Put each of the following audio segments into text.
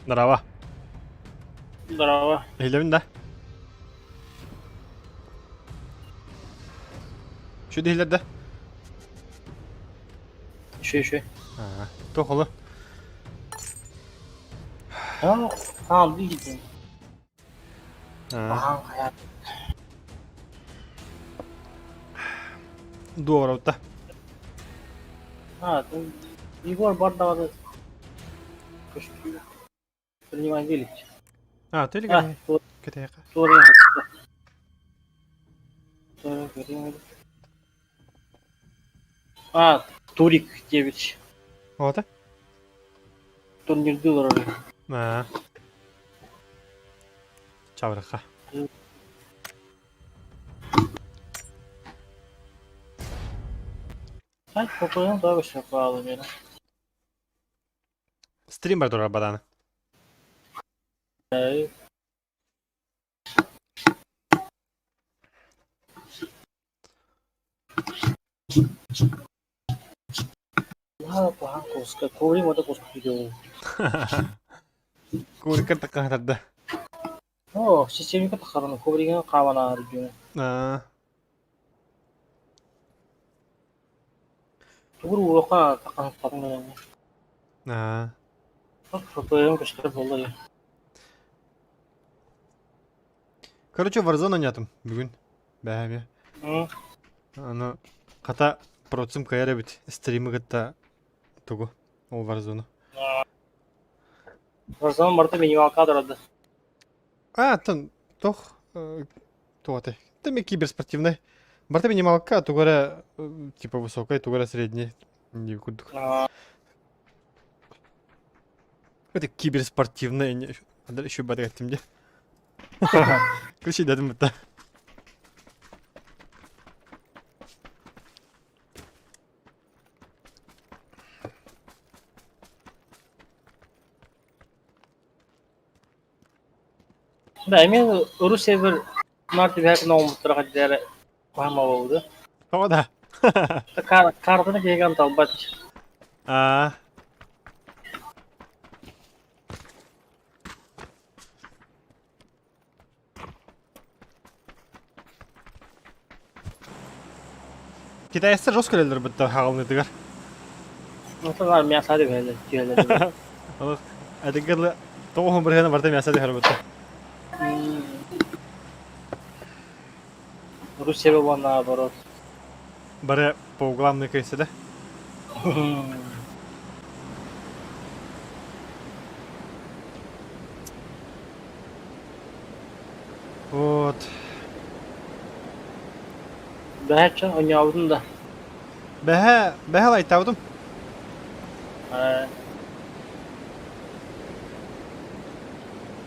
Здорово. Здорово. Иһиллэбин да? Şu иһиллэр да? Еще, еще. Туох олу? Хаалды иһитин. Ахан хайа. Дуораута. А, Егор бар даҕаны көстүү. Принимай велик. А, ты или Кытайга. А, Турик 9. Ота? Турнирды олорор. А. Чабырха. Ай, попойон да вообще паалы Стрим бар турар баданы. Куһаҕан куска, коврик уота куска видео. Курика такаһарда. О, системика тахараны ковригин хааман аарыйдыны. Аа. Тугур уоха такан хатан Аа. Фотоем көстөр буолла. Короче, Warzone ойнатым бүгүн. Бэһэми. Аны хата процым кайар эбит стримы кытта тугу ол Warzone. Warzone барыта минималка турады. А, тон тох туоты. Теми киберспортивный. Барыта минималка, тугара типа высокая, тугара средний. Не курдук. Это киберспортивная, еще бадыгаттым де. Ключи дедим бутта. Да, эмиэ урус сервер наар түбэһэ гына оҥорбуттара хайдах эрэ куһаҕан буолбута. Тоҕо да? Картаны киһигэн талбат. Аа. Китайстар жестко кэлэллэр бытта хаҕылныытыгар. Онтон мясо түһэллэр түһэллэр. Олох этигэр тоҕуһун бырыһыана барыта мясо түһэр бытта. Руссия была наоборот. Бары по углам ныкайся, да? Вот. Бэһэ оҥообутун да. Бэһэ, бэһэ лайтаабытым.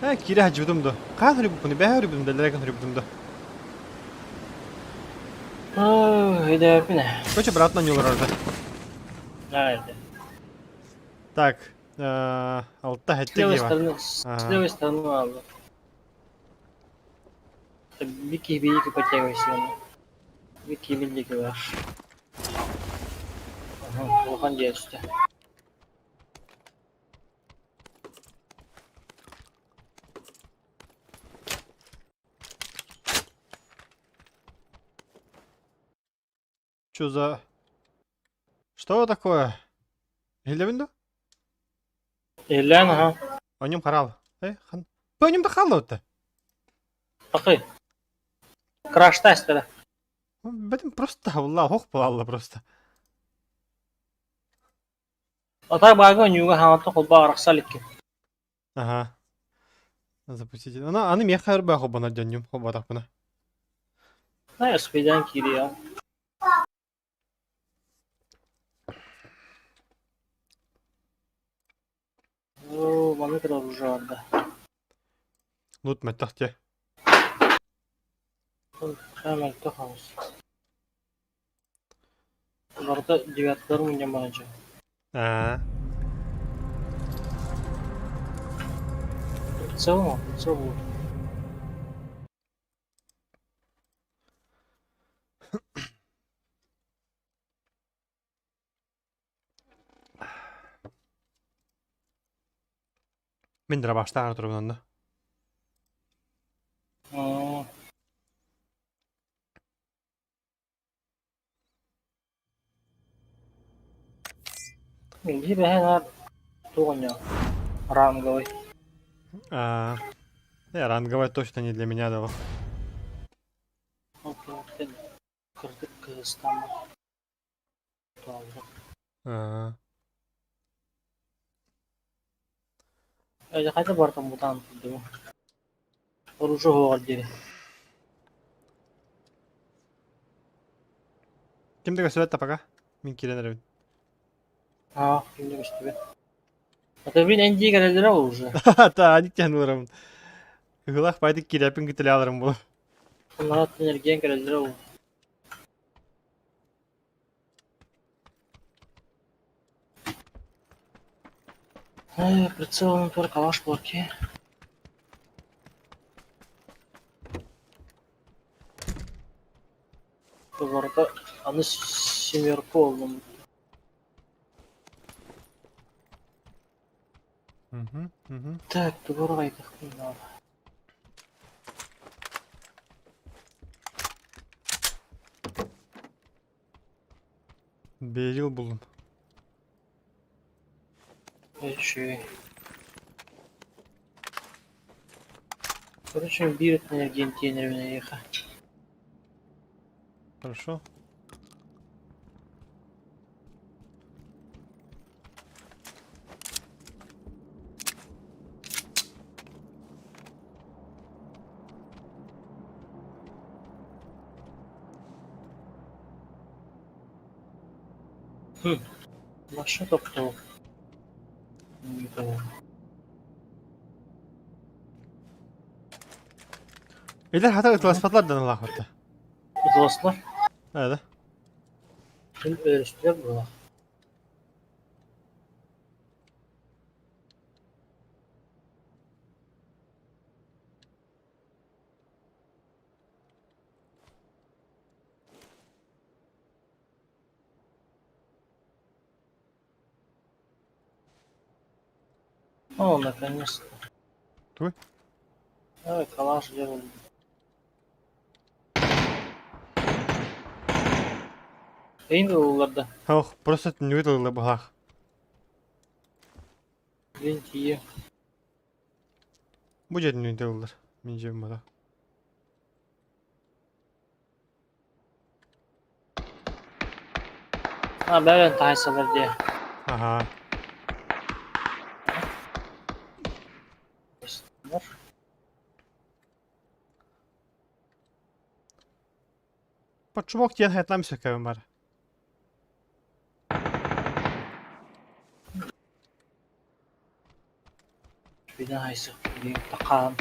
Э, киирэ сылдьыбытым дуо? Хаһан суруйбуппунуй? Бэһэ суруйбутум да, эллэрэ суруйбутум да. Өйдөөппүн ээ. Короче, брат на олорор да. Да, Так, алта С хэттэ левой гива. стороны, с левой стороны надо. Вики Вики подтягивайся. Вики Вики ваш. Улахан дьиэ Что за... Что такое? Иһиллэбин дуо? Иһиллээн аха. Онньум хараал. Э, хан. Бу онньум да хаалла Такый. Краш тестера. Бэтим просто алла, хох буолла просто. Ата баага ньуга хаҥатта холбоо арахса иликкин. Ага. Запустите. Аны, аны миэхэ өрбө холбонор дьонньум холботохпуна. На успейдаан киириэ. Оо, маннык эрэ оружие барда. Лут мөлтөх дии. Хаа мөлтөх оҕус. Барыта девяткалар мунньан баран Аа. Прицел, прицел будет. Мин дробаштаах турабын онно. Биир эһэ наар туох оонньоо ранговый. А, ранговая точно не для меня дала. Ол кэнниттэн кырдык кыыстаммыт тоолло. Аа. Эдьэ хайда бартан бутаан турдугу? Оружие уһуоҕар диэри. Ким да көстүбэт да пока. Мин киирэн эрэбин. Аа, ким да көстүбэт. А мин эн дии кэлэллэрэ ол уже. Та, ник тиһэн ыларым. Ыһылах байтык киирэппин кытылы аларым бу. Санааттан эргийэн кэлэллэрэ ол. Ай, прицел тур калаш блоки. Олорго аны семерка буоллум. Так, тугу хайдахпын наада. Берил буллум. Үчүгэй. Короче, биир өттүнэн эргийэн тиийэн эрэбин эйиэхэ. Хорошо. Хм, Маша топтоо. Илэр хата ытыласпатылар да налаахпатта. Ытыласлар? Да. Ким өлөрүстүлэр буолар. О, наконец-то. Туй? Ой, калаш делали. Эйин ылларда. Ох, просто нүөт ылла быһаах. Блин, тиийэ. Бу дьиэтин нүөт ыллар. Мин дьиэм бата. А, бәрін таайсалар дии. Аха. Почумок диэн хайатлам сөкөбүн бар. Бина хайсык тақаан.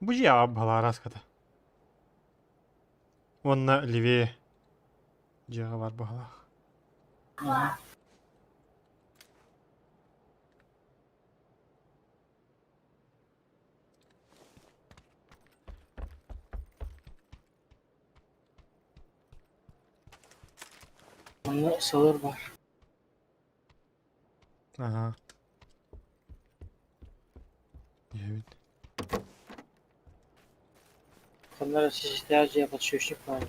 Бу дьиэҕэ баһылаараската. Уонна левее дьиэҕэ бар баһылаах. Онно сылыр бар. Ага. Диэбит. Ханна систээх дьиэ подшипник баар.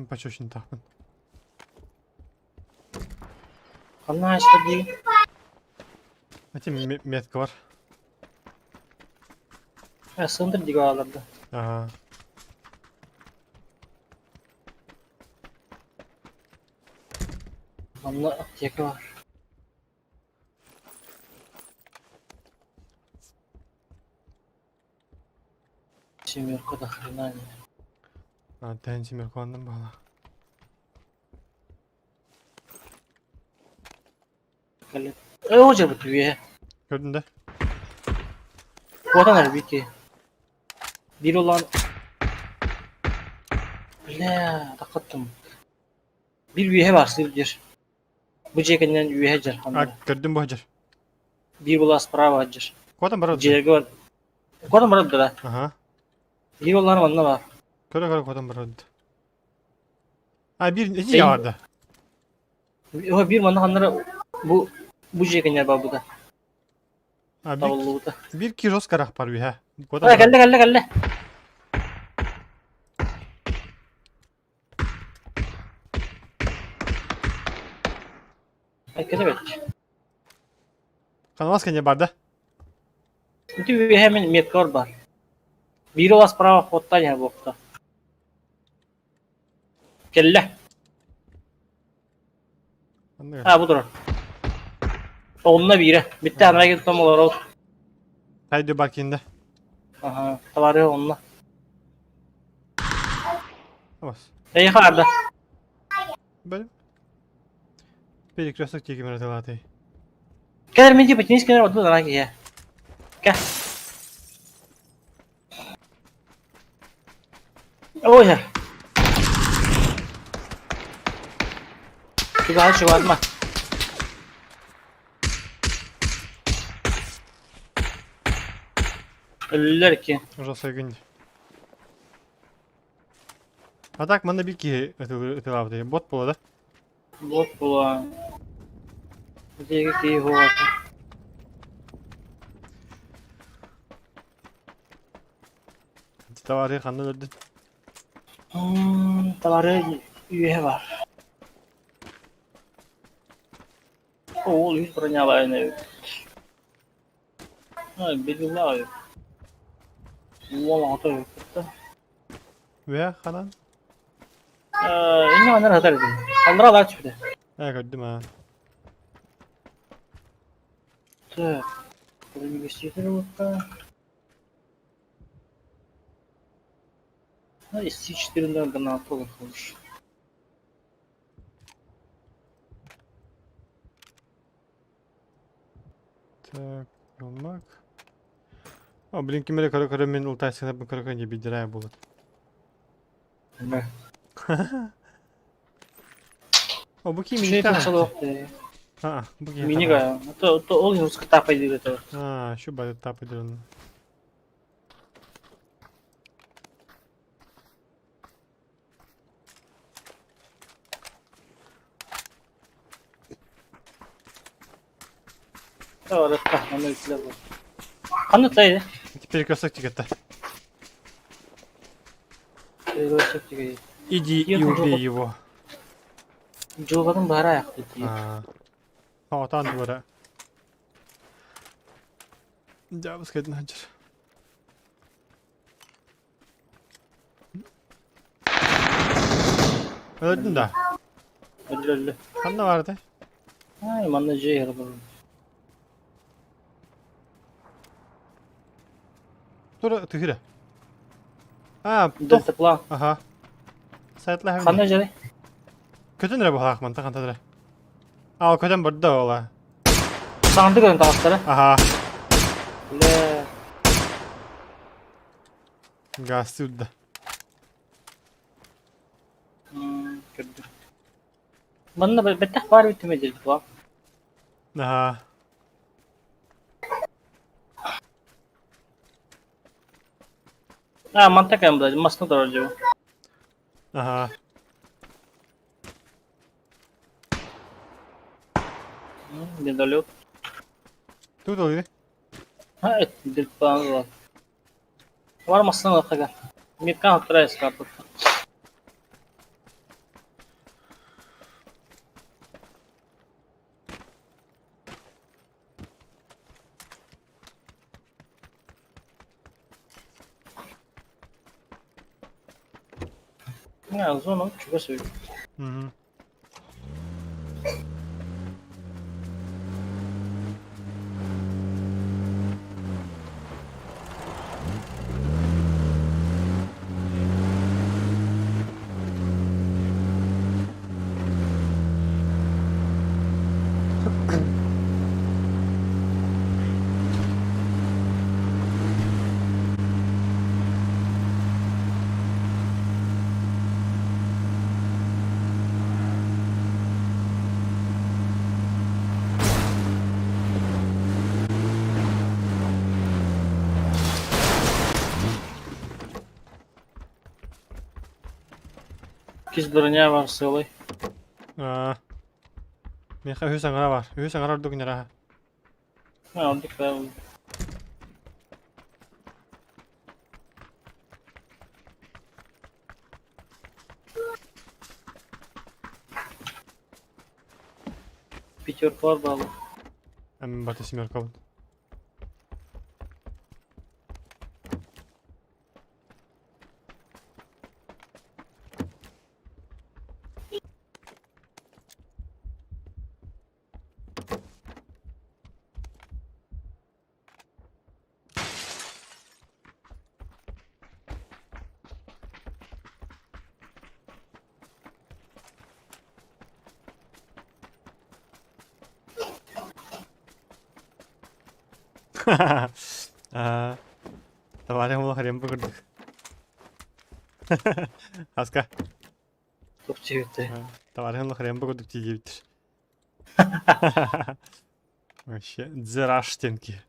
Почечнитахпын. Ханна хаста дии? Эти метка бар. Сындыр диге аларды. Ага. Манна аптека бар. Семерка до хрена не. А, тэн семерка оннун баала. Кэлэ. Э, о дьэ үе. Көрдүн да? Куотан эрбики. Биир улаан... Бля, тахаттым. Биир үөһэ баар сыр дьэр. Бу дьиэ кэннинэн үөһэ дьэр А, ханна. көрдүм бу дьэр. Биир була справа дьэр. Куотан барар. Дьиэлэргэ бар. Куотан барар да. Ага. Биир улаан манна баар. Көрө-көрө куотан барар. А, биир ити барда. Биир манна ханнара бу бу дьиэ кэннигэр барбыта. А, Табыллыбыта. Биир киһи жестко арахпар үһэ. Ой, кэллэ, кэллэ, кэллэ. Ай, кэлэ бэт. Каналас кэннэ барда. Ити үөһэ мин меткор бар. Биир у вас справа хотта иһэ буолта. Кэллэ. А, бу турар. Онно биирэ. Бүттэ анараа киттом олорор. Хайды бар кинде. Аха, товары онно. Бас. Эйиэхэ арда. Бэл. Перекресток тиги мөрөтөлаатый. Кэлэр мен типа тенис кэлэр одну анараа киһи. Кэ. Ой. Чугаһа чугаһатма. Өллөр ки. Ужасай күн. А так манна бир киһи ытылаабыт. Бот буола да? Бот буола. Диэки киһи буолата. Товары ханна өлөрдүн? Товары үөһэ бар. Ол үс бронялайын эбит. Билгэлээх эбит. Уол аҕата эбит да. Үөһэ ханан? Инньэ манна сытар этим. Аллара алаа түспүтэ. Ээ көрдүм аа. Так, инвеститорлыкка. Ну, из С4 гранату выходишь. Так, алмак. О, блин, ким эрэ көрө-көрө мин ултайсыгына көрө-көрө не бидирая буолат. О, бу ким Миника. А, бу ким Миника. То, то ол русский тапай диир этэ. А, şu бары тапай диир. Ханна тайы? Перекресток тигетте. Перекресток тигетте. Иди и убей его. Дьылҕатын баара айахпыт дии. Отан туора. Дьаабыскайтын сылдьар. Өлөрдүн да? Өллө өллө. Ханна баарытай? Ай, манна дьиэ иһэр буоллум. Тура түһүрэ. А, Дельта план. Аха. Сайтлаһым. Ханна дьэрэй? Көтөн эрэ буһаах манта ханта эрэ. Аа, көтөн барда ола. Саҥарды көрөн таҕыстара. Аха. Лэ. Газ үрдэ. Көрдүм. Манна бэттэх баар үтүмэ дельта план. Аха. А, манта кэм блядь, масны турар дьиэ. Аха. Недолет. Тут ылыы. А, это дельта Бар масны ылахага. Миткан оттара эскапыт. Зона чугас эбит. Мгм. Кис броня бар сыалай. Аа. Миэхэ үһүс аҥара бар. Үһүс аҥара ордук ньараһа. Ордук баа. Пятеркалар бааллар. Мин бата семеркабын. Аа, Товарищ Мулахарем курдук. Аска. Туох диэбиттэр? Товарищ Мулахарем курдук диэбиттэр. Вообще, дзераштенки.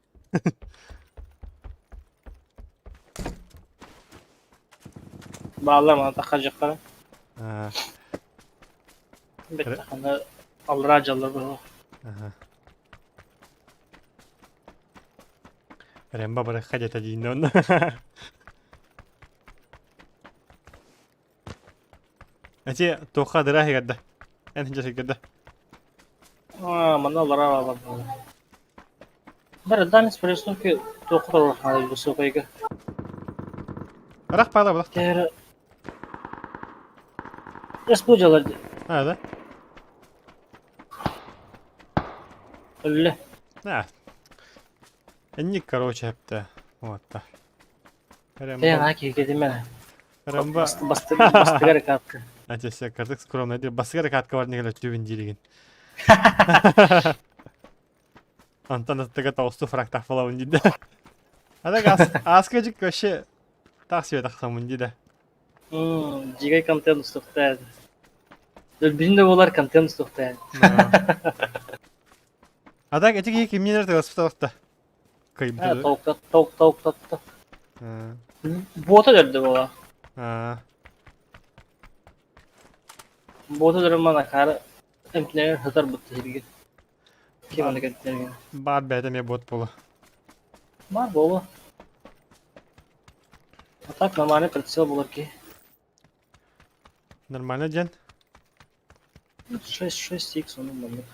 Бааллар мана тахха дьахтара. Бэттахана аллараа дьаллар быһылах. Ремба бары хадята диин онно. Эти туохха дыра иһигэрдэ. Эн дьэ Аа, манна аллараа бааллар буолла. Бары дальность прорисовки туохха турар высокайга. Ырах паала булах. Тэр СП дьалар А, да? өллө. Да. Энник, короче, хепте. Вот так. Тэ на киһи Ремба. Бастыгар катка. Атесе кырдык скромный дир. Бастыгар катка бар негеле түбүн дииригин. Антон аттыга толсту фрактах болабын дейді. А так аскажик вообще так себе тахсамын дейді. Дьиҥэ контент устуохтаа. Өлбүтүн да буолар контент устуохтаа. А так эти киһи кимнинер тыгаспыталахта. Кыйбыты. Толк толк толк толк. Буота дөрдө буола. Буота дөрө мана кара эмтинер хытар бутта сирге. Ким аны кеттер. Бар бәйдә ме бот була. Бар була. А так нормальный прицел булар ки. Нормально ден? 6 6 x onun маннык.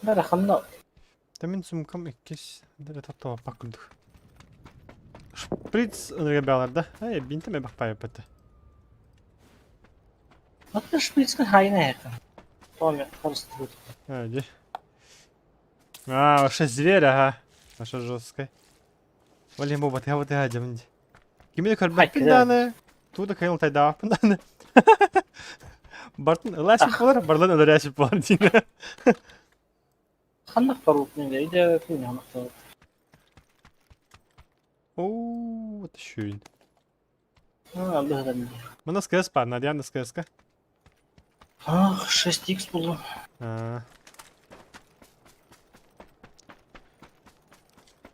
Бәрі ханна. Да мин сумкам иккис дere таттабаппак курдук. Шприц ынырга да. Ай, бинтеме бакпай бата. Аты шприцка хайна это. Томе, просто. А, где? А, вообще зверь, ага. Наша жесткая. Валим боба, ты вот и дем. Кимини көрбөппүн дааны. Туда кайыл тайдааппын дааны. Бартын ыласып болар, барлан өлөрәсип болар дейін. Ханнах барып мен де күн ханнах барып. Оу, это шүйін. А, быһадан. Мына СКС бар, Надяна СКС-ка. Ах, 6x булду.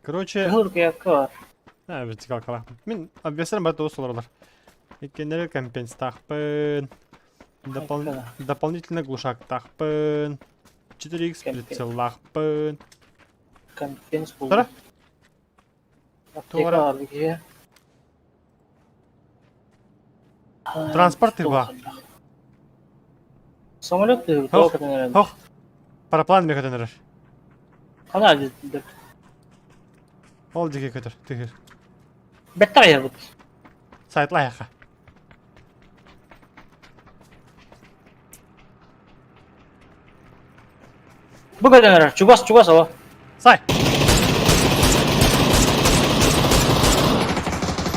Короче, Кыһыл бар. А, вертикал кала. Мин обвесерим бар тоғыз олар. Иккеннери компенс тахпын. Дополнительно глушак тахпын. 4х прицел лахпын. Компенс булду. Тара. Тугара. Транспорт ба. Самолет Хох. Хох. Параплан мекөтөнөр. Хана деп. Ол жеке көтөр, тыгыр. Беттер аяр бут. Сайтла яха. Бу көтөнөр. Чугас, чугас ала. Сай.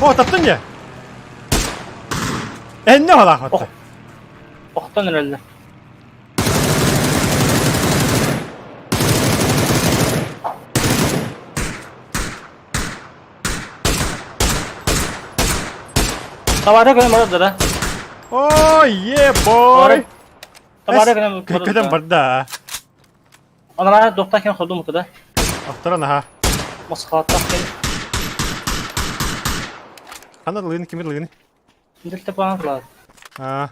О, таптың не? Энне ала хотты. Охтан өрөллөр. Табара көтөн барар да. О, е бой. Табара көтөн барар. Көтөн барда. Анара доктор кен ходум да. Ахтаран аха. Москвада кен. Хана лыгын кимир лыгын. Дилте паан кылар. А.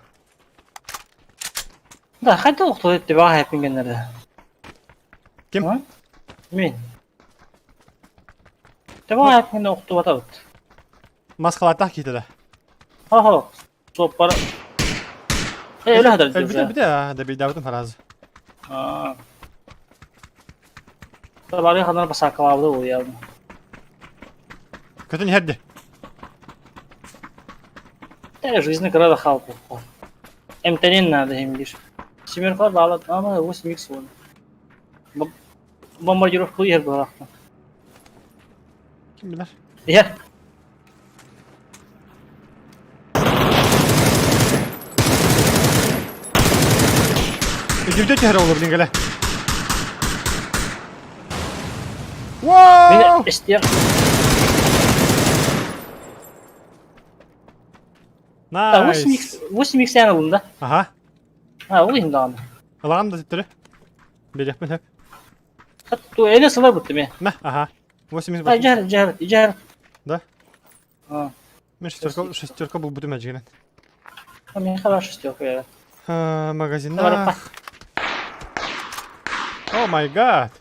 Да, хайда охтоо төбөҕө хайпын гэннэрэ. Ким? А? Мин. Төбөҕө хайпын охтубатабыт. Маскалаатах киһитэ да. Хо-хо. Суоппар. Э, өлө хатар Өлбүтэ бүтэ, да бейдаабытым харазы. Аа. Бары ханар басаакалаабыта буолуйаабын. Көтөн иһэрди. Э, жизни кыра да хаалбыт. Эмтэнин наада иһин биир. Семеркалар баалар, ама 8 икс уон. Бомбардировкалыы иһэр быһалаахтан. Ким билэр? Иһэр. Үдүбүтэ түһэр олор блин кэлэ. Вау! Мин эстиэх. Nice. 8x 8x эн ылын да. Аха. А, ол иһин даҕаны. Ылаҕын да төттөрү. Биэриэхпин сөп. Ту эле сылар бутты ме. Мэ, аха. 8 А, жар, жар, жар. Да? А. Мен шестерка, шестерка булбутум әжигинен. Мен хорошо шестерка я. Магазинна. Oh my god.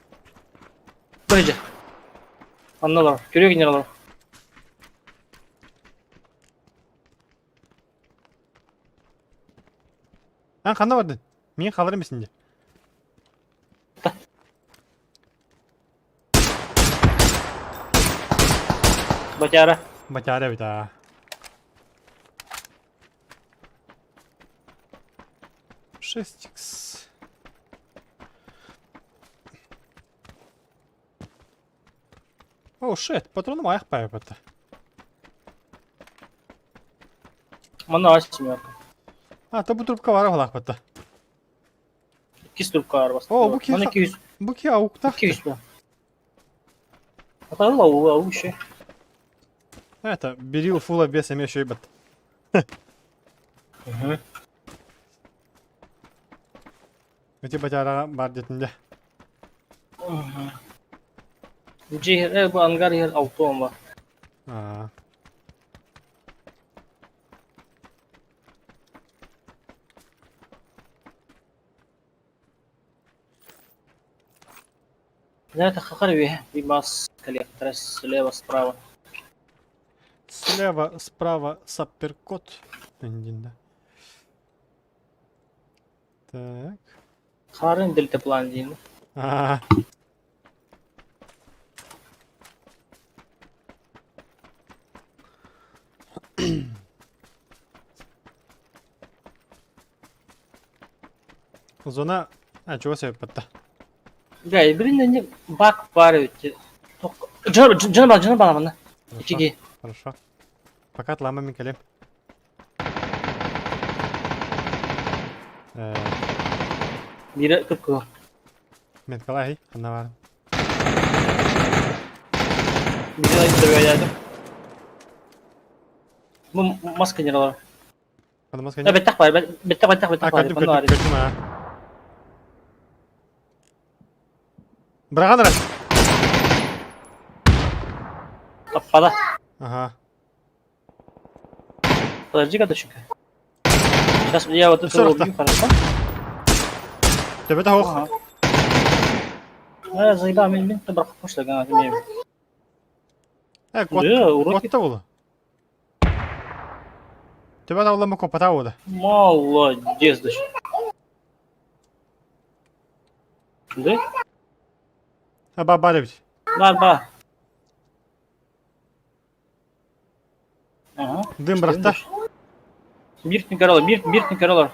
Бырыжа. Онно олор. Көрүө кинилэр олор. Эн ханна бардын? Миин халар эмисин дии. Батяра. Батяра эбит аа. 6х. Oh shit, патроным аяқ байбыт. Манна ас семерка. А, то бу трубка бар олаах батта. Иккис трубка бар баста. О, бу ки Манна 200. Бу ки ауктах. 200 бу. Атарыл ау, ау еще. Это, бери у фула без эме еще бат. Эти батяра бар детинде. Дьиэ бу ангар иһэр алтуон ба. Аа. Знаете, хахар үөһэ бимас коллектора слева справа. Слева, справа сапперкот. Да. Так. Харын дельтаплан диин. Аа. Зона... А, чего себе подта? Бля, блин, бак бар эбит. Дьоно баар, дьоно баар манна. Икиги. Хорошо. Пока атлама мин кэлиэм. Биирэ кып-кыһыл. Меткалай, ханна баар. Биирэ добавляю. Бу маска не алар. Ханна маска не? Бэттэх бар, бэттэх бэттэх бэттэх бар. Көрдүм, көрдүм, көрдүм, аа. Быраҕан эрэ. Таппада. Ага. Подожди-ка, доченька. Сейчас я вот это убью, хорошо? Төбөтө суох. Э, заебал, мен мен табар пошло гана мен. Э, кот. Куотта буолу. Төбөт аулама копата буолу. Молодец, дочь. Да? А ба эбит. Бар, ба. Ага. Дым бырахта. Миртин королар, мир, миртин королар.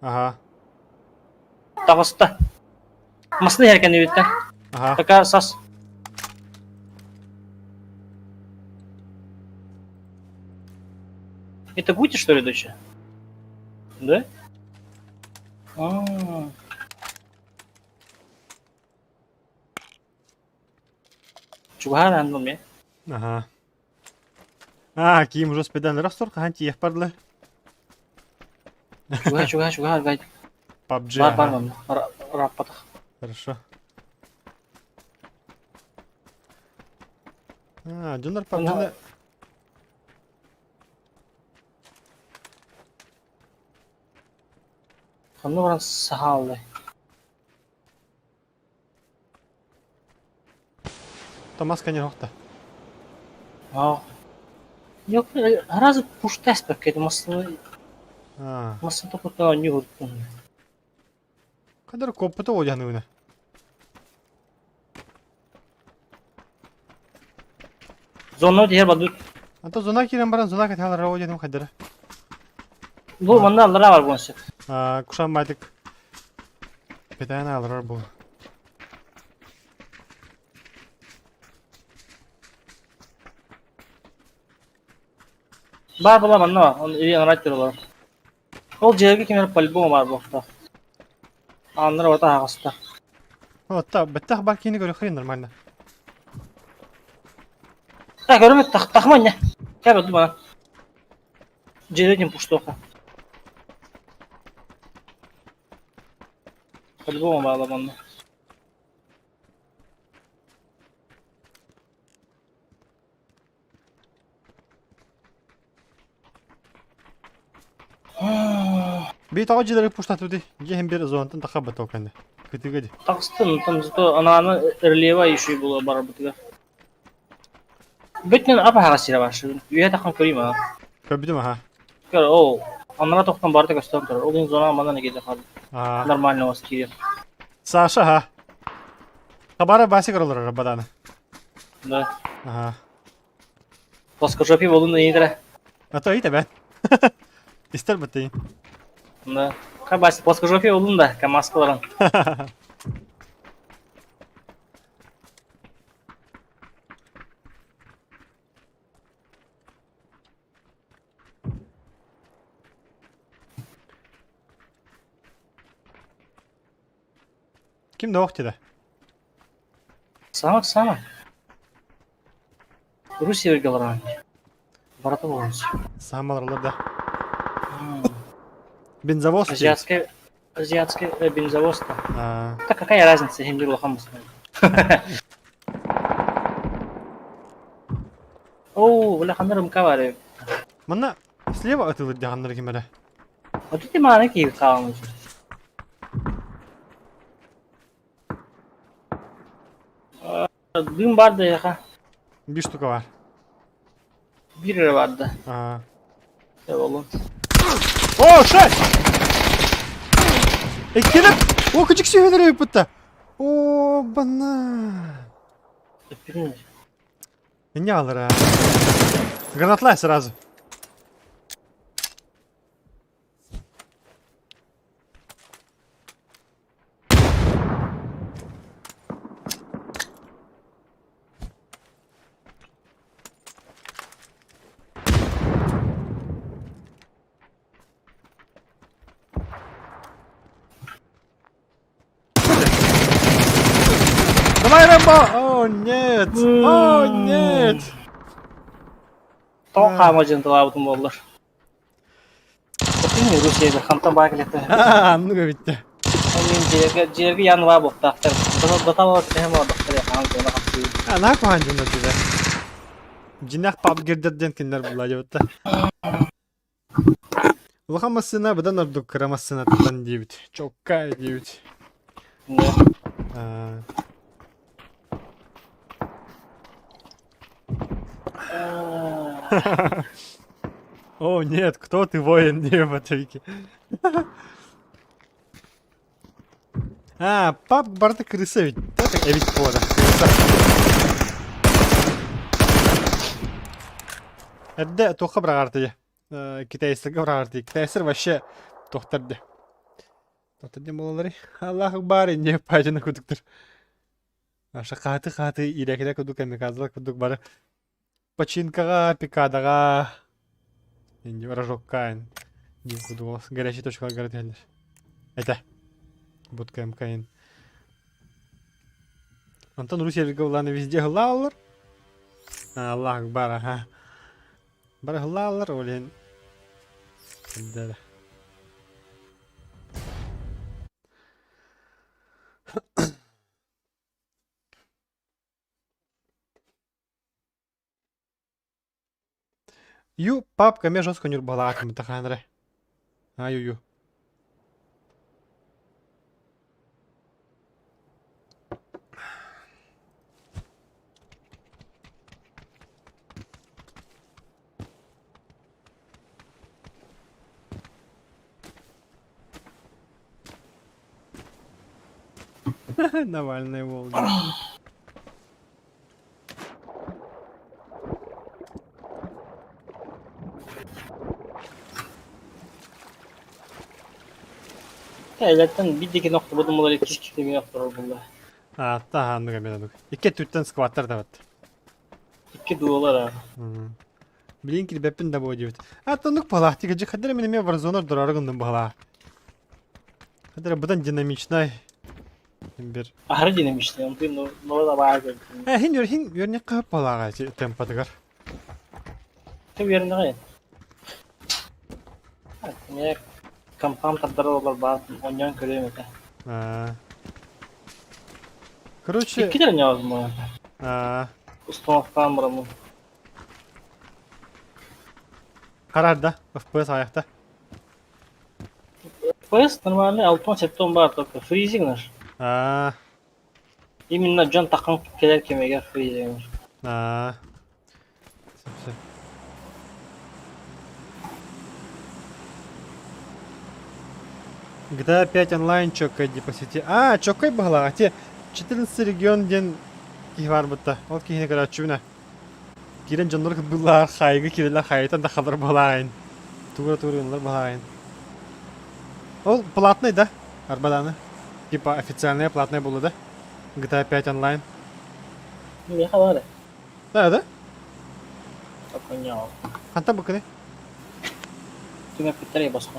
Ага. Таҕыста. Масны иһэркэн эбиттэн. Ага. Пока сас. Это Гути, что ли, доча? Да? А-а-а. Чугаһаан анным э. Ага. А, киим уже спедан растор хаһан тиийэх бардылар. Чугаһа, чугаһа, чугаһа, гайд. PUBG. Бар, бар, манна. Раппатах. Хорошо. А, дьоннор PUBG-ны... Ханна баран саһааллай? Томас конечно Аа. Yok, разы пуштас пакет массыына Аа. массыына тохтотон оонньуу уһуттун. Кадыр коппута одьаныына. Зона диһэр бадут. Ата зона киирэн баран зона кэтэлэр одьаным хайдара. Бу манна аллара бар буон сөп. Аа, кушан байтык. Кэтээн аларар бу. Баар була манна он или анарат олор. Ол дьиэгэ ким эрэ по-любому баар буолуохтаах. Ааннара барыта аһаҕастар. Отта, бэттэх бар киини көрүөххэ нормально. Та көрөмөт тахма инньэ. Кэ бу бана. Дьиэгэ ким пуштуоха. По-любому баала манна. Бии тоҕо дьиэлэри пуштатыбытый? Дьиэ иһин биир зонаттан тахха ол кэннэ. Кытыыга дии. Таҕыстым, там зато анааны релева еще было барбытыгар. Бүтүн ап-аһаҕас сирэ баар. Үөһэ таххан көрүүм аа. Көрбүтүм аха. Көр, ол анара тохтон барыта көстөн турар. Ол иһин зона манан киирэ хаалла. Аа. Нормально у вас киирэр. Саша аха. Хабара Вася көрөлөр баданы. Да. Аха. Плоскожопий болун ыйытара. А то ыйта бэн. Истер баттайын. Да. Хабас плоскожопий болун да, камаскаларын. Ким да ох деді. Сама сама. Русь өргөлөр Барата болуңуз. Самаларлар да. Бензовоз дейді. Азиатский азиатский бензовоз да. А, Так какая разница, хим бир улахан болсун. Оо, бля ханна РМК бар. Манна слева атылыр дьаһаннар ким эрэ. Вот эти мааны киһи хаалан Дым бар да яха. Биир штука бар. Биир эрэ бар да. Аа. Болун. О, шай! Эккелеп! О, күчүк сүйөнөр ыппытта. О, бана. Не алыр, а. Гранатлай сразу. Давай, Рэмбо! О, нет! О, нет! Тоҕо хаама дьон тылаабытым буоллар. Русияга хантан баа кэлэттэ. Аа, оннук эбиттэ. Мин дьиэргэ дьиэргэ ян баа буохтаахтар. Доталар тэһэм олордохтор хаан туона хапсыы. А, наһаа куһаҕан дьоннор дьиэ. Дьиҥнээх пабгердэр диэн кинилэр булла дьабытта. Улахан массыына быдан ордук кыра массыынаттан диэбит. Чоккай диэбит. Аа, О, нет, кто ты, воин неба, Вики? А, пап барыта крыса ведь. Так, эбит буолар. Крыса. Эрдэ туохха быраҕаартый? Китайцарга быраҕаартый. Китайцар вообще туохтар дэ. Туохтар диэн буолалларый? Аллах акбар инде паажана кудуктар. Аша хааты-хааты иирээкилэр курдук камикадзалар курдук бары починкаҕа, пикадаҕа, инди рожокка диэн курдук горячий точкаларга түһэллэр. Этэ. Будка МКН. Онтон Русия улааны везде ыллааллар. Аллах акбар, аха. Бары ыллааллар, ол иһин да. Ю папка эмиэ жестко ньурбалаатым тахаанара. Ай ю. Навальный Волга. Элеттен bir diki nokta budum olar iki kişi bir nokta buldu. Аатта хааннык эмиэ оннук. Икки өттүттэн скваттар да бат. Икки дуолар а. Билин килбэппин да буо диэбит. Аата оннук баһылаах тигэдьи хадара мин эмиэ Warzone ордорору гынным баһылаах. Хадара быдан динамичнай бир. Аһары динамичный, онтун но да баар көрдүм. Э хин хин үөрнэххэ баһылааҕа темпатыгар. Ты үөрнэҕин. Эмиэ компам тардара олор баар онньоон көрүөм этэ. Короче, Икки да ньоозум Установкаан бараммын. Харарда, FPS аяқта. FPS нормальный, 6-7 бар только фризинг наш. Именно дьон таххан кэлэр кэмигэр фризинг. Сөп-сөп. GTA 5 онлайн чоккай дии по сети. А, чоккай баһылаах. Те 14 регион диэн киһи баар бытта. Ол киһини көрөөччүбүн Киирэн дьоннор кытбыллаар хаайыга киирэллэр хаайытан да халар баһылаайын. Тугура тугура гыналар баһылаайын. Ол платный да? Арбадааны. Типа официальная платная буолла да? GTA 5 онлайн. Миэхэ баар Да, да? Оконьял. Хантан быкыны? Түҥэппиттэр босхо.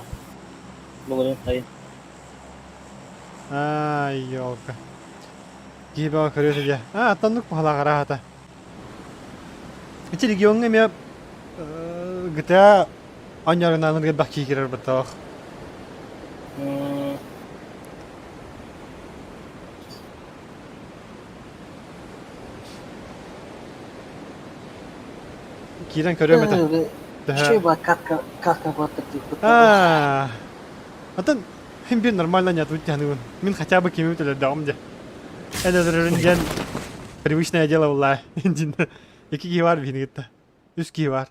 Былырыын сайын. Ай, елка. Киһи бөҕө көрүө этэ дии. А, оттоннук баһылаах араһата. Ити региоҥҥа эмиэ GTA оонньоорунааҥҥын элбэх киһи киирэр баттаах. Киирэн көрүөм этэ. Үчүгэй ба катка катка куоттар диэбит. Аа. Атын хим бир нормально не отвутяныбын. Мин хотя бы кими төлөрдөҕүм дьэ. Эн өлөрөрүн диэн привычное дело булла. Икки киһи бар биһини кытта. Үс киһи бар.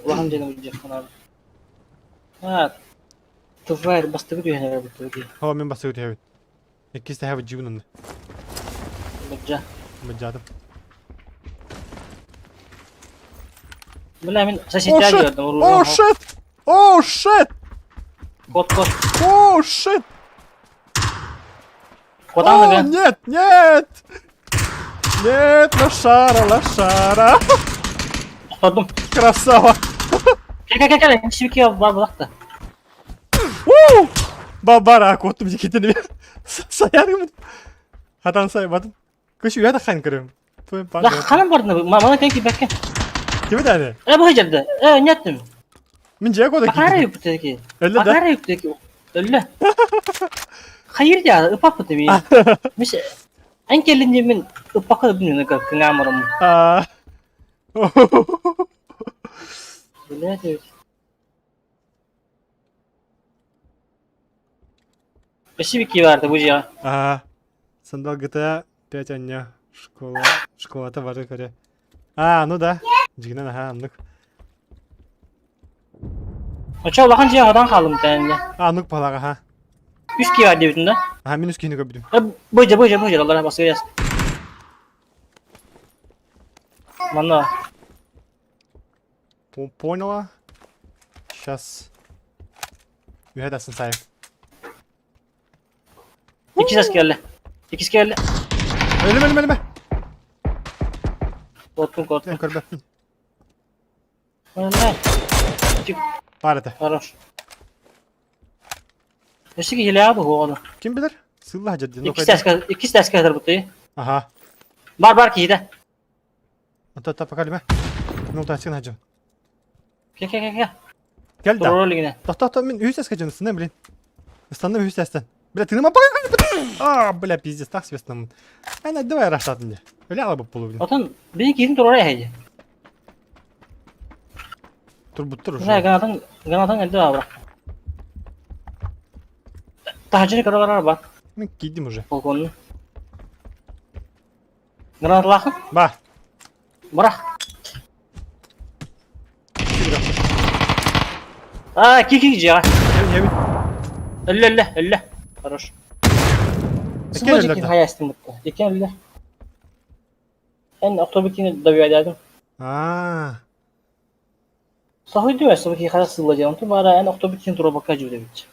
Улахан дьиэни булдьаххына. Аа, тварь бастакы түһэн эрэр бу дии. Хоо мин бастакы түһэбин. Иккис тэһэбит дьиибин онно. Быдьа. Быдьаатым. Бля, мин соседя көрдüm. Oh shit! Oh shit! Кот кот. Oh shit! Котан О, нет, нет! Нет, лошара, лошара! Тохтодум. Красава! Кел кел кел, сибики бар булакта. Уу! Бабара куоттум дикитин Сайарым. Хатан сайбатым. Күш үйә хан көрөм. Твоим Да ханым бардын, мана кәй кибәккә. Ким дәне? Э бу жерде. Э неттим. Мин жия кода Акара юптеки. Өллө да. Акара юптеки. Өллө. Хайыр я, ыпаппыты ми. Миш эн келинде мен ыппакка билмейм кыңаамырым. А. Блядь. Спасибо барды бу жига. А. Сандал GTA 5 анньа. Школа. Школата бары көрө. А, ну да. Дьигинэн аха аннык. Оча улахан дьиэ оҕотон хаалым тээннэ. А, аннык палаҕа ха. Үс киһи бар диэбитин да? Аха, мин үс киһини көрбүтүм. Быдьа, быдьа, быдьа, олар басыйас. Манна. Поняла. Сейчас. Үһэ тахсан сайым. Иккис ас кэллэ. Иккис кэллэ. Өлүмэ, өлүмэ, өлүмэ. Куоттум, куоттум. Көрбөппүн. Манна. Баар этэ. Хорош. Өссө киһилээх бу оҕону. Ким билэр? Сылла сылдьар диэн. Иккис тээскэ иккис тээскэ сытар бутуй. Аха. Бар бар киһитэ. Ата та пока лиме. Ну та син хажым. Кэ кэ кэ кэ. Кел да. Туруор илигинэ. Тохто мин үһүс эскэ дьон блин. Ыстанным үһүс эстен. Бля, ты нама А, бля, пиздец, так свестнамын. Ана, давай раштатын де. Өле алабып болу, блин. Отон били киһитин туруора эһэйди. Турбуттур уже. Бля, гранатан гранатан элде бабыра. Таһырдьаны көрө барар бар. Мен кийдим уже. Полконну. Гранаталаахын? Ба. Бырах. Аа, ки ки дьиэҕэ. Эбит. Өллө өллө өллө. Хорош. Иккиэн Сылла өллөр дьикин да? хайаастым бутта. Иккиэн өллөр. Эн октобутины добивайдаатым. Аа. Соһуйдум өссө бу хара сылла диэн. Онтум баара эн октобутин туруобакка дьүлэбит.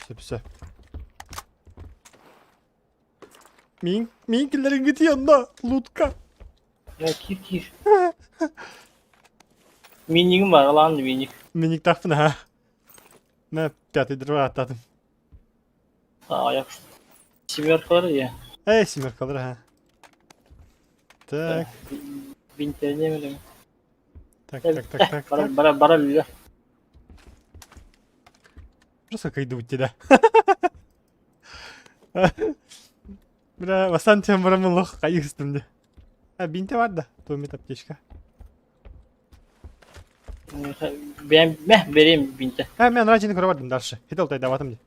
Сөп-сөп. Мин, мин киллэриҥҥит онно, лутка. Э, киир киир. Минигим бар, алаан миник. Миниктаахпын аха. Мэ пятый дрова аттаатым. Аяк. Семеркалар я. Эй, семеркалар аха. Так. Бинтене билем. Так, так, так, так, Бара так. бара бара биле. Просто кайдубут да. Бля, васан тем барамын лох кайыстым де. А бинте бар да, туомит аптечка. Бэм мeh берем бинте. А, мен ранчины көрө бардым дальше. Хит алтай даватым де.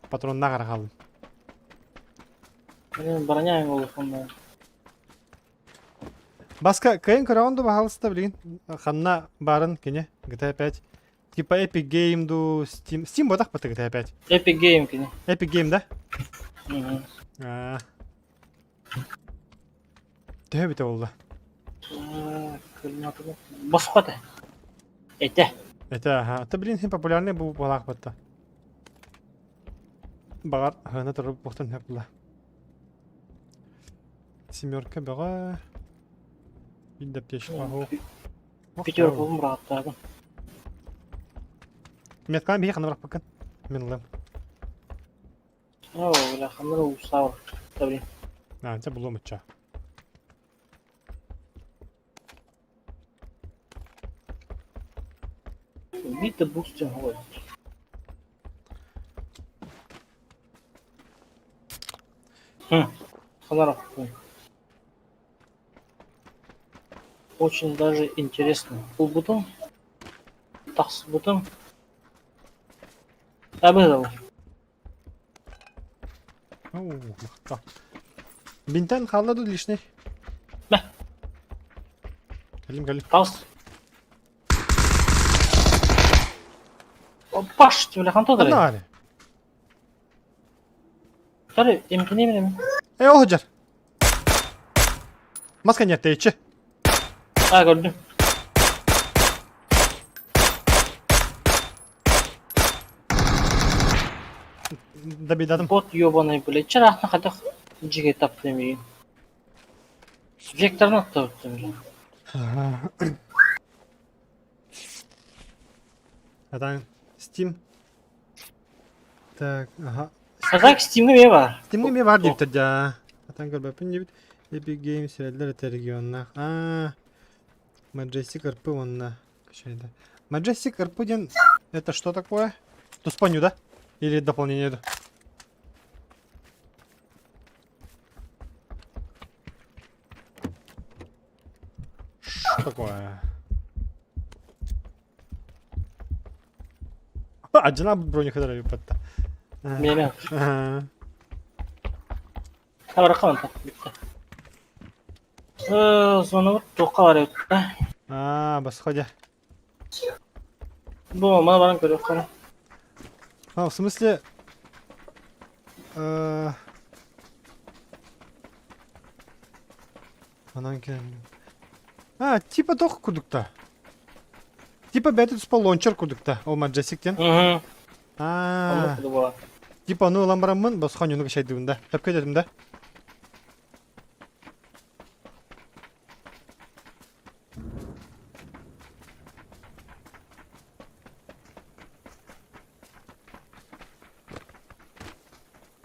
Патронна қара қалдым. Мен броня олохунна. Баска кыйын көрөҕүн ду баһаалыста билигин ханна баарын кини GTA 5 типа Epic Game ду Steam Steam буотах бата GTA 5 Epic Game кини. Epic Game да Мгм. Аа. Төһө бүтэ буолла? Босхо этэ. Этэ. Это аха. Это блин син популярный бу буолаах батта. Баҕар аһына турар буохтан сөп буолла. Семерка бөҕө. Биир да аптечка оһох. Пятерка бырааттаабын. Меткаан биһи ханна бырахпыккын? Мин ылыам. Оо, бля, ханна уусаабар. Блин. Аа, дьэ булуом ычча. Биир да буст дьон хоҕойбут. Ханарахпын. Очень даже интересно. Булбутум, тахсыбытым. Абыдал. Оо, махтал. Бинтэн хаалла дуу лишний? Мэ. Кэлим кэлим. Таус. Паш, бля, ханта Ханна дары. баары? Тары, эмтине минем. Э, ол сылдьар. Мас кэнньэттэйчи. А, көрдүм. Добедадым. Бот ёбаный, блядь. Чарахна хатах жиге таптым миигин. Векторын аттабыттым, бля. Атаң Steam. Так, ага. А так Steam'ге эмиэ баар. Steam'ге эмиэ баар диэбиттэр дьаа. Атаң көрбөппүн диэбит. Epic Games сирэллэр этэ регионнаах. Аа, Majestic РП уонна качайда. Majestic РП диэн это что такое? Туспаню, да? Или дополнение да? Что такое? Адьына броня хадара патта. Миэнэ. Табаракка онтон бүттэ. Э, звонок туохха баар эбит да? Аа, басходя. Бу маны баран көрүөххэ. А, в смысле... Э, Онон кэлэн А, типа туох курдукта? Типа бэйэтэ туспа лончер курдукта, ол Majestic диэн. Мгм. Аа, Оннук курдук буолар. типа ону ылан бараммын, босхо онньуну кэчэйдибин да. Сөпкө этим да?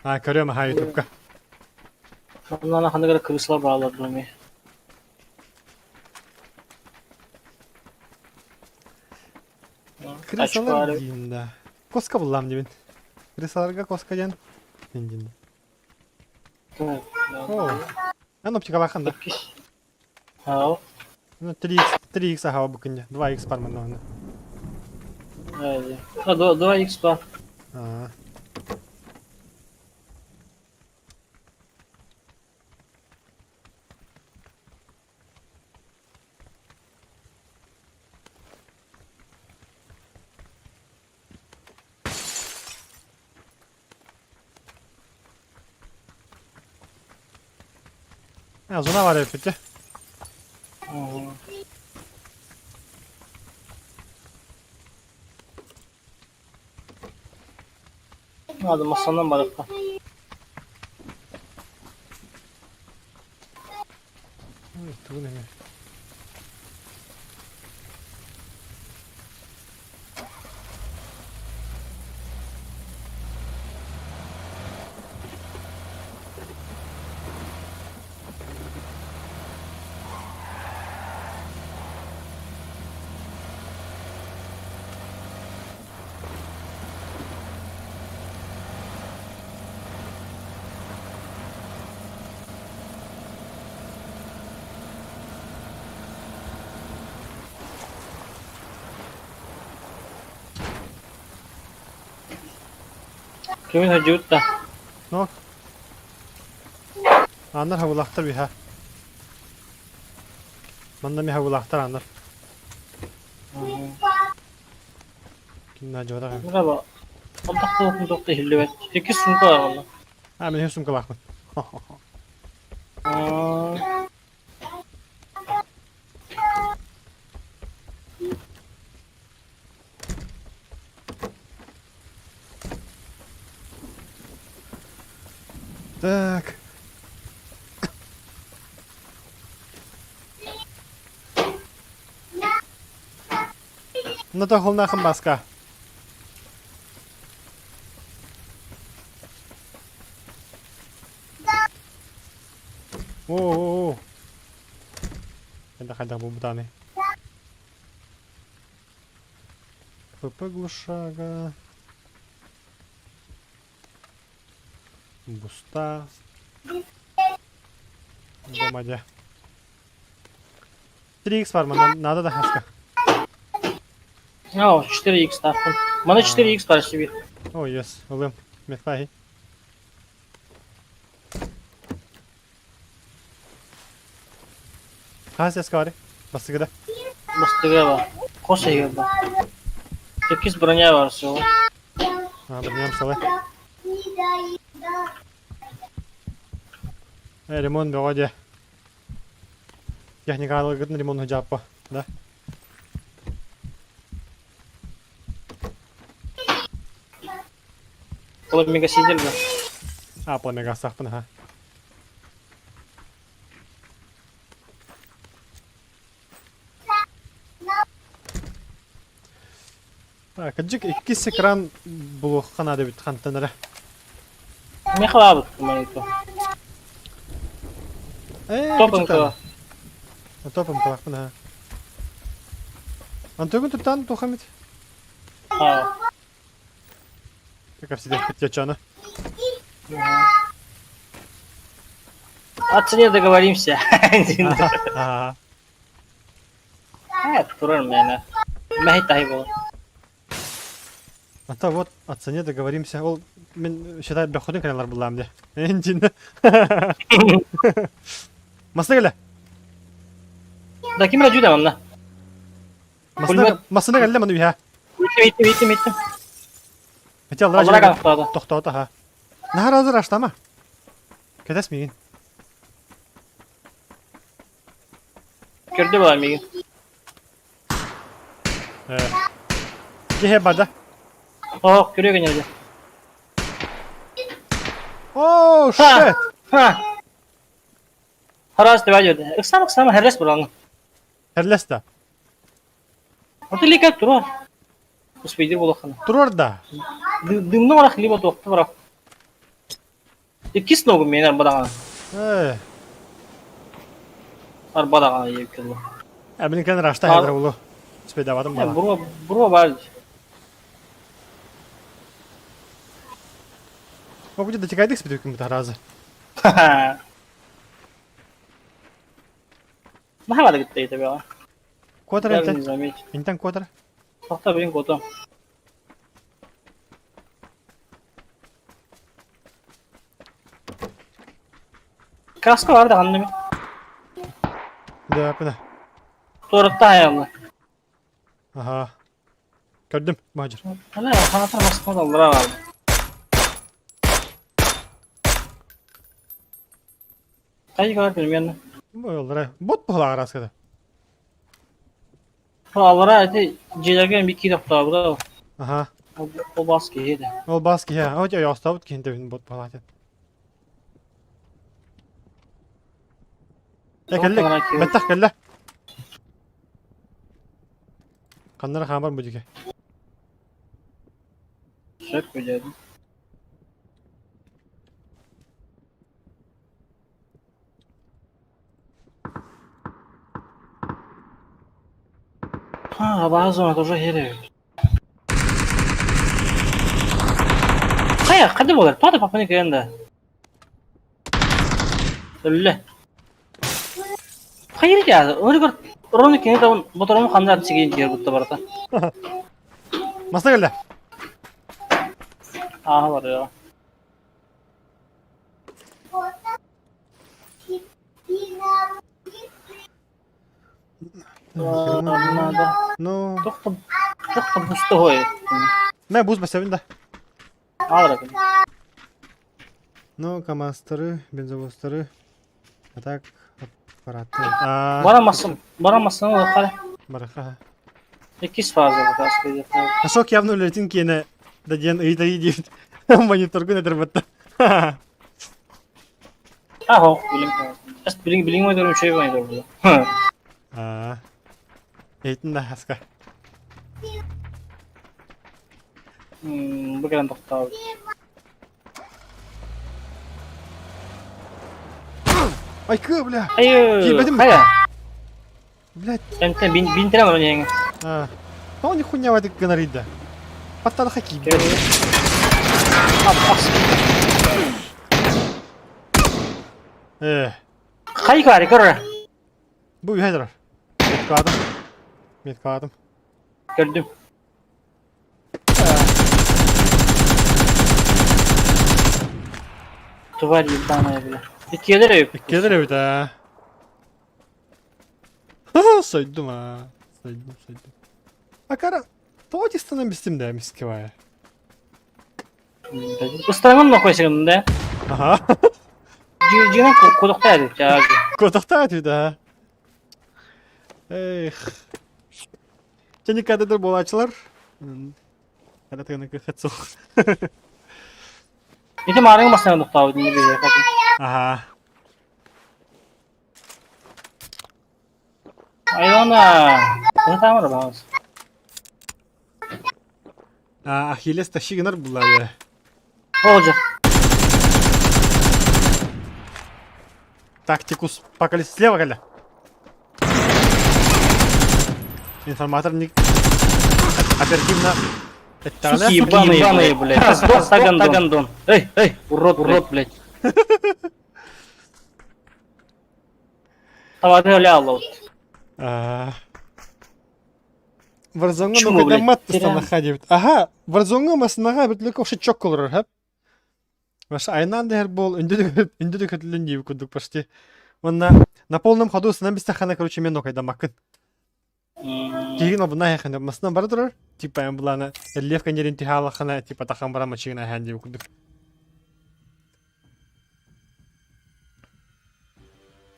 А, көрүөм аха ютубка. Онно ханнык эрэ крысалар бааллар дуу эмиэ. Крысалар Очкары. диин да. Коска буллам дибин. Крысаларга коска диэн. Мин диин. О, ан оптикалахан да. Иккис. Ау. Ну, 3x, 3x аха бу күнне. 2x бар манна онно. А, 2x бар. Аа. Зона бар эппит. Надо массанан барыахха. Тугун эмэ. Кимин сылдьыбыт да? Но. Ааннар хабылаахтар биһа. Манна ми хабылаахтар ааннар. Браво. Онтох туох да иһиллибэт. Иккис сумка бар онно. А, мин сумкалаахпын. Так. Ну то холнахым баска. О-о-о. Это хайдах бу бутаны. ПП глушага. Буста. Дома дьэ. 3x бар манна надо да хаска. О, 4x таахпын. Мана 4x бар себе. О, yes, ылым. Метлахи. Хас эска бары? Бастыгыда. Бастыга бар. Хос эйгер бар. 8 броня бар всего. А, броням салы. Ремонт бөҕө дьэ. Техникалыгытын ремонт дьааппа, да? Пламега сидел да? А, пламега сахпын, ха. Так, кырдьык иккис экран булуохха наада эбит хантан эрэ. Миэхэ баабыт монитор. Ээ, Топ кычытан. МК. Топ МК-лаахпын аха. Антөгүн туттан туох эмит? Аа. Как всегда, хотячана. О цене договоримся. Ага. Ээ, турар мээнэ. Мэһи таһи буолар. А то вот о цене договоримся. Ол мин считай бөххүтүн кэлэлэр буллаам дии. Энтин. Масына кэлэ. Да ким эрэ дьүдэ манна? Масына масына кэллэ маны үһэ. Иттим, иттим, иттим, иттим. Хотя аллара Аллара дьиэ тохтоото. тохтоото аха. Наһаа разыр аштама. Кэтэс миигин. Көрдө буолар миигин. Киһи барда. Оох, көрүө гэнэ Оо, shit! Ха! Хараас давай деді. Ыксам, ыксам, хәррес буралны. Хәрләс да. Оты лика туруар. Успейдир болохына. Туруар да. Дымны барах, либо туохты барах. Иккис ногу мен арбадаҕа. Э. Арбадаҕа иэккилло. Ә мин кэн рашта хәдер улу. Успейдаватым бала. Буруа буруа бар. Могу дотекайдык спидүкүм таразы. Наһаа да кытта итэ Куотар Даже не интен. заметил. Интен куотар. Тоқта билин куотуом. Краска бар да ханна ми. Да, пына. Туоратта хайалла. Аха. Көрдүм, махажыр. Ана ханатар маскада аллара бар. Хайыгар примерно. Буоллара. Бот буолар араскада. Алара ити дьиэлэргэ бикки тохтообута. Аха. Ол бас киһи да. Ол бас киһи. О ойостообут киһи тэбин бот буолар. Э кэллэ. Бэттэх кэллэ. Ханнара хаамар бу дьике. Сөп билэбин. А, абааһы тоже иһэр эбит. Хайа, хайда буолар? Тоҕо да папаны кыайан да? Өллө. Хайыр дьаады, өрүгэр рону кини табын моторун ханна сигин диэр бутта барата. Маста кэллэ. Ааһа барыа. Ну, Тохто пустой. Мэ бус басабын да. Аалар Ну, КамАЗтары, бензовозтары. А так, аппараты. Барамасын, барамасын улахара. Бараха. Иккис фаза бутас Ашок явно үлэтин киэнэ да диэн ыйытайы диэбит. Мониторгун этэр батта. Аһо, билим. Just билим билим мониторум үчүгэй монитор була. Аа. Эйтин да хаска. Бу кэлэн тохтообут. Айкы, бля! Айы, Киирбэтим. хайа? Блядь. Энтэн бин бинтэрэн олорон иһэҥ. Аа. Тоҕо нихуя вадик гынарыйда? Паттанаха киирбэт. Аппас. Э, Хайы каары көрөр. бу үһэ турар. Меткаладым. Меткаладым. Көрдүм. Тварь ебаная, бля. Иккиэлэр эбит. Иккиэлэр эбит аа. Сойдум аа. Сойдум, сойдум. Акара, тоҕо тистанан бистим да миске бая. Ыстаҥын нохуй да? Аха. Дьиҥэ кудухтаа эбит. Кудухтаа эбит аа. Эх. Чэ кадр буолааччылар. Хара тыганы кыхат суох. Ити маарыҥ массыына тохтообут ини биһиэхэ. Аха. Айона, кыһытаамар баҕас. А, Ахиллес тащи гынар буллар. Олдьа. Тактикус пока слева кэллэ. Информатор не оперативно эттэҕинэ Суки ебаные, блядь. Сдох, гондон. Эй, эй, урод, урод, блядь. Тавары ля Аа. Варзоҥҥа Чмо, блядь. нукадаммат тыстанахха диэбит. Аха, Варзоҥҥа масынаҕа бүтлүк ошичок олорор, хэп. Ваш айнаан дэһэр буол үндү көтүлүн диэбит курдук почти. Уонна на полном ходу сынан бистэххинэ, короче, мен нокайдаммаккын. Киһигин обуна эхэхин масынан бара турар, типа эн булаана рельеф кэннерин түһэ типа тахан баран мачыгына эхэн диэбит курдук.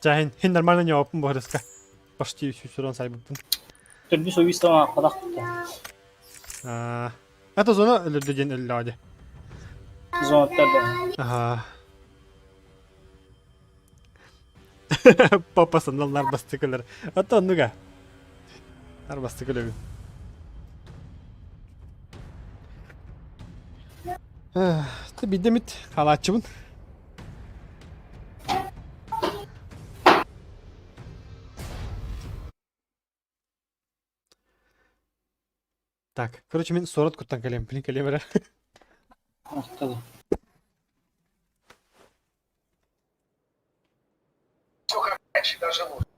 Чэ, хин нормально не оппун бу Почти сүүсүрэн сайбыппын. Төрдүс убийство ходах. Аа, это зона өлөрдө диэн өллөҕө дии. Зонаттар да. Аха. Папа саналлар бастыкылар. Ата оннуга. Нар бастыкылар. Ты бидемит халааччыбын. Так, короче, мин суорат куттан кэлиэм, блин, кэлиэм эрэ. Ортада. Все как раньше, даже лучше.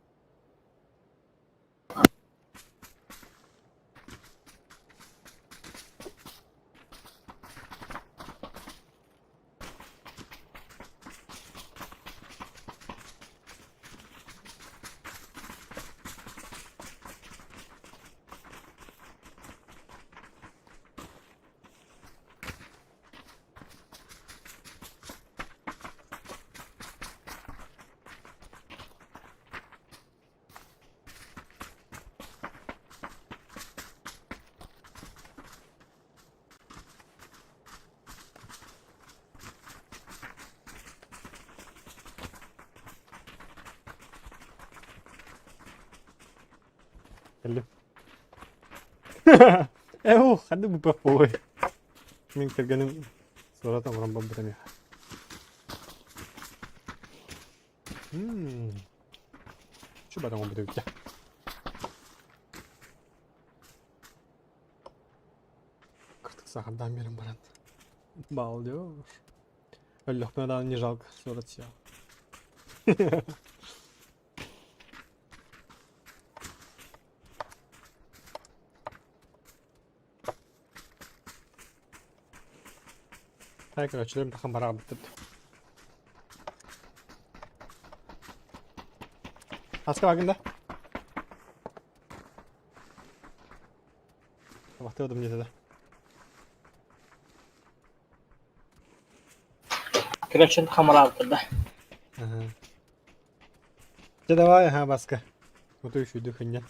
Кэллим. Ээ, ханнык буппах буолуой? Мин кэргэним суорат оҥорон барбыта миэхэ. Мм. Чубат оҥорбут эбит дьэ. Кыртык сахардаан биэрэн баран. Балдеж. Өллөхпүнэ даҕаны не жалко суорат сиэҕим. Тай короче, тахан бараабыттар. Аска багын да? Табахтыадым дете да. Короче, хамараабыттар да. Ага. Дьэ давай, аһаа Баска. Утуй үчүгүйдүк хынньан.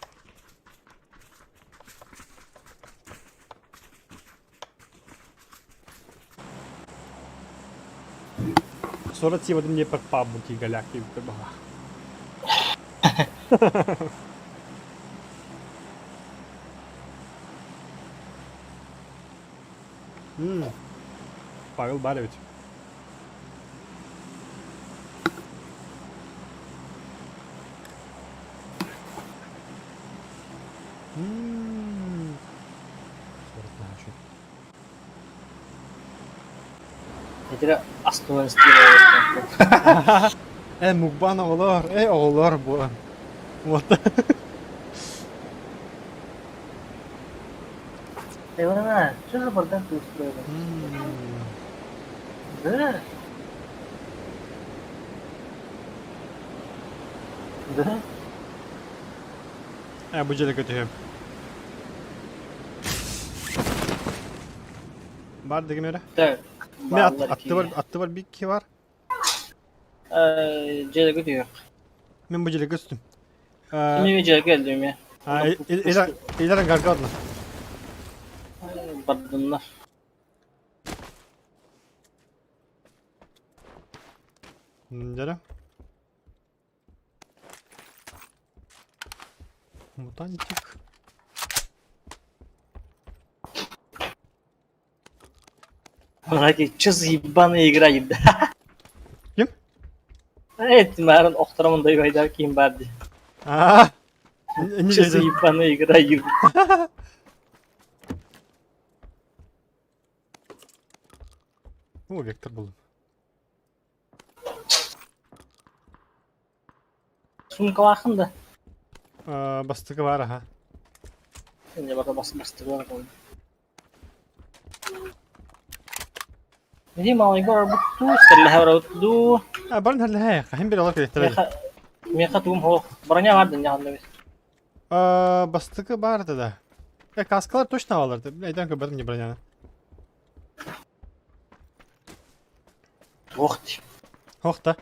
Сорот сиэбэтим диэппэр паабыт иигэлээх диэбиттэр баҕа. М, Павел баар эбит. М, Сорок Этирэ астынан истиилэр. Э, мукбан оҕолор, э, оҕолор буолан. Вот. Ивана, что за бардак ты устроила? Да? Да? Э, бу дьиэдэ көтүһүм. Бар дегим эрэ. Так, Мен аттыбар аттыбар бик ки бар. Дьиэдэ көтүөх. Мен бу дьиэдэ көстүм. Мен дьиэгэ келдим я. Илер гаргадна. Бардыннар. Дьэрэ. Мутантик. Ради, что за ебаная игра, да? Ким? Эт, марын охторомун дойбайдар ким бар ди. А, Что за ебаная игра, еб. О, вектор был. Сумкалаахын да? Бастакы баар аха. Инде бата бас бастыгы бар буолла. Ити малайга барбыт дуу, сэллэһэ барабыт дуу. А, баран хәллэһэ, хаһын бир олор кэлиэхтэрэ. Миэхэ миэхэ тугум суох. Броня баар да инньэ бит. Бастакы баар да. Э, каскалар точно алалар. Айдан көрбөтүм не броняны. Туох дии. Ох да.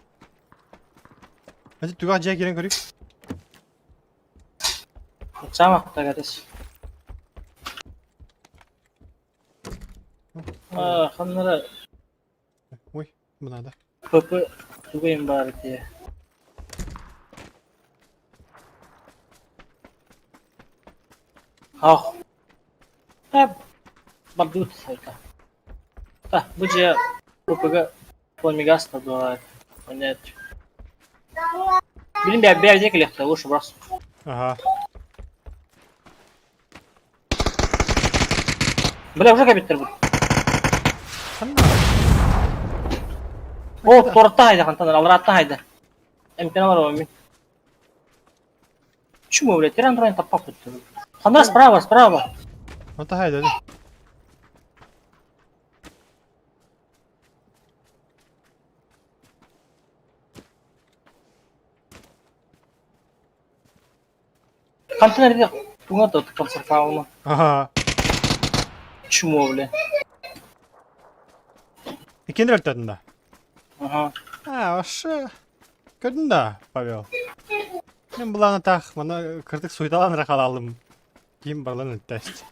Ати түгэх дьиэ киирэн көрүй. Саамахтагатыс. Ханнара Ой, бу надо. ПП тугайым баар дии. Ах. Бардут сайта. Та, бу дьиэ ПП-га Фламигаста бывает. Понять. Блин, бя бя где клехта, лучше брос. Ага. Бля, уже кабиттер был. О, торта хайда хантан, алратта хайда. Эмпена бар мин. Чему, блядь, тиран трон таппап бүттү. Ханна справа, справа. Ота хайда. Хантан эрдэ туҥа да консервауна. Ага. Чмо, бля. Иккиэн өлтөтүн да? Ага. А, вообще. Көрдүн да, Павел? Мен булааны таах, мана кырдык суйталан эрэ халаалым. Ким барлан өлтөөст.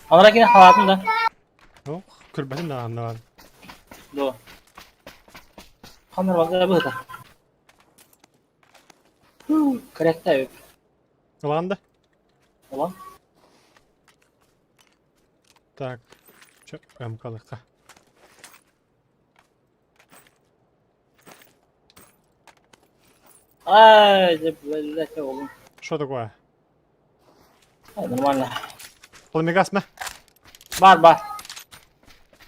Анара кини халаатын да. Ох, көрбөтүм да анна бар. Дуо. Ханнар база быһыта. Корректно эбит. Ылаҕын да? Ылан. Так, чэ, МК-лыхха. Ай, дьэ, блядь, оҕолум. Что такое? Ай, нормально. Пламегас мэ? Бар, бар.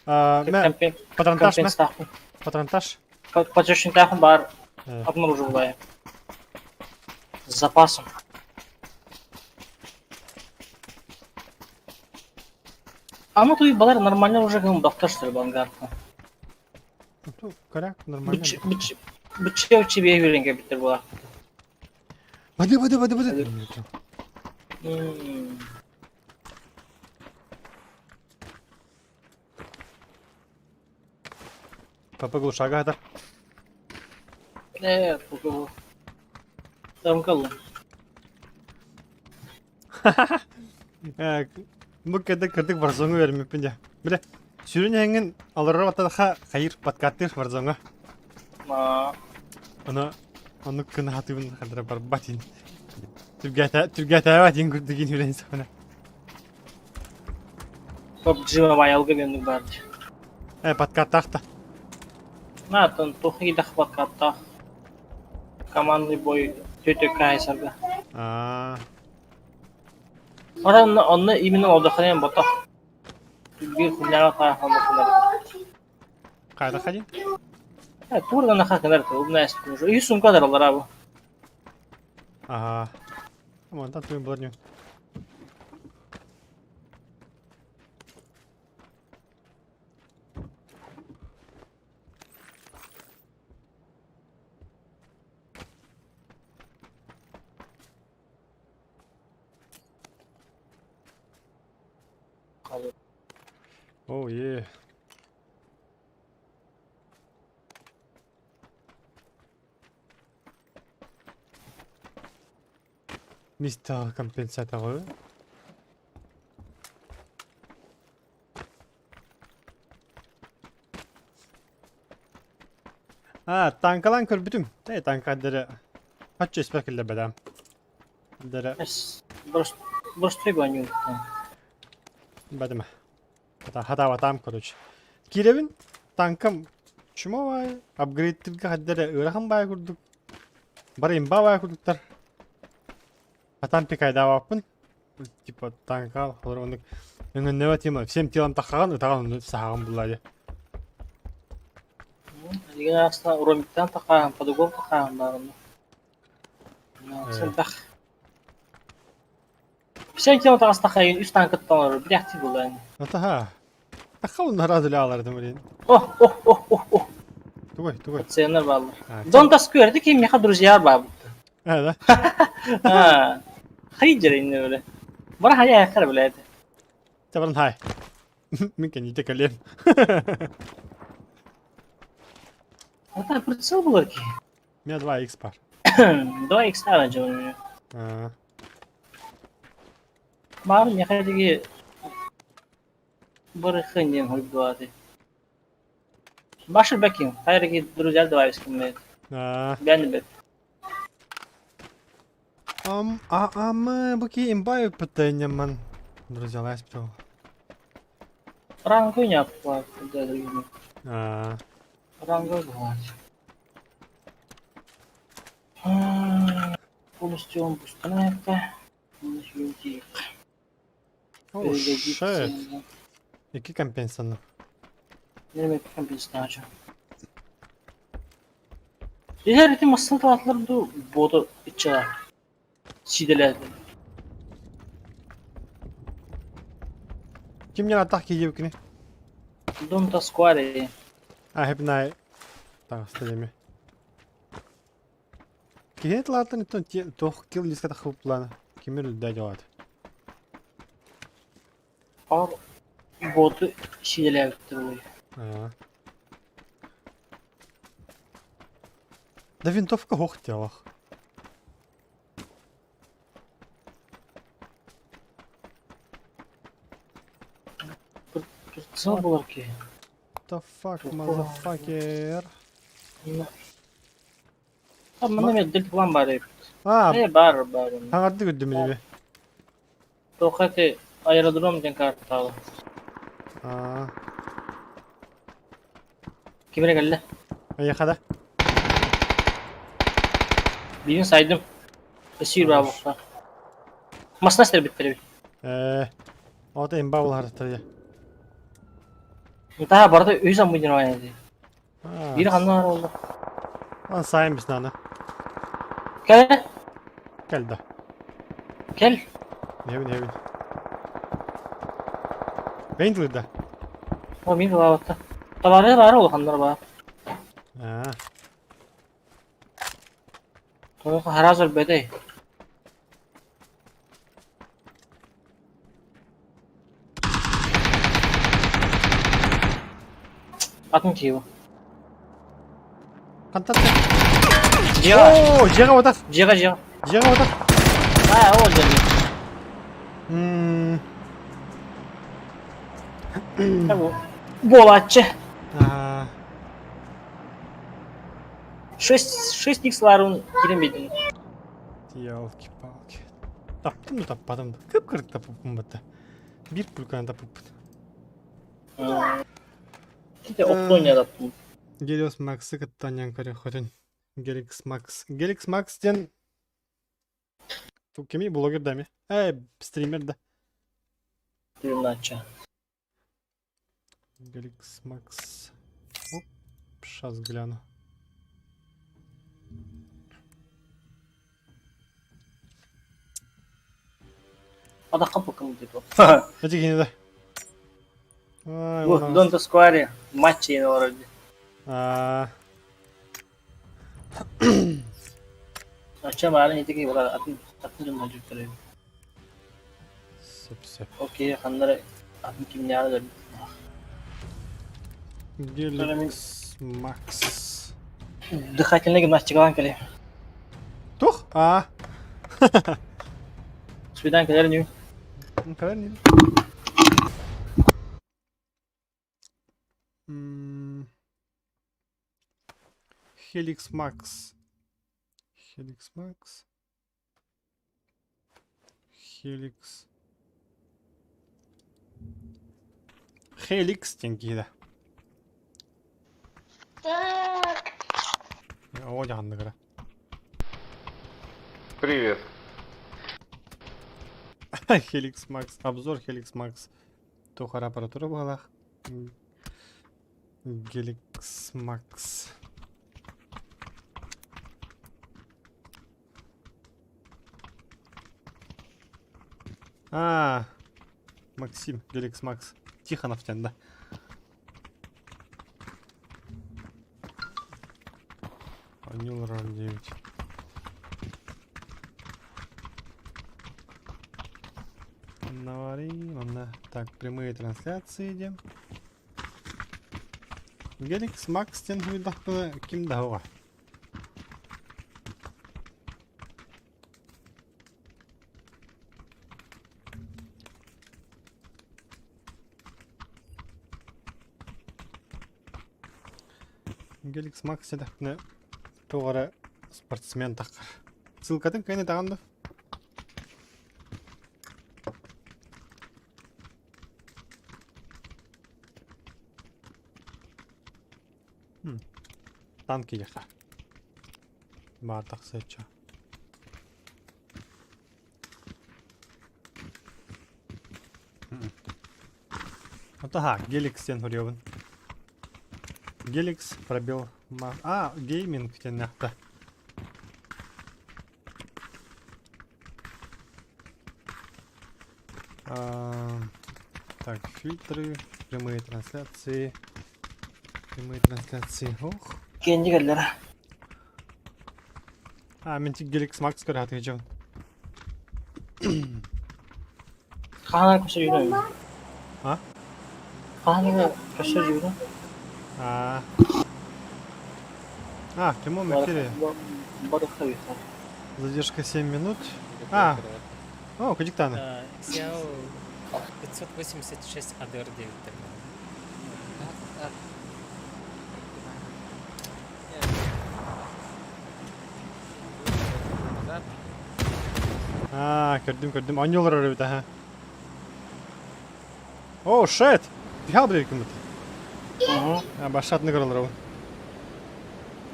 Мэ, патронтаж мэ? Компенстаахпын. Патронтаж? Патронтаахпын бар Э, обнаруживаю. С запасом. Ама туй балар нормально уже гын бахтар бангарка. Ну, коряк, нормально. Бычча чебе үйренге биттер була. Воды, воды, воды, воды. Папа глушага это. Э, бу. Там каллым. Бу кэдэ кырдык Warzone үөрэммиппин дьэ. Бile сүрүн эһэҥҥин олорор баттаха хайыр подкаттыыр Warzone-ҥа. Ону оннук гына хатыыбын хадара барбат ин. Түргэтэ түргэтээбэт ин курдук ин үлэн саҕана. PUBG Mobile-га меник бар. Э подкаттаах та. На, тон туох идах подкаттаах. Командный бой төтө кайсарга. Аа. Онно онно именно олдоханен ботох. Биир хуняга тааханна кынар. Хайда хади? Э, туурдан ха кынар умная уже. И сумка даралар абы. Ага. Мантан туйун булар Oh yeah. Mister Compensator. А, танкалан көрбүтүм. Э, танкадары. Хаччы испек киллербэтам. Дара Просто гоню. бадыма. Хата хатаабатаам короче. Киирэбин танкам чума баай, апгрейдтиргэ хаддара ыарахан баай курдук. Бары имба баай курдуктар. Хатаан пикайдаабаппын. Типа танка олор оннук өҥөннөбө тема всем телом тахаҕын ытаҕын онну саһаҕын булла дии. Деген астына Ромиктан тақаан, по-другому тақаан баарына. Сылбах. Всем телом тағастақайын үс танкыттан олор, биряхти булан. Атаха. Тахха наразы алардым блин. О, о, о, о, о. Тугой, тугой. Ценер баллар. Дон таскү ким меха друзья бар. А, да? А. Хайджер инне бile. Бара хая яхар билет. Табаран хай. Мин кэннитэ кэлиэм. Это прицел был ки. У меня 2 х пар. 2 х у меня. А. Бар меха диги бары хынден хуйдуаты. Башыр бакин, хайраги друзья давай скиммет. А. Бян бет. Ам, а, а мы буки имбаю пытаньяман. Друзья, лайс птол. Рангу не отплат, да, другими. А. Рангу бывает. Полностью он пустая. Полностью О, shit. Які компенсаны? Не компенсация. Егер ити массыны талатлар ду боту ича сиделер. Ким не атах киебкини? Дом та скваре. А, хепнай. Так, стадиями. Киһи тлаатын тох кил лиска тахып плана. Кимир үлдә жават. Ар боту сиделер бу. А. Да винтовка хох телах. Прицел булар ки. The fuck, motherfucker. А мына мен дел план бар. А, Э, баар, баар. хаҥардык үрдүм ини. Туохха ити аэродром диэн картаҕа. Аа, Ким эрэ кэллэ? эйиэхэ да? Биирин сайдым. Өссө баабыхха. Масна стербиттэр эбит. Ээ, ото имба булаһарыттар дьэ. Таha барыта үс аммыдьын ди. Биир ханна баар буолла? Ан сайын бис наны. Кэл. Кэл да. Кэл. Небин небин. Бейн тылыда. О, мин баабатта. Табаары баары улаханнар баар. Аа. Тоҕо хараас өлбөтөй. Атын киһи бу. Хантан Дьиэҕэ. Оо, дьиэҕэ батах. Дьиэҕэ дьиэҕэ. Дьиэҕэ батах. Аа, ол дьиэҕэ. Мм. Бу буолааччы. Аа. 6 6 икс-ларын кирен бедин. Елки-палки. Таптым да таппатым да. Кып-кырык таппыппын бата. Биир пульканы таппыппын. Ките оптоня таптым. Гелиос Максы кытта анньан көрөхөтүн. Геликс Макс. Геликс Макс диэн кими блогер да ми? Э, стример да. Тыыннаачча. Геликс Макс. Оп, сейчас гляну. Адакка букум дип. Эти кини да. Ай, Бу уна. Донто Сквари матч yeni олорор. А, Ача баарын итики була атын атын дьон мөлдьүттэр. сөп сөп. Окей, ханнары атын кимнээҕи да Геликс Макс. Дыхательная гимнастикалаан кэлиэ. Тух? А. Свидан кэлэр нүү. Кэлэр нүү. Helix Max. Helix Max. Helix. Helix диэн киһи да. Так. Оо дьаһанныгара. Привет. Helix Max. Обзор Helix Max. Туох аппаратура быһалаах. Helix Max. А, Максим, Helix Max. Тихонов диэн да. Анил ран 9. Навари, манна. Так, прямые трансляции идем. Геликс Макс диэн хуйдахпына ким да оҕа. Геликс Макс диэтэхпинэ туох эрэ спортсмен таххар. Ссылкатын кыайан даҕаны да? Танк киһиэхэ. Баар тахсыаччы. Ото Геликс диэн суруйабын. Геликс пробел А, гейминг диэннээхтэ. Так, фильтры, прямые трансляции. Прямые трансляции. Ох. Кэнди кэллэр. А, мен тик Геликс Макс көрө сатыйдьабын. Хаһан көсөр жүнө? А? Хаһан көсөр жүнө? А. А, в прямом эфире. Задержка 7 минут. А. О, Кадиктаны. Xiao 586 ADR 9 Аа, көрдүм, көрдүм. Оонньуу олорор эбит, аха. О, shit! Пихал блин кымыт. Угу. А, башат ныгыр олоробун.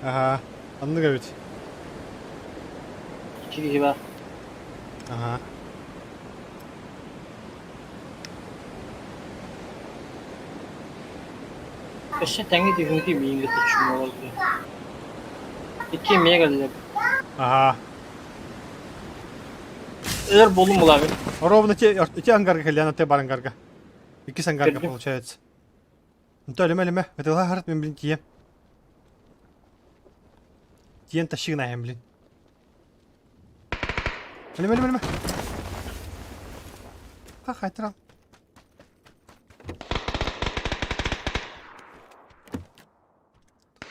Аха, оннук эбит. Икки киһи баар. Аха. Өссө тэҥҥэ түһүҥҥү миигин кытта чумуолар дуо? Икки эмиэ кэллилэр. Аха. Өр буоллум булаабын. Ровно те, ити ангарга кэллээн аты бар ангарга. Иккис ангарга Көрдүм. получается. Ну өлүмэ өлүмэ. Ытыла харат мен блин тиийэм. Тиийэн тащи гынаайым блин. Өлүмэ өлүмэ өлүмэ. Ха хайтырал.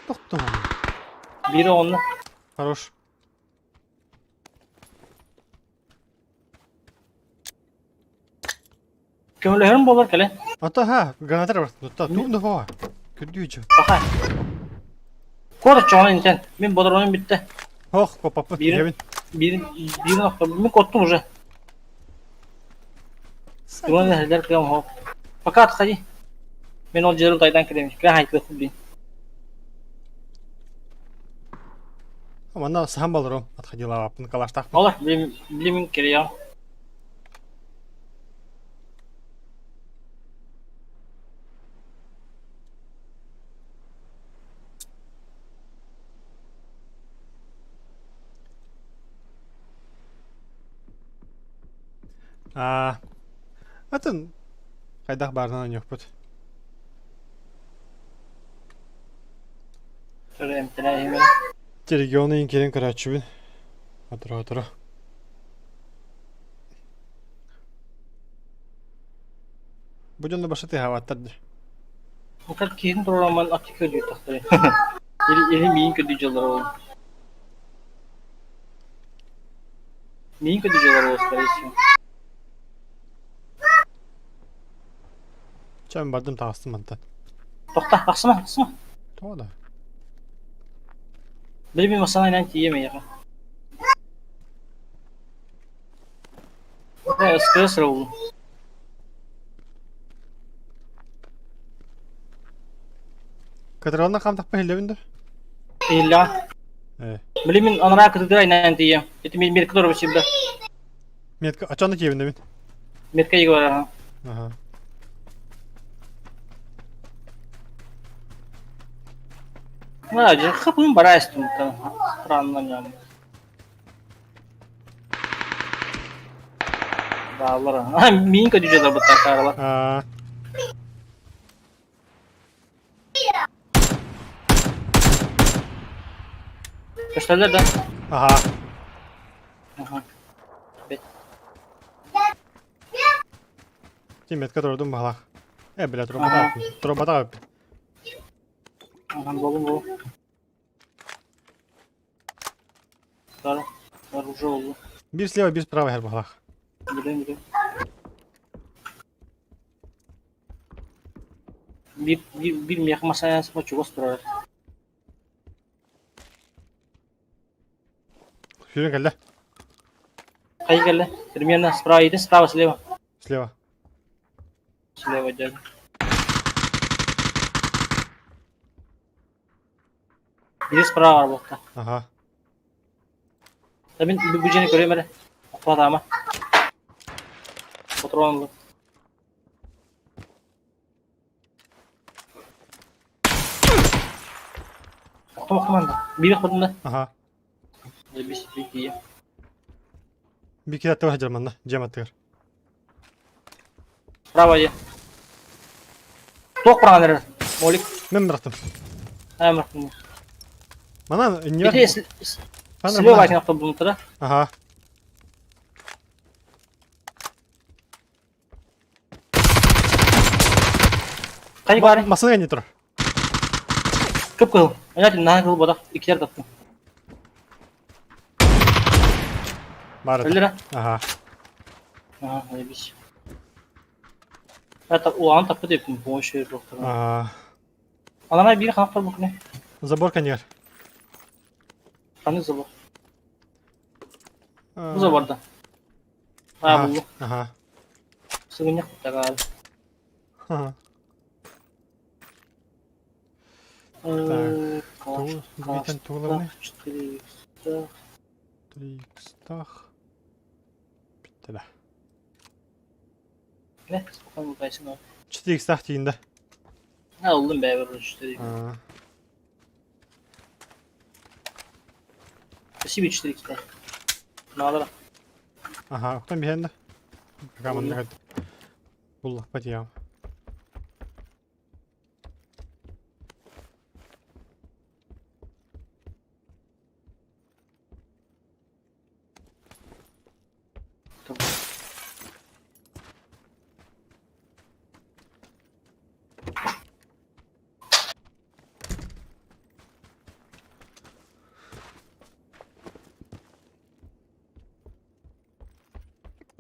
Тохтоо. Биир оҕонно. Хорош. Көмөлөһөрүм буолар кэлэ. Ата ха, граната бар. Тутта, тугун да хоа. Күрдүүчү. Баха. Куор чоҕун интен. Мин бодоронум бүттэ. Ох, копаппыт, Биирин, иһэбин. биирин, биирин охто. Мин коттум уже. Туран эһэлэр кыам хоп. Пока отходи. Мен ол жерин тайдан киремин. Кирэ хайкы блин. Манна сахан балырым отходила аппын калаштаахпын. Олар, билим, билимин кириям. Аа, атын хайдах баарынан ойнуохпут. Регионы кирен көрөөччүбүн. Отура отура. Бу дьонно баша тыһаабаттар дии. Как киһин туруораман аты көрдүү тахтары. Или миин көрдүү дьоллор ол. Миин көрдүү дьоллор ол, скорее всего. Чэ, мин бардым таҕыстым мантан. Тохта, тахсыма, тахсыма. Тоҕо да? Билбин масана инэн тиийэ миэхэ. СКС роллу. Кытырална хаамтахпа иһиллэбин да? Иһиллэҕэ. Э. Билимин анараа кытыдыра инэн тиийэ. Ити метка торбу сирдэ. Метка, ачаны тиийэбин да мин? Метка иге бар. Ага. А, хапын барайстым там. Странно ням. Баалар. А, миин көдүжө да баттакарла. Аа. Көстөлөр да? Аха. Аха. Бет. Ти метка турдум баһалаах. Э, бля, турбатаах. Турбатаах. Ахан болу болу. Сара, сара уже oldu. Биир слева, биир справа иһэр баһалаах. Билем, билем. Биир, биир, биир миэхэ масайаасыма чугас турар. Сүүрэн кэллэ. Хайа кэллэ? Примерно справа иди, справа, слева. Слева. Слева дядя. Биир справа арбатта. Ага. Да мин бу дьиэни көрүөм эрэ. Охуотаама. Патрон ыллым. Охтум охтум анда. Биир охтум да. Ага. Бис тиийэ. Биир киһи аттыгар сылдьар манна, дьиэм аттыгар. Справа дьиэ. Туох быраҕан эрэр? Молик. Мин бырахтым. Аа бырахтым. Манан иннибэр. Ити слева айтын охтобунтара. Ага. Хайы баар? Массыына кэннэ турар. Кып-кыһыл. Онятин наһаа кыһыл бодох. Иккитэр таптым. Баар этэ. Өллөрө? Аха. Аха, эбис. Это улахан таппыт эбиппин, помощь берип Аа. Анана биир ханах бар бу күнэ. Забор кэннигэр. Ханнык забор? Бу заборда. Аа буллум. Аха. Сыгынньах тагаал. Ага. Так. Тугу тугулабыный? 4 икстах. 3 икстах. Bitti да. Не, спокойно утайсың ол. 4 икстах тиийин да. Ha oldum be bir 4 Аа. Спасибо 4 икстах. Наадара. Аха, оттон биһэн да. Пока манна буллахпат я.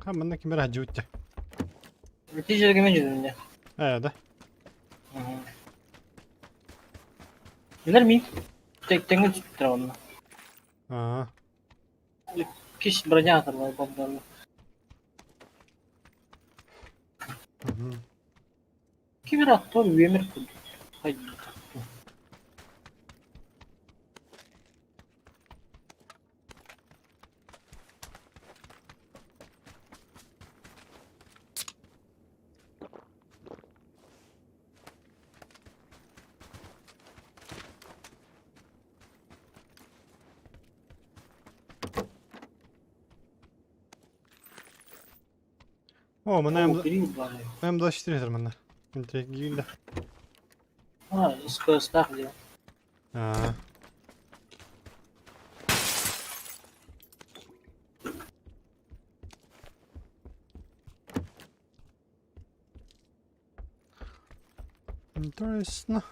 Манна ким эрэ дьиэбит Нәтижелерге мен жүрдім де. Ээ да. Билер мин. Тэҥҥэ түспүттэр онно. Аа. Киш броня атарлар бомбалар. Ким эрэ аттар үөмэр курдук. Хайдах. О, манна О, период бар. М24 этэр манна. Интриги да. А, СКС-тах диэн. Аа. Интересно.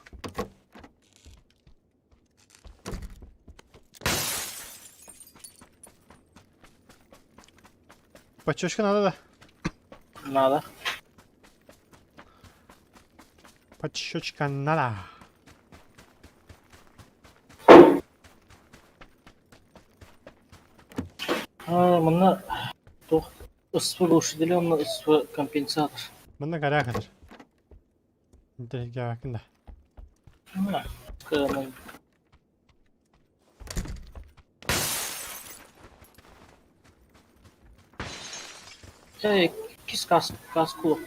Подчёчка надо, да? Надо. Подщечка надо. А, манна туох СВ глушители, онно СВ компенсатор. Манна горяк этэр. Интриги да. Кыамын. Чэ, кис кас кас кулах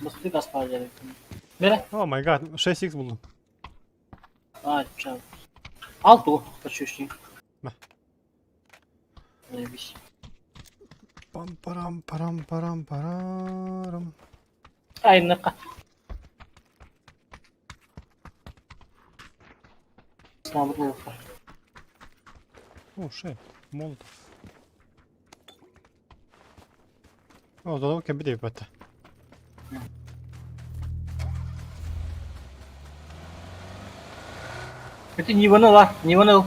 Мыкты кас баар Бэрэ? Oh my god, 6x булдум. А, ча. Ал тугу, подшипник. На. Заебись. Пам парам парам парам парам. Айныка. Слабый лука. О, shit, молотов. О, задал кэбиде бата. Это не ванила, не ванил.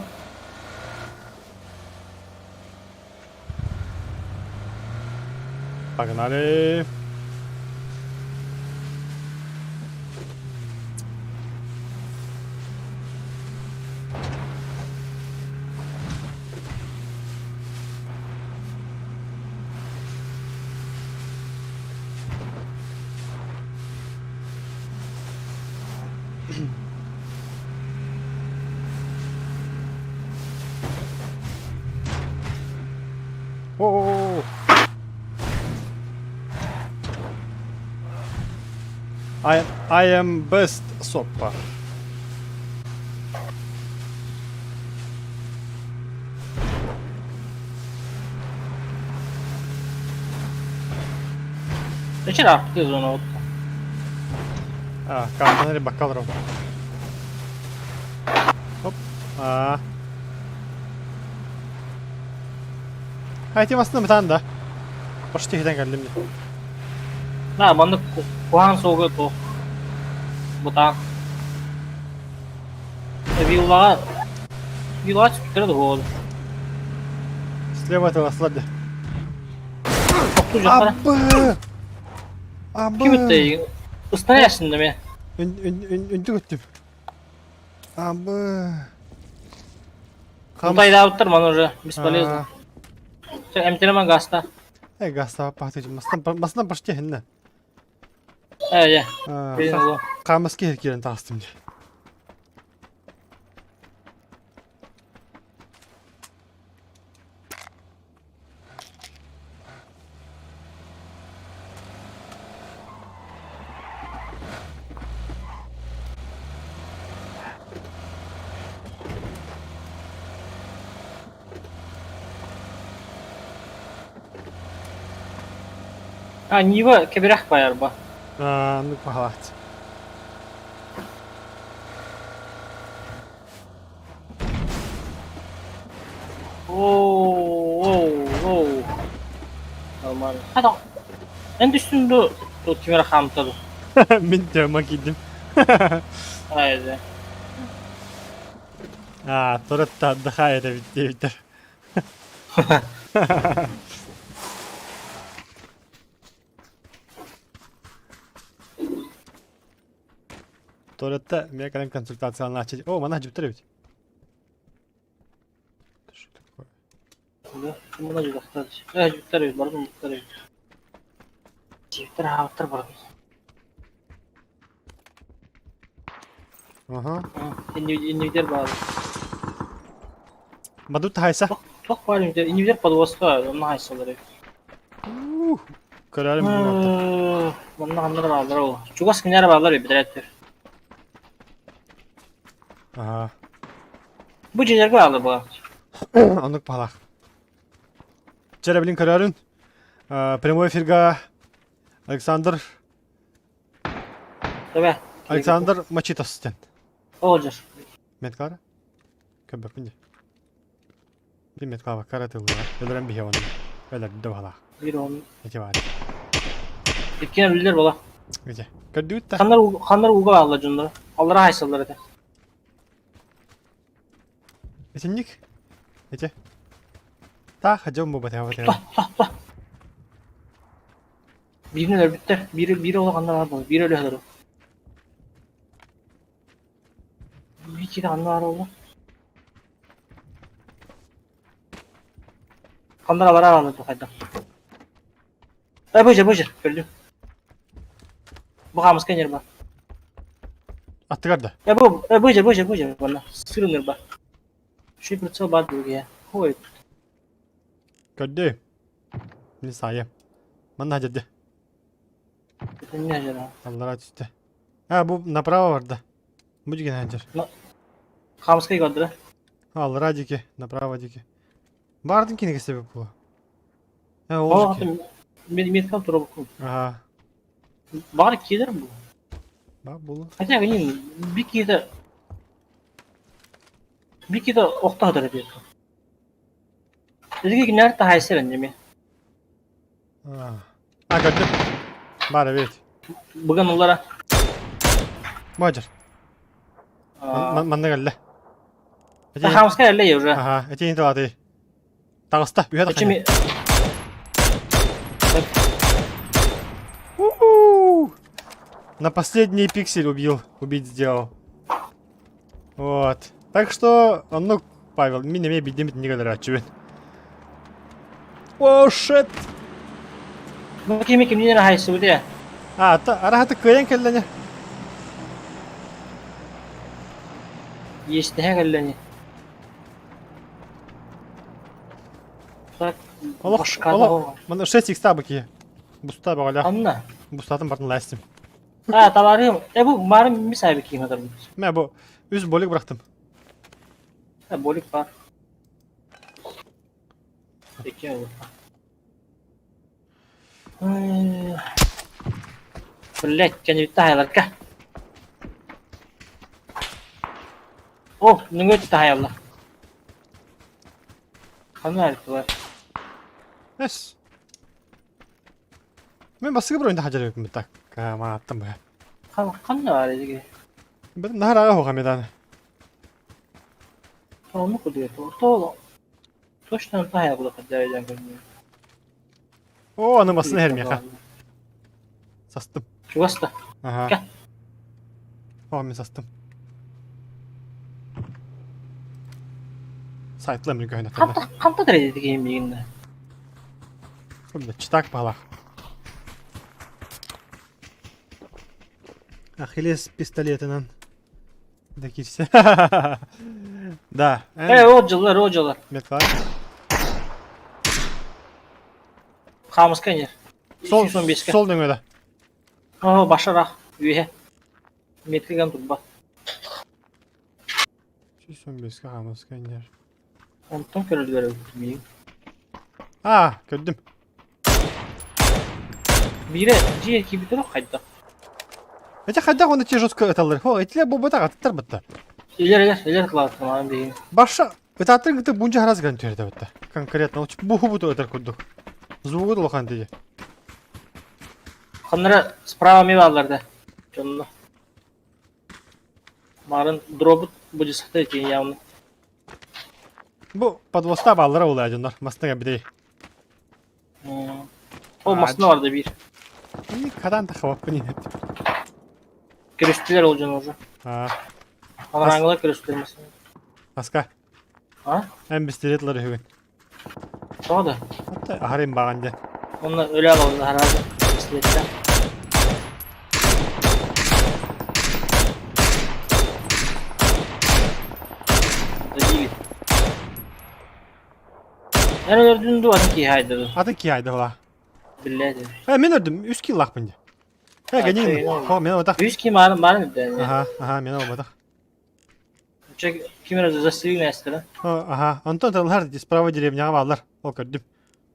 Погнали. О-о-о! I am best соппа. Зачем ты зона вот? А, картаны бакалров. Оп. А. Айти басында бытаан да. Почти хитэн кэллим дии. На, маннык куһаҕан суолга туох бытаан. Виллаҕа виллаҕа түспүттэрэ да буолуо. Слева этого слади. Тохтуу дьахтара. Абы! Абы! Ким ыттый? Ыстана да ме. Үнтү көттүм. Абы! Кутайдаабыттар маны уже бесполезно. Эмтелеме гаста. Э, гастааппаатыч, мастан мастан почти хиннэ. Ээ, дьэ. Хаамас киһи киирэн таҕыстым дьэ. А, Нива кэбирэх байарба. Аа, ну пахалаат. Оо, оо, Нормально. Хата, эн түстүн ду, ту ким эрэ хаамта ду. Мин тема киирдим. Айда. Аа, туратта отдыхает эбит диэбиттэр. Туратта мен кэлэн консультацияланааччы. О, манна дьүптэр эбит. Что такое? Мына дьүлэхтэр. Э, дьүптэр эбит, бардым дьүптэр эбит. Дьүптэр аһаабыттар бардым. Аха. Иннибитер баар. Бадут хайса. Туох баар иннибитер? Иннибитер подвозка, онно хайсалар эбит. Көрөрүм буолуохта. Манна ханнара бааллар ол. Чугас кинилэр бааллар эбит бэдэрээттэр. Аха. Бу дьиэлэргэ бааллар буолар. Оннук баалаах. Чэ, билин көрөрүн. Прямой эфирга Александр Тэбэ. Александр Мачитос диэн. Олдьор. Медкара? Көрбөппүн дии. Би медкара кара тыллара. Өлөрөн биһи оны. Өлөрдө баһалаах. Биир он. Ити баар. Иккиэн өлүллэр буола. Ити. Көрдүгүт да? Ханнар ханнар ууга бааллар дьонноро. Аллара хайсаллар этэ. Итинник. Ити. Таах дьон бу батыха батыха. Биирин өлөрбүттэр. Биир биир оҕо ханна баар буолла? Биир өлө сытар. Биир киһи ханна баар буолла? Ханна алара аҕалла дуу хайдах? Э, быжыр, быжыр, көрдүм. Бу хаамыска ньырба. Аттыгар да. Э, бу, э, быжыр, быжыр, быжыр, манна. Сыр ньырба. Ши прицел баар другие. Ой. Көрдү. Мин саайым. Манна дьэрдэ. Не жара. Аллара түстэ. А, бу направо барда. Бу дьиген ханчар. Хамскай көрдүрэ. Аллара дики, направо дики. Бардын кинигэ себеп бу. Э, ол дики. Мен меткам тура бу. Ага. Баар киирэр бу. Ба булу. Хотя блин, би киирэ би киирэ охто хатар эбит. Биһиги кинилэр таһайсар эми. А, көрдүм. Бар эбит. Бүгүн улара. Мажыр. Манна кэллэ. Хаамыска кэллэ уже. Аха, этиин тылаты. Таҕыста, үһэ тахса. На последний пиксель убил, убить сделал. Вот. Так что, оннук, Павел, мин эмиэ биирдэ итинник өлөрөөччүбүн. О, shit! Бу кими кимнин эрэ хайсыбыт ээ. А, араһаты кыайан кэллэне. Иэстэһэ кэллэни. Так, Олох, башкада олох, мана 6 икс бакия. Буста баҕаля. Анна. Бустатын бартын ластим. А, табарым. Э, бу марым ми сайбы киим атарбыт. Мә бу үс болик бырахтым. Э, болик бар. Икки ол. Блять, кэнниттэ хайаларга. О, нүҥө таһайаллар. Ханна арыттылар? Эс. Мен басыгы бір ойында хажар эбиппин так. Мааттан бая. Ханна баар эдиги? Бир нахар ага хоға меданы. Онну кудует. То точно тахая була хаддайдан көрмө. О, аны басын эрмиэхэ. Састым. Чугас да. Ага. О, мен састым. Сайтлы мен көһөнө. Ханта ханта дэрэ дигин мигинне. Читак баҕалаах. Ахиллес пистолетынан да киирсэ. Да. Э, ол дьыллар, ол дьыллар. Метлар. Хаамыска инер. Сол, 215-ке. сол нөҥөдө. О, башарах, үөһэ. Меткиган турба. 115-ке хаамыска инер. Онтон көрөллөр эбит Аа, көрдүм. Биирэ дьиэ киирбитэ хайдах? Эти хайдах оны те жестко ыталлар. Хо, этилер буолбатах атыттар бытта. Илер илер илер кылааттамаан биһиги. Баша ытааттан кытта бунча харас ган түһэрдэ бытта. Конкретно бу буту ытар курдук. Звугу да улахан тиги. Ханнара справа ми бааллар да. Дьонно. Марын дробут будет сахта явно. Бу подвоста бааллара буолаа дьоннор. Мастыга битей. Ол масына барда биир. Хадан тахабаппын инет. Көрүстүлэр ол дьон уже. Анараҥылар көрүстүлэр масына. Аска. А? Эн бистиретлар үһүгүн. Тоҕо да? Отта аһарым баҕан дьэ. Онно өлө алалын аһараады. Бистиретте. Добили. Эн өлөрдүн дуу, атын киһи айда дуу? Атын киһи айда була. Биллээти. Э, мен өлдүм, үс киллаахпын дии. Э, генин, хо, мен отах. Үс ким марын марын өлдү. Аха, аха, мен олбатах. Ким эрэ застрелил мээстэрэ. Аха, онтон тыллар справа деревняҕа бааллар. Ол көрдүм.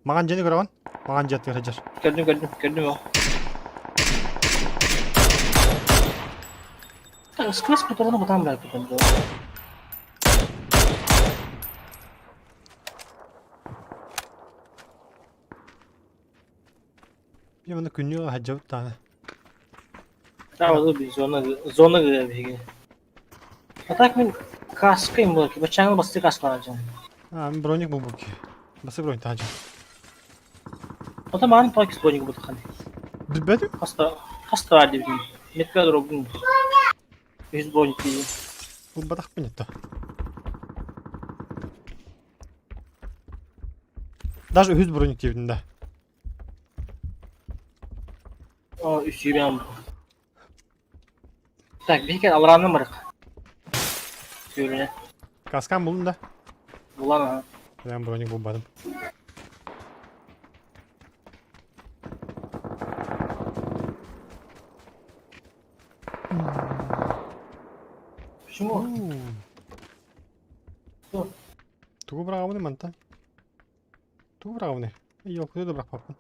Маҕан дьиэни көрөҕүн? Маҕан дьиэ аттыгар сылдьар. Көрдүм, көрдүм, көрдүм ол. Сквозь патроны бытаан бырааппытым дуо? Мен маны күннүү аһадьабыт даҕаны. Саабы би зона зона гыа биһиги. А так мин каска им буолар баччааҥы бастыы каскалаах дьон. А, мин броник булбут Басы броник таһа Ото маан тоакис броник бутахан. Билбэтим. Хаста хаста бар дибитим. Метка дробун. Үс броник дии. Булбатахпын это. Даже үс броник диэбитим да. О, үсүүбэм. Так, биһиги алраанна барык. Күөлүнэ. Каскам булдум да. Булан аха. Прям броник булбатым. Почему? Что? Тугу быраҕабыный мантан? Тугу быраҕабыный? Елкуду да бырахпаппын.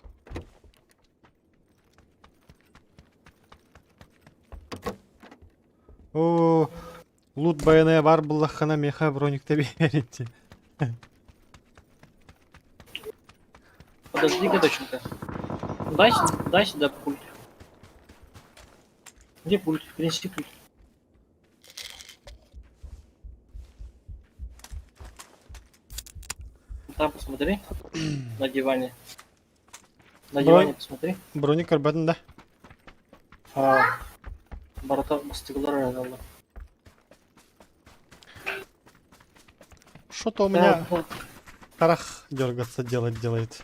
Оо, лут байаная бар буллаххына меха броникта биэрити. Подожди-ка, доченька. Дай, дай сюда пульт. Где пульт? Принеси пульт. Там посмотри. На диване. На диване посмотри. Броник көрбөтүн да. А, барыта бастыгылар аралар. Что-то у меня тарах дергаться делать делает.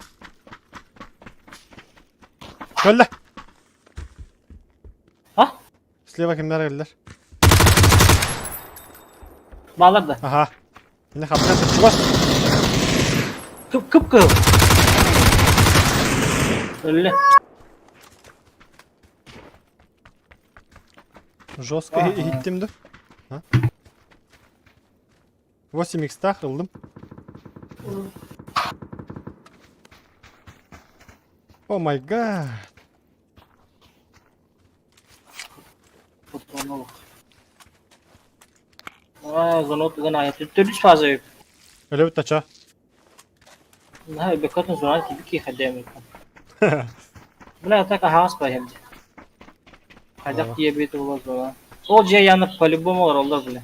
Көллө! А? Слева кимнэр кэллэр? Баалар да. Аха. Міне хапта чугас. Кып кып кыл. Өллө. Жестко иһиттим да. 8 икстах ылдым. Oh my god. Патронолог. Аа, зонот гана төрүс фаза үп. Өлөбүт тача. Наһаа бэккатын зона киби хайдам Бля, так аһаҕас баһым. Хайдах тиийэбит буолар зона. Ол дьиэ яны по-любому олороллор бля.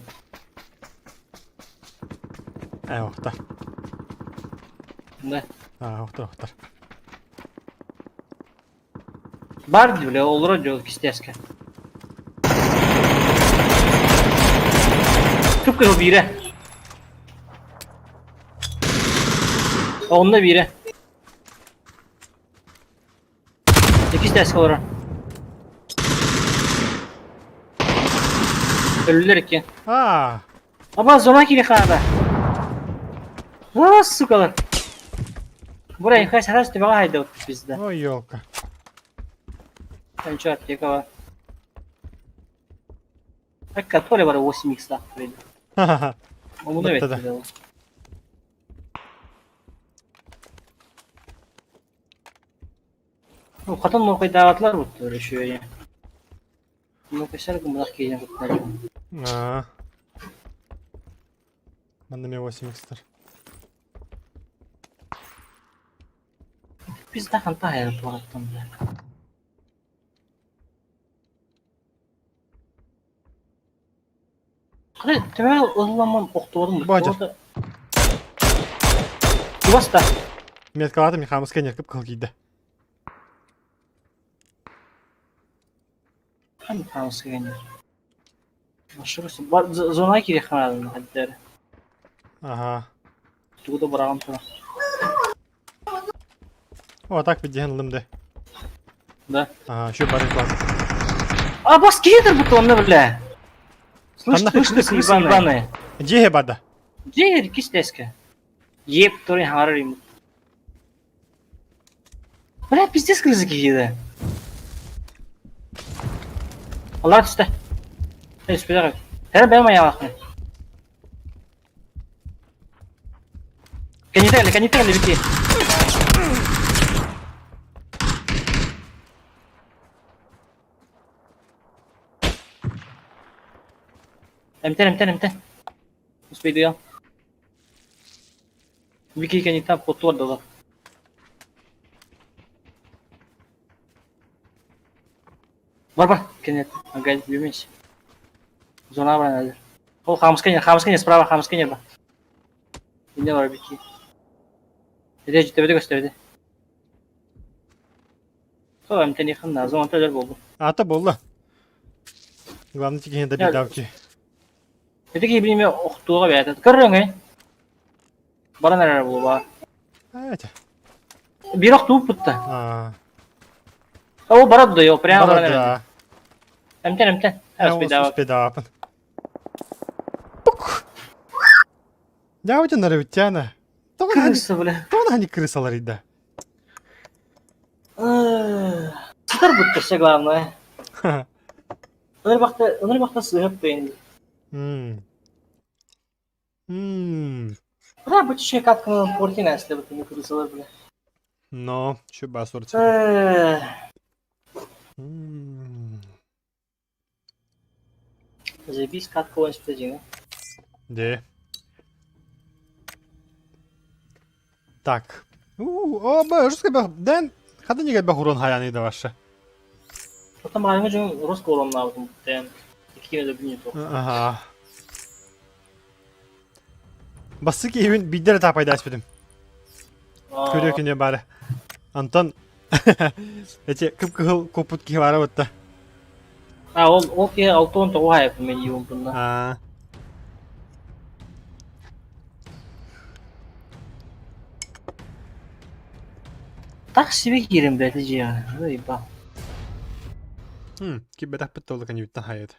Ээ, охтар. Да. Аа, охтар, охтар. Бар дии бля, олорор дьол кистээскэ. Кып-кыһыл биирэ. Онно биирэ. Иккис тээскэ олорор. Өлүлэр икки. Аа. Аба зона кири хаада. А, сукалар. Бура инхай сарас төбөҕө хайдабыт пизда. Ой, елка. Ничего, аптека Так, который бар 8 х лаах Омуна бэт. Ну, хатан нохайдаатылар буттар еще. Нохайсар гымлах киһин куттар. Аа. Манна мен 8 х Пизда ханта хайар туғаттан бля. Хата төбө ылламмын охтуорум Баадьар. Чугас да. Меткалаатым Михамыска неркіп кыл киирдэ. Михамыска кэннир. Зона кириэххэ наада хайдары. Ага. Тугу да быраҕан турар. О, так видиһэн ылым да. Да. Ага, еще бары класс. А, бас киһи будто онно бля. Слышь, Ханна? слышь, ты крысы ебаные. Дьиэ барда. Дьиэ кистеска. Еп, который харар ему. Бля, пиздец крысы киһи Аллар түстэ. Эй, түспэтэх. Һэрэ бэйэм айаалаахпын. Кэннитэ кэллэ, кэннитэ кэллэ бити. Эмтэн, эмтэн, эмтэн. Успейдуйа. Вики кэнниттэн хотуор дылы. Бар бар, кэннит. Ага, бүмес. Зона баран әлі. Ол хамыска не, хамыска не, справа хамыска не бар. Инде бар бики. Эде життебеде көстөбеде. Сол эмтэн ихын зона төлөр болду. Ата буолла. Главное тикиһин да бидавки. Ити киһи билиме охтууга бэйэтэ. Көррөҥ Баран эрэр буолуба. Эти. Биир охтууппут да. Аа. Ол барат да, ол прямо баран эрэр. Да. Эмтэн, эмтэн. Успейдаабат. Успейдаабын. Пук. Дьаабытын нарыбыттяна. Крыса, бля. Тоҕо хани крысалар ида. Сытар бутта все главное. Ыныр бакта, ыныр бакта сыһып бейин. Бля, бу чешек катканы портин әсле бутын крысалар, бля. Но, şu басур. Заебись катка 81. Де. Так. О, ба, русский ба, ден, хада неге ба хурон хаяны да ваша. Потом аңы жон русский оламнабытым ден. Иккине да билмей туох. Ага. Бассы киһибин биирдэ эрэ таапайдаспытым. Көрүө күнү бары. Антон эти кып-кыһыл куппут киһи баара бутта. А ол ол киһи 69 хайаппын мен юумпунна. Аа. Так себе киирэн бэти дьиэҕэ. Ебал. Кибэтэх толукан юттан хайыт.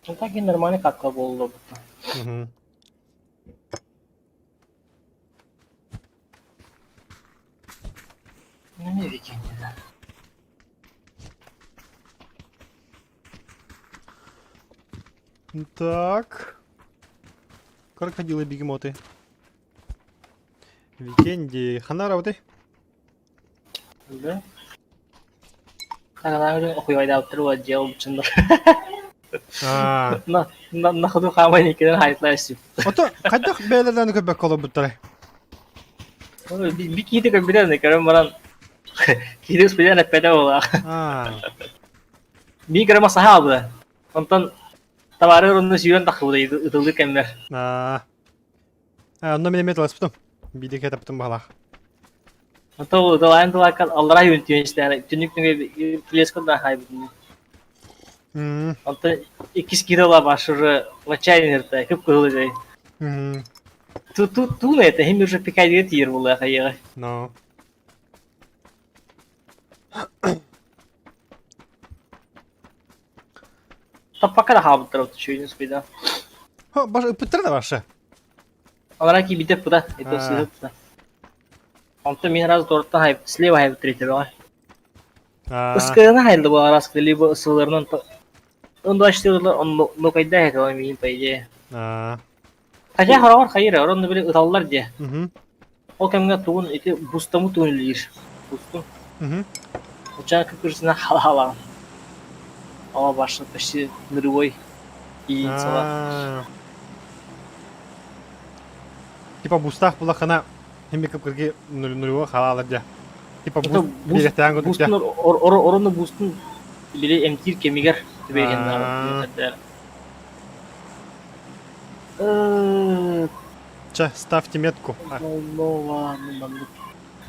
Ну так и нормальный катка буолла бутта. Ну не викинги, да. Так. Крокодилы бегемоты. Викенди. Хана работай. Да? Так, охуйвайдаабыттар дьиэ чыннар. Аа. На на на ходу хаамай иккинэн хайтлаа Ото хайдах бээлерден көбөк колобуттара. Би киһи көрбүтэ көрөн баран киһи успеян эппэтэ буолаа. Аа. Би көрө масаха албыта. Онтон табары орунну сүүрэн таххыбыта ытылды кэммэр. Аа. Аа, онно мен эме таласпытым. Биде кетаптым балах. Онтон ытылаан тылааккан аллара юнтүөн истээн түнүк түнү плеско да хайбытын. Онтон иккис киирэ баш уже в отчаянии ырта, кып-кыһыл үтэй. Туун это, хим уже пикайдыга тиийэр буолуох айыаҕа. No. Таппакка да хаалбыттар үчүгүйүн спида. Баш ыппыттар да башы. Алара киирбитэ пыта, это сыһыт. Онтон мин раз торттан хайып, слева хайып третьего. Ыскыына хайлы бу араас либо ысыларынан он 24 он нукайда это миин по идее. Хотя хороҕор хайыр, орон били ыталлар дии. Ол кэмҥэ тугун ити бустамы тугун үлэлиир. Бустун. Уча кырсына халаалаан. О, башня почти нулевой единицалар. Типа бустаах булахына химик кырги нулевой халаалар дьэ. Типа буст биэрэхтээн курдук дьэ. Орону бустун били эмтиир кэмигэр түбэһин Чэ, ставьте метку.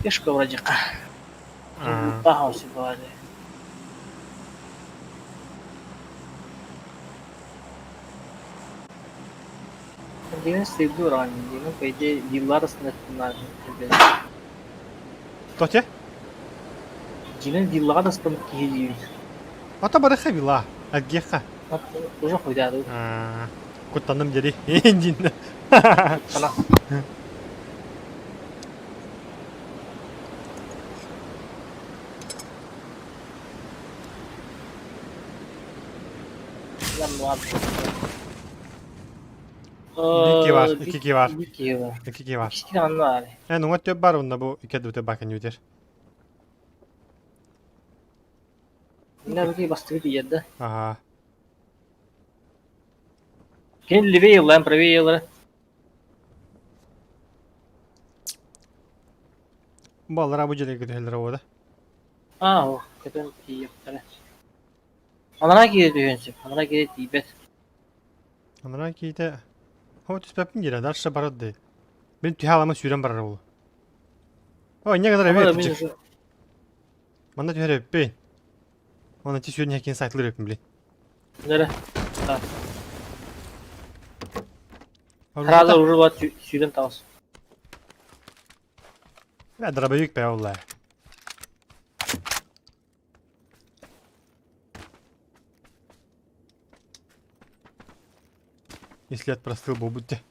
Пешка вроде Луттаах была Дигэн сыйду ранее, дигэн по идее виллар Тоте? Дигэн виллаҕа дастаммыт киһи диибин. Ата барыха вилла, аггиэхха. Уже хуйдаады. Куттанным дери. Дин. Куттана. Икки бар, икки бар. Икки бар. Икки бар. Икки анна Эн уҥа төп бар онно бу икки өттө бакын үтер. Мына бу бастыгы тиийэрдэ. Ага. Кини левее ыллаан, правее ылара. Баллара бу дьиэлэргэ түһэллэр оҕо да. Аа, о, көтөн тиийиэхтэрэ. Анараа киирэ түһүөн сөп, анараа киирэ тиийбэт. Анараа киитэ О, түспэппин диирэ, дальше барар дии. Мин түһэ аламын сүүрэн барар ол. О, инньэ гынар Ама эбит да мин кырдьык. уже Манна түһэр эбиппин. Оны ти сүүрэн иһэкин сайтылыр эбиппин, блин. Нэрэ. Сразу уже вот сүүрэн таҕыс. Бля, дробовик бэ олла. Если отпростыл бы будьте.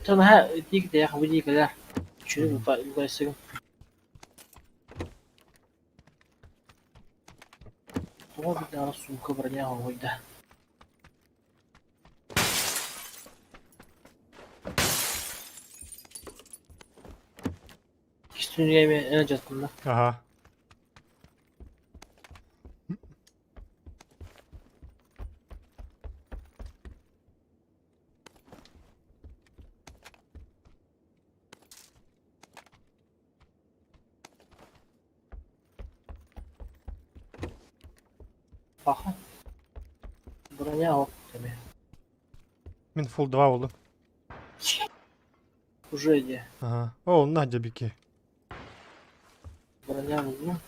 Наһаа итиик дээх бу диикэлэр. Үчүгэй убайсыгым. Тоҕо битаҕа суумка броня оҥойда. Иккис эмиэ эн дьаттынна. Ага. Паха. Броня ох тебе. Мин фул 2 болдум. Уже иди. Ага. О, Надя бики. Броня булдум.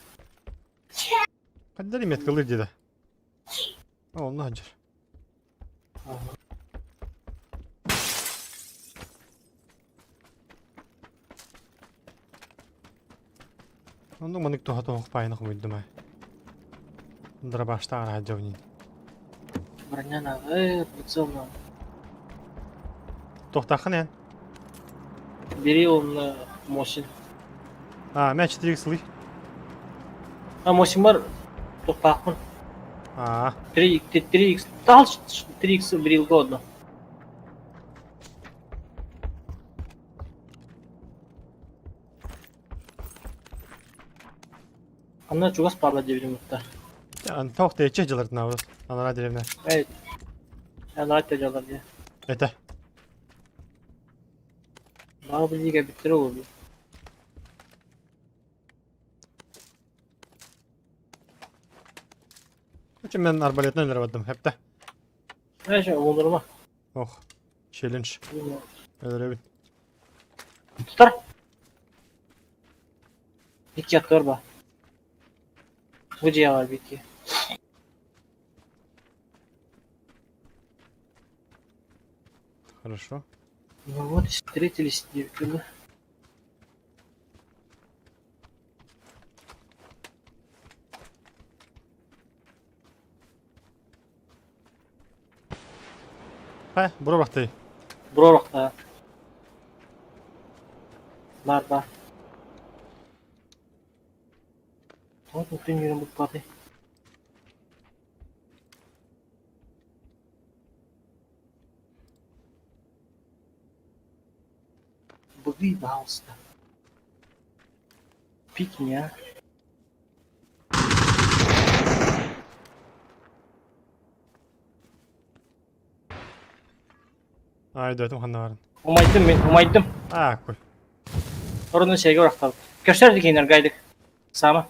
Хаддали меткалыр диде. О, Надя. Ага. Онно манык туха тоох паайын хомуйдум ай. Дробаштаҕар сылдьабын. Броня надо. Прицел надо. Туохтааххын эн? Бери он Мосин. А, мэ 4 сылый. А Мосин бар туохтаахпын. Аа. 3 3x тал 3x брил годно. Анна чугас паарла диэбитим кытта. Туох тэйиччи дьылыртынабыт анараа деревнэ. Эй, анараа дьалар дии. Это. Баҕа билиигэ бүттэрэ буолуо. Короче, мен арбалетынан өлөрө бардым. Хепте. Эше, уолурума. Ох, челлендж. Өлөрөбүн. Тутар. Икки аттыгар ба. Бу дьиэҕэ бар бикки. Хорошо. Ну вот, встретились девчонки. Хэ, бура бахтай. Буруорахта. Бар бар. Тоҕо түн үөрэн буппатай? Быгый, пожалуйста. Пикни, а. Ай, дойдум ханна барын. Умайдым мин, умайдым. Аа, кой. Орунун сиэгэ урахтабыт. Көрсөр дикинер гайдык. Сама.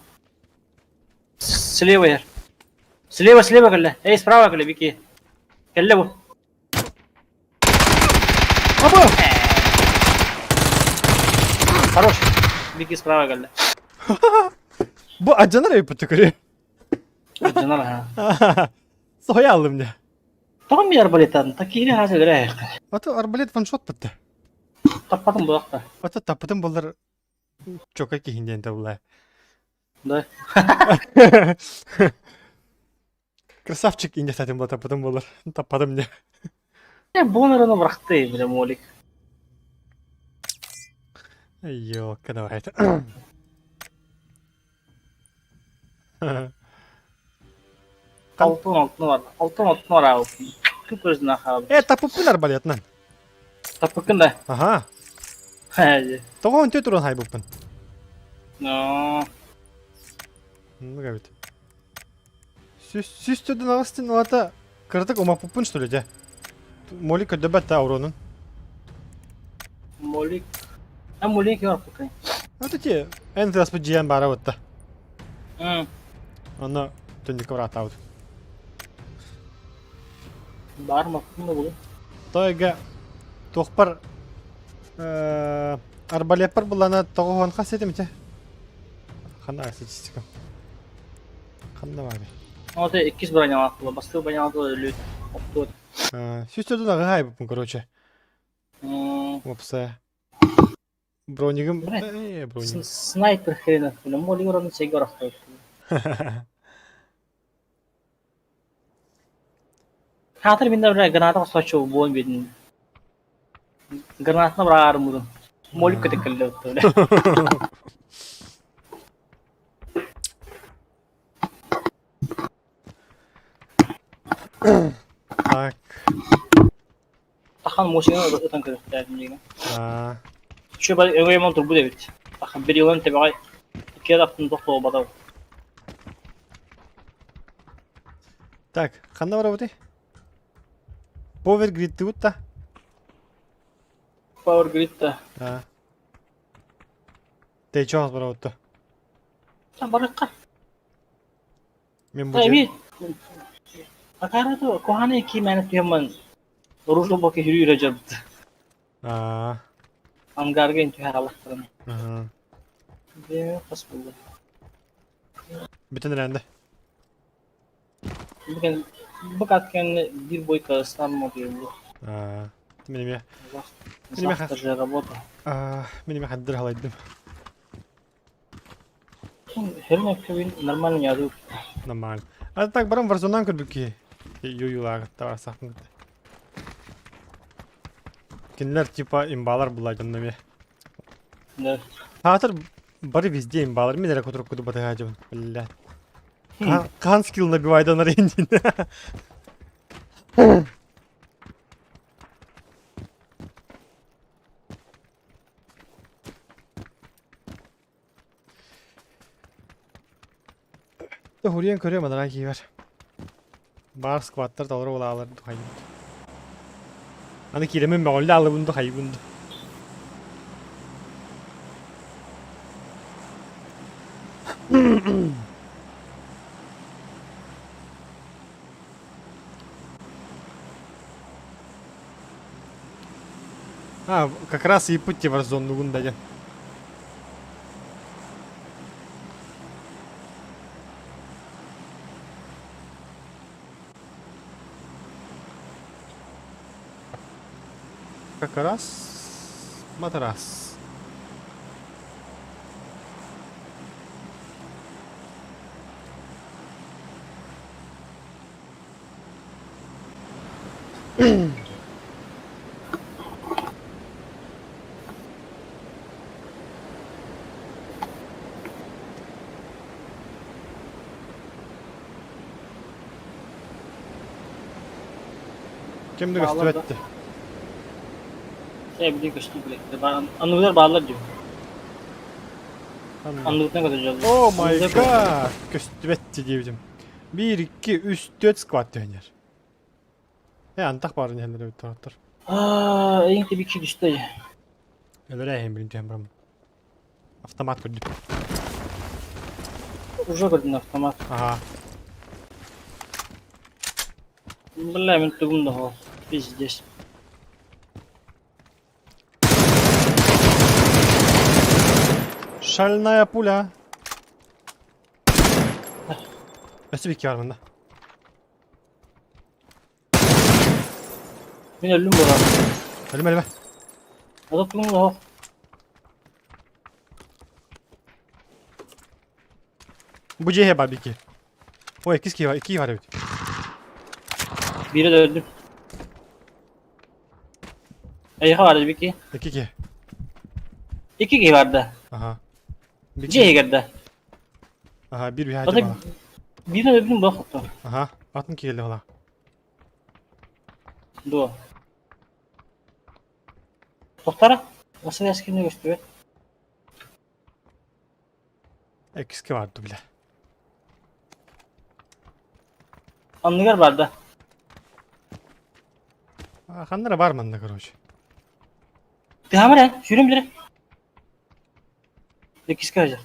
Слева ер. Слева, слева кэллэ. Эй, справа кэллэ, Вики. Кэллэ бу. Аба! Хорош. Вики справа кэллэ. Бу адьанар эбиппит көрү. Адьанар ха. Соһуйа аллым дьэ. Тоҕо мин арбалеттаатым? Такиһини хаас өлөрө эһэххэ. Ото арбалет ваншот бытты. Таппатым буолахта. Ото таппытым буллар чока киһин диэн табылла. Да. Красавчик инде сатым була таппытым буолар. Таппатым дьэ. Э, бонорunu бырахты, бile молик. Ёлка, давай. Алтын алтын бар. Алтын алтын бар аабыт. Күп көзүнө хаалбыт. Э, таппыппын арбалетынан. Таппыккын да. Аха. Хэ. Тоҕо онтуй туран хайбыппын. Но. Ну, эбит. Сүүс сүүс төрдүн аҕыс дин ылата кыратык умаппыппын что ли дьэ. Молик көрдөбөт да уронун. Молик. А молик yorпукай. Вот эти эн тыаспыт дьиэн баара бытта. Онно түннүккэ бырааттаабыт. Баар маппын да булun. Тойга туохпар арбалеппар булана тоҕуһуон хас этим ити? Ханна статистика? Ханна баарый? Вот иккис бронялаах була. Бастыы бронялаах өлүт. Оптуот. Сүүс төрдүн аҕыһа айбыппын, короче. Уопсайа. Бронигым... Броник. Снайпер хренов, бля, молик ураны сеге орахтабыт. Хаатыр минде бля граната қосочу буон бедин. Гранатына быраарым Молик көтөккөллө бля. Так. Тахан мошина ытан көрөхтээдим диген. Аа. Чү бал өҥөймон турбут эбит. Тахан бир йылын тэбэҕэ икки аттын тохтообатав. Так, ханна барабытый? Power Grid да? Power Grid да. Аа. Тэйчоос барабытта. Барыкка. Мен бу Эми Акарато коханы ки мәне түһэммэн оружие боки хүрүү жабыт. Аа. Ангарга ин түһэр алахтарын. Аха. Бе хас булду. Бүтүн эрэнде. Бүгүн бу каткан бир бойка станмо диyor. Аа. Мин эмиэ Завтра же работа. Аа, мин эмиэ хаддыр халайдым. Херне кебин нормально яду. Нормально. А так барам Warzone-нан көрбүкки. Ю-юлаагытта барсахпын. Кинилэр типа имбалар булла дьонно эмиэ. Да. Хаатыр бары везде имбалар. Мин эрэ кутуруккуту батыһаадьыбын. Бля. Каан скилл набивайданар индин. Хуриен көрөм анараа киибэр. Баар скваттар толору улаалар духайбыт. Аны кииремин мөҕүллэ алыбын духайбын. А, как раз ыйыппыт дии Warzone-нугун да диэн. Как раз матрас. Ким да Бааллар да. көстүбэт Эбили көстүү билэттэр. Анныгар бааллар дии. Анна. Анныгыттан көтөдьөллөр. Oh my god! Көстүбэт диэбитим. 1, 2, 3, 4 сквад түһэнэр. Э, антах баар иһэллэр эбит тоһоттор. Аа, эйин тибикчи түстэ. Өлөрө эһин билин түһэн бараммын. Автомат көрдүм. Уже көрдүн автомат. Ага. Бля, мин тугум да хол. Пиздец. Шальная пуля. Өссө бикки бар мында. Мин өллүм буолар. Өлүмэ өлүмэ. Ата тугум да хол. Бу дьиэһэ бар бикки. Ой, иккис киһи бар, икки бар эбит. Биирэ да өллүм. Эйиэхэ баар бикки. Икки киһи. Икки киһи бар да. Аха. Дьиэ иһигэр да. Аха, биир биһаачы Ата баар. биирэ өллүм буолар хотто. Аха, атын киһи ола. Дуо. Тохтара. Василий Аскинни көстүбэт. Иккискэ бар бля. Анныгар бар да. Ханна эрэ бар манна, короче. Тыһамар ээ, сүүрүм билэр. Иккискэ сылдьар.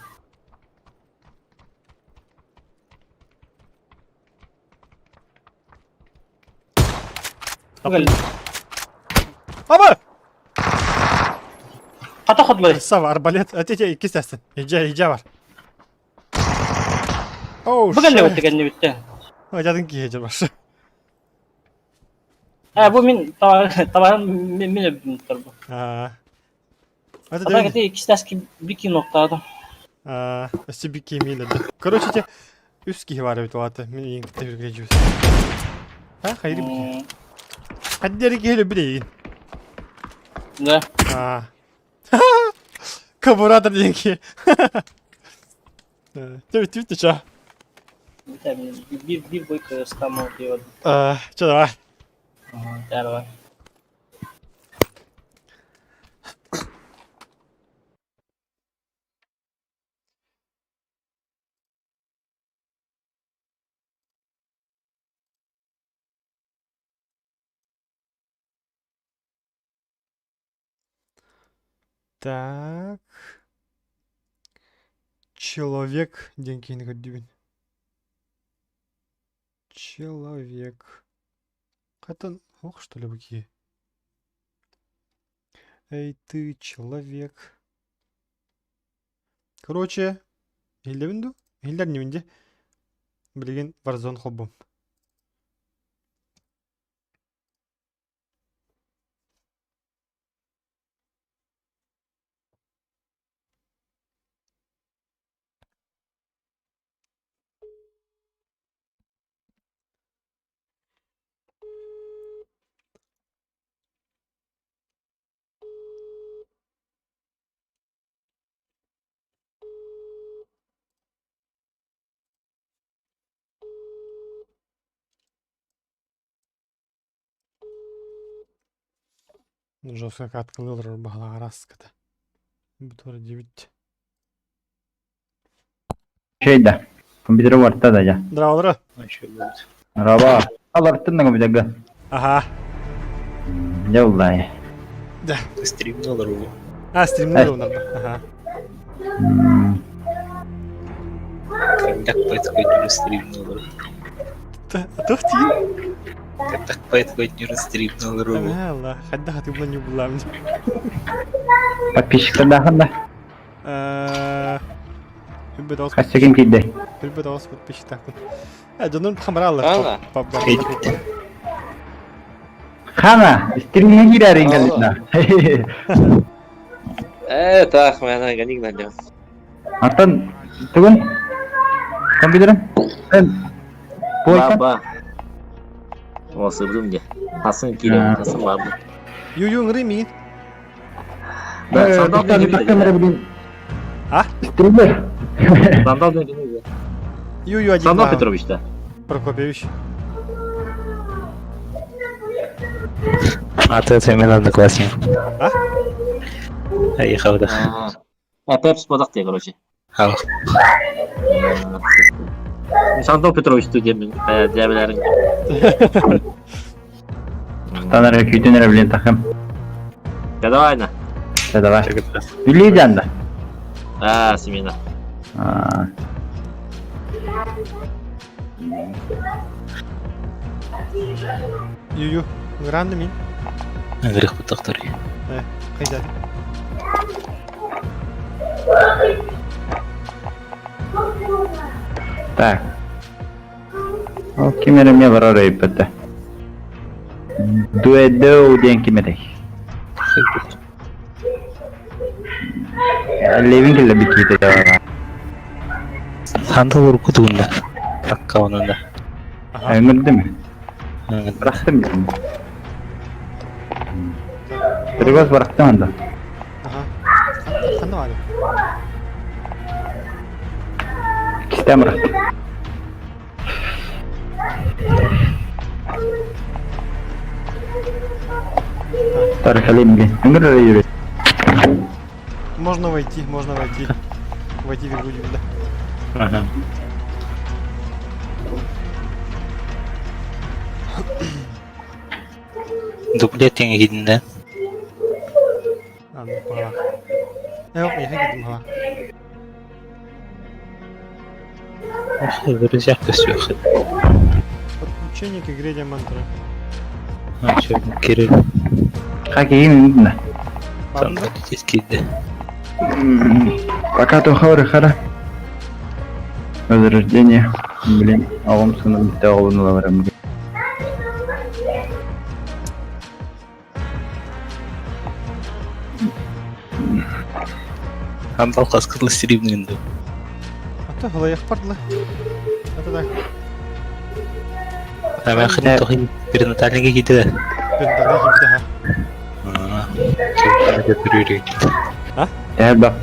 Бу Аба! Хата хотлой. Сава, арбалет. Атете иккис әстен. Иджа, иджа бар. Оу, Бу кэллэ битте кэннэ бүттэ. Ажадын киһи бар. Э, бу мин табарым мин мин өбүм бу. Аа. Ата кете иккис бики ноктаатым. Аа, өссө бики миилерде. Короче, те үс киһи бар эбит уата. Мин иин кытта үргэжүүс. А, хайры бики. Хаддери киһи өлбүт эйигин. Да. Аа. Карбюратор диэн киһи. Түбүт түбүт ча. Биир биир бой кырыстамал диэбит. Аа, чэ давай. Давай. Так. Человек диэн киһини көрдүбүн. Человек. Хатын ох что ли бу киһи? Эй ты, человек. Короче, иһиллэбин дуу? Иһиллэр инибин дии. Билигин Warzone холбум. Жестко каткалыылар баһалаҕараската. Бу диэбит. Şey да, компьютер барта да я. Здравствуй. Раба. Алартын да компьютерга. Ага. Дьэ буллай. Да. Стримналар уу. А, стримнер онар. Ага. Хайдах байтыкай стримналар. Тух тиин. Так поэтому стримнал ру. Алла, хайдах атыбынан юбулаам. Подписчиктардаахын да? Хүббет оҕус Хас ким киирдэ? Хүббет оҕус подписчиктаахпын. Дьонум хамараллар. Ана. Хана, стримҥэ киирээриҥ кэллинэ. Э, так, мен ганик найдем. Антон, тугун? Компьютерын? Пойка? Баба. Осырдым де. Хасын киирем, хасын бабы. Ю-ю, ыңырый миин. Да, сандал деген А? Стример. Сандал деген Ю-ю, один. Сандал Петрович да. Прокопьевич. А ты это именно одноклассник. А? Поехал, да. А, Пепс бодақ де, короче. Ал. Сандал Петрович диэн дьээбэлэриҥ. Танара күүтэн эрэ билин тахым. Да давай на. Да давай. Билии дьанда. А, семена. А. Ю-ю, ыҥыраан мин. Грех бутахтар. Хайдат. Так. Ол ким эрэ эмиэ барар өйбөтө. Дуэдэу диэн ким этэй? Левин кэллэ бикиитэ. Ханда урукку тугунда. Аккаунунда. Ыҥырдым. Бырахтым. Перегоз бырахтым анда. Аха. Ханна баар? Кистээн бырахтым. Тархалим блин. Ыҥыр эрэ юрий. Можно войти, можно войти. Войти в игру, да. Ага. Дуплет теңгедінде. А, ну, пора. Я кидим, ха. Друзья, көстүөх. Подключение к игре Диамантра. А, чё, Кирилл. Как именно? Там кидді. Пока то хоры хара. Возрождение. Блин, а он сыном лаврам. Андал қасқырлы стримнің А то голоях пардла. Это так. А мен хрен тохи перинатальныйга кииде. Перинатальныйга киирбитэ ха. А? Эбак.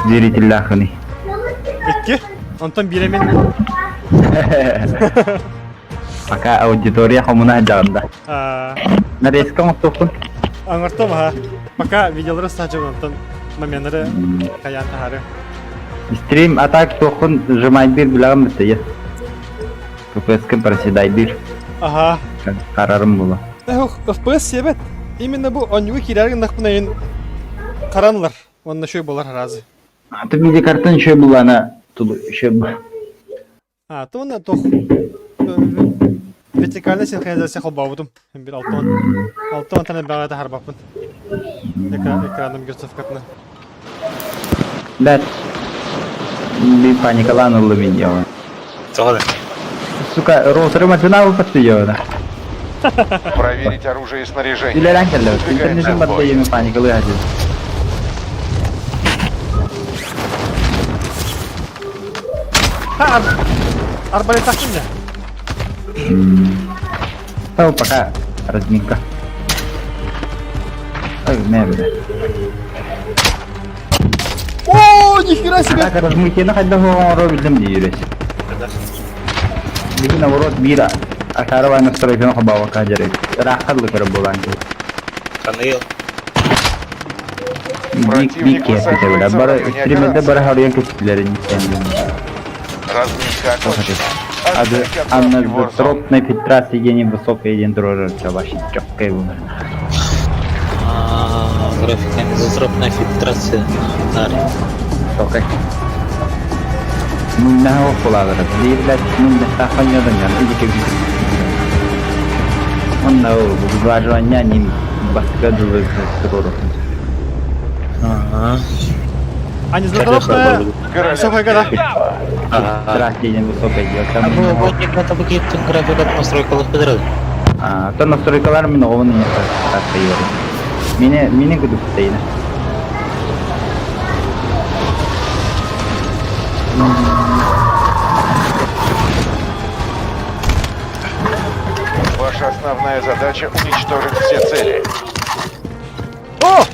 Зрительлахыны. Икки. Онтон биремен. Пока аудитория хомуна жагында. Нарезка оңтохун. Аңыртым ха. Пока видеолары сажып онтон моменнары каян тахары. Стрим атак тохун сжимайдыр билагым битте. ППС проседайдыр. Ага. Карарым була. Эх, FPS себет. Именно бу онюгу кирерген нахпынайын каранлар. Онна шөй болар разы. А ты видеокартын шөй була ана тулу шөй. А, то онна тох вертикальная синхронизация холбаубутум. Бир алтон. Алтон тана бага харбаппын. Экран экраным герцовкатына. Да. Би паникалан улы видео. Тоҕо Сука, роутеры машина выпустила. Проверить оружие и снаряжение. Үлэлээн кэллэ. Выдвигаемся Интернетин в бой. баттайын паникалы хадыр. Ха, арбалет тахтым да. Тау пока разминка. Ой, не О, нихера себе! Так размытие хайда хоро билдим диирес. Билин наоборот бира. Ашарова настройканы хабава кажерек. Рахат лыкыр булан. Каныл. Бик Противник бик кепите биле. высаживается в Бары районе стримде операции. бары харыян кесилерин истенdim. Разминка окончена. Ады Отправьте отправки в Warzone. анатропной фильтрации гений высокой един дрожжи чабаши чоккай булар. Графика анизотропная фильтрация. Нари. Чоккай. Мунна хо кулагыр. Дирләт мунна таханyadan ян. Иди кебит. Онно выглаживание ним бастакы дылы туруору. Ага. Аня, здорово. Высокая гора. Здравствуйте, высокая А бу это букеттин графикатын настройкалык бедерedi. А, то настройкалар мин оҕобун не тахтайбар. Мине мине кудук тайна. Ваша основная задача уничтожить все цели. О!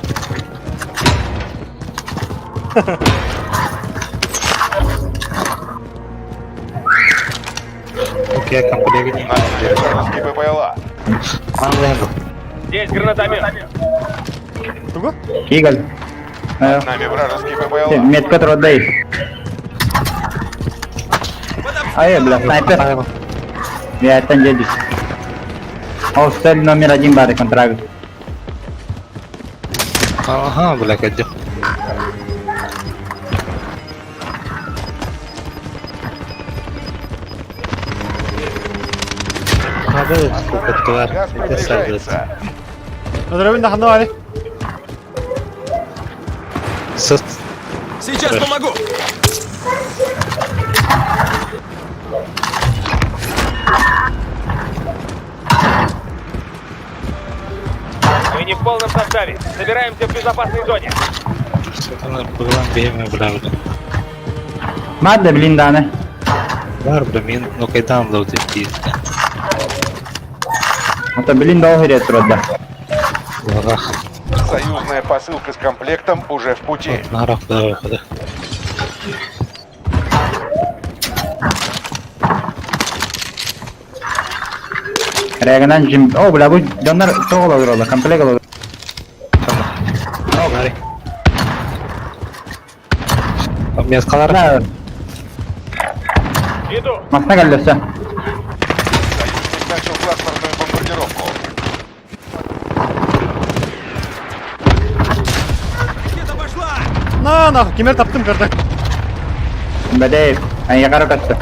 Окей, комплект. На целе вражеский БПЛА. Анлендл. Здесь гранатомет. Тугу? Кигал. Над нами вражеский БПЛА. Метка трудей. Ай, бля, снайпер. Я это дедусь. О, цель номер один бары контракт. Ага, бля, кадё. Газ приближается. Здорово, нахну, Сейчас помогу. Мы не в полном составе. Собираемся в безопасной зоне. Мадда, блин, даны. Бар, бля, мин, ну кайдан лоу ты Это, блин, долго трудно. Ах, Союзная посылка с комплектом уже в пути. нарах, да, да. Регнан жим. О, бля, бу дьоннор тоҕо олороллор, комплект олороллор. Бари. Мяскалар. Бля, Иду. масна кэллэсэ. Союзник начал кластерную бомбардировку. На, нахуй, кемер таптым көрдік. Бэдэй, айгара касты.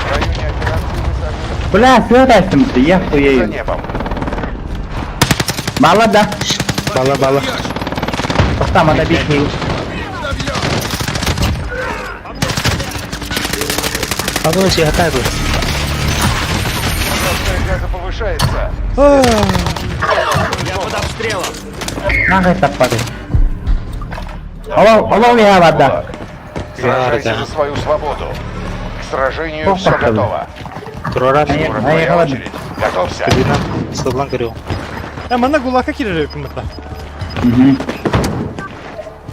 В районе операции высаживаются Бля, свет ты, я за хуею. небом. Мало да. Бала, бала. Там надо бить не. А ну, си, хатай, бля. Красная газа повышается. Я под обстрелом. Нахай таппады. Алло, алло, я вода. Сражайся Да. за свою свободу. К сражению О, все похуй. готово. Турара, Ай, Скоро твоя ладно. очередь. Готовься. кабина, садлан көрү. Э, манна гулака кирер кымытта. Угу.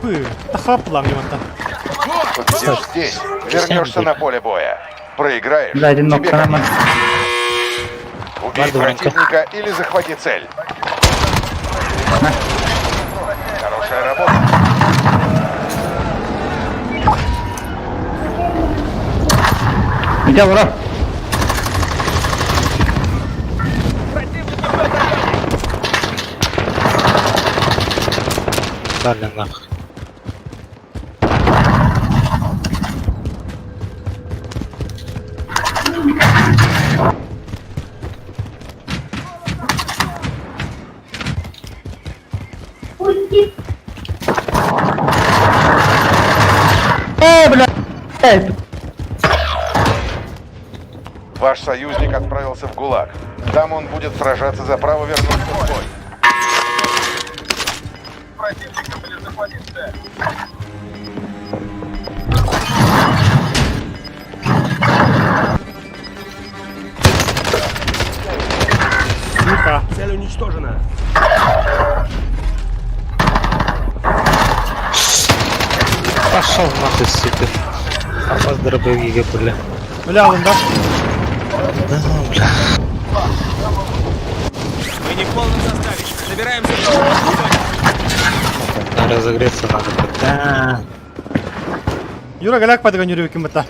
Пы, тахап лам ематта. Победишь здесь, вернешься на поле боя. Проиграешь, Бля, один тебе ног конец. нормально. Убей Ладно, Ванька. противника или захвати цель. Хорошая работа. Где ура? Дали нах. Э, бля. Э, Ваш союзник отправился в ГУЛАГ. Там он будет сражаться за право вернуться в бой. Сука. Цель уничтожена. Пошел нахуй, сука. А вас дробовики, бля. Бля, алым да. Да, бля. Мы не в полном составе. Собираемся в безопасной зоне. Надо разогреться надо, бля. Да. Юра галяк падыган юрі кымытта.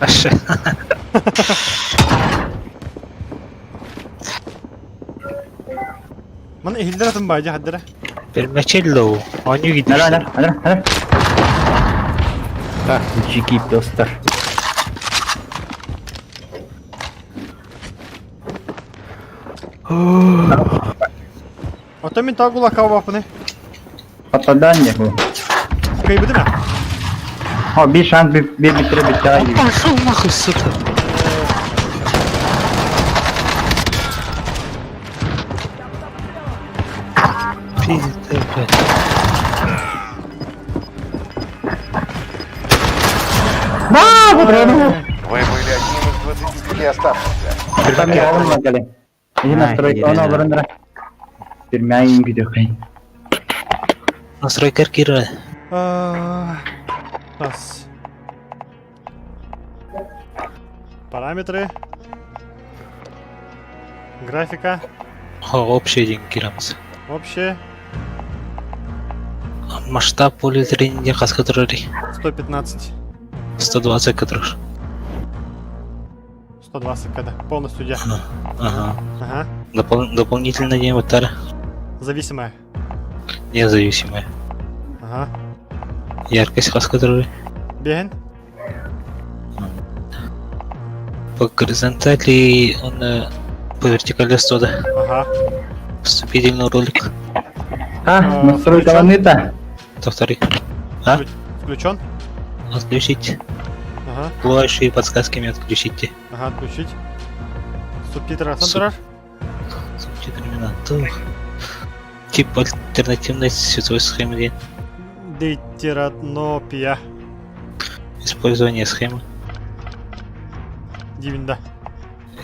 Аше. Мана ихилдер атын бажа хаддара. Пермячеллоу. Они видят. Нара, нара, нара, нара. Так, жики, достар. Оттон мин тоҕо гулакка баппыный? Попадание бу. Кыйбытым ээ. О, биир шанс биэрбиттэрэ бүттэҕэ дии. Пошел нахуй, сука! Пиздец, блядь. Вы были одним из 25 оставшихся. Там я олорон кэлэ. Иһи настройка оны олорон эрэ. Бирмэйин күтүөххэй. Настройкар киирэ. Раз. Параметры. Графика. Общий диэн киирэбит. Общее. Масштаб поля зрения хаска турарый? 115. 120 турар. 120 когда. Полностью дьэ. Ага. Ага. Дополнительно диэн баттара. Зависимая. Независимая. Ага. Яркость хаска турарый? Биэһин. По горизонтали он по вертикали 100 да. Ага. Вступительный ролик. А, настройкаланыта. Повтори. А? Включен. Отключить. Ага. Плывающие подсказками отключите. Ага, отключить. Субтитры турар. Субтитрами на тух. Тип альтернативной световой схемы диэн. Дейтеранопия. Использование схемы. Диибин да.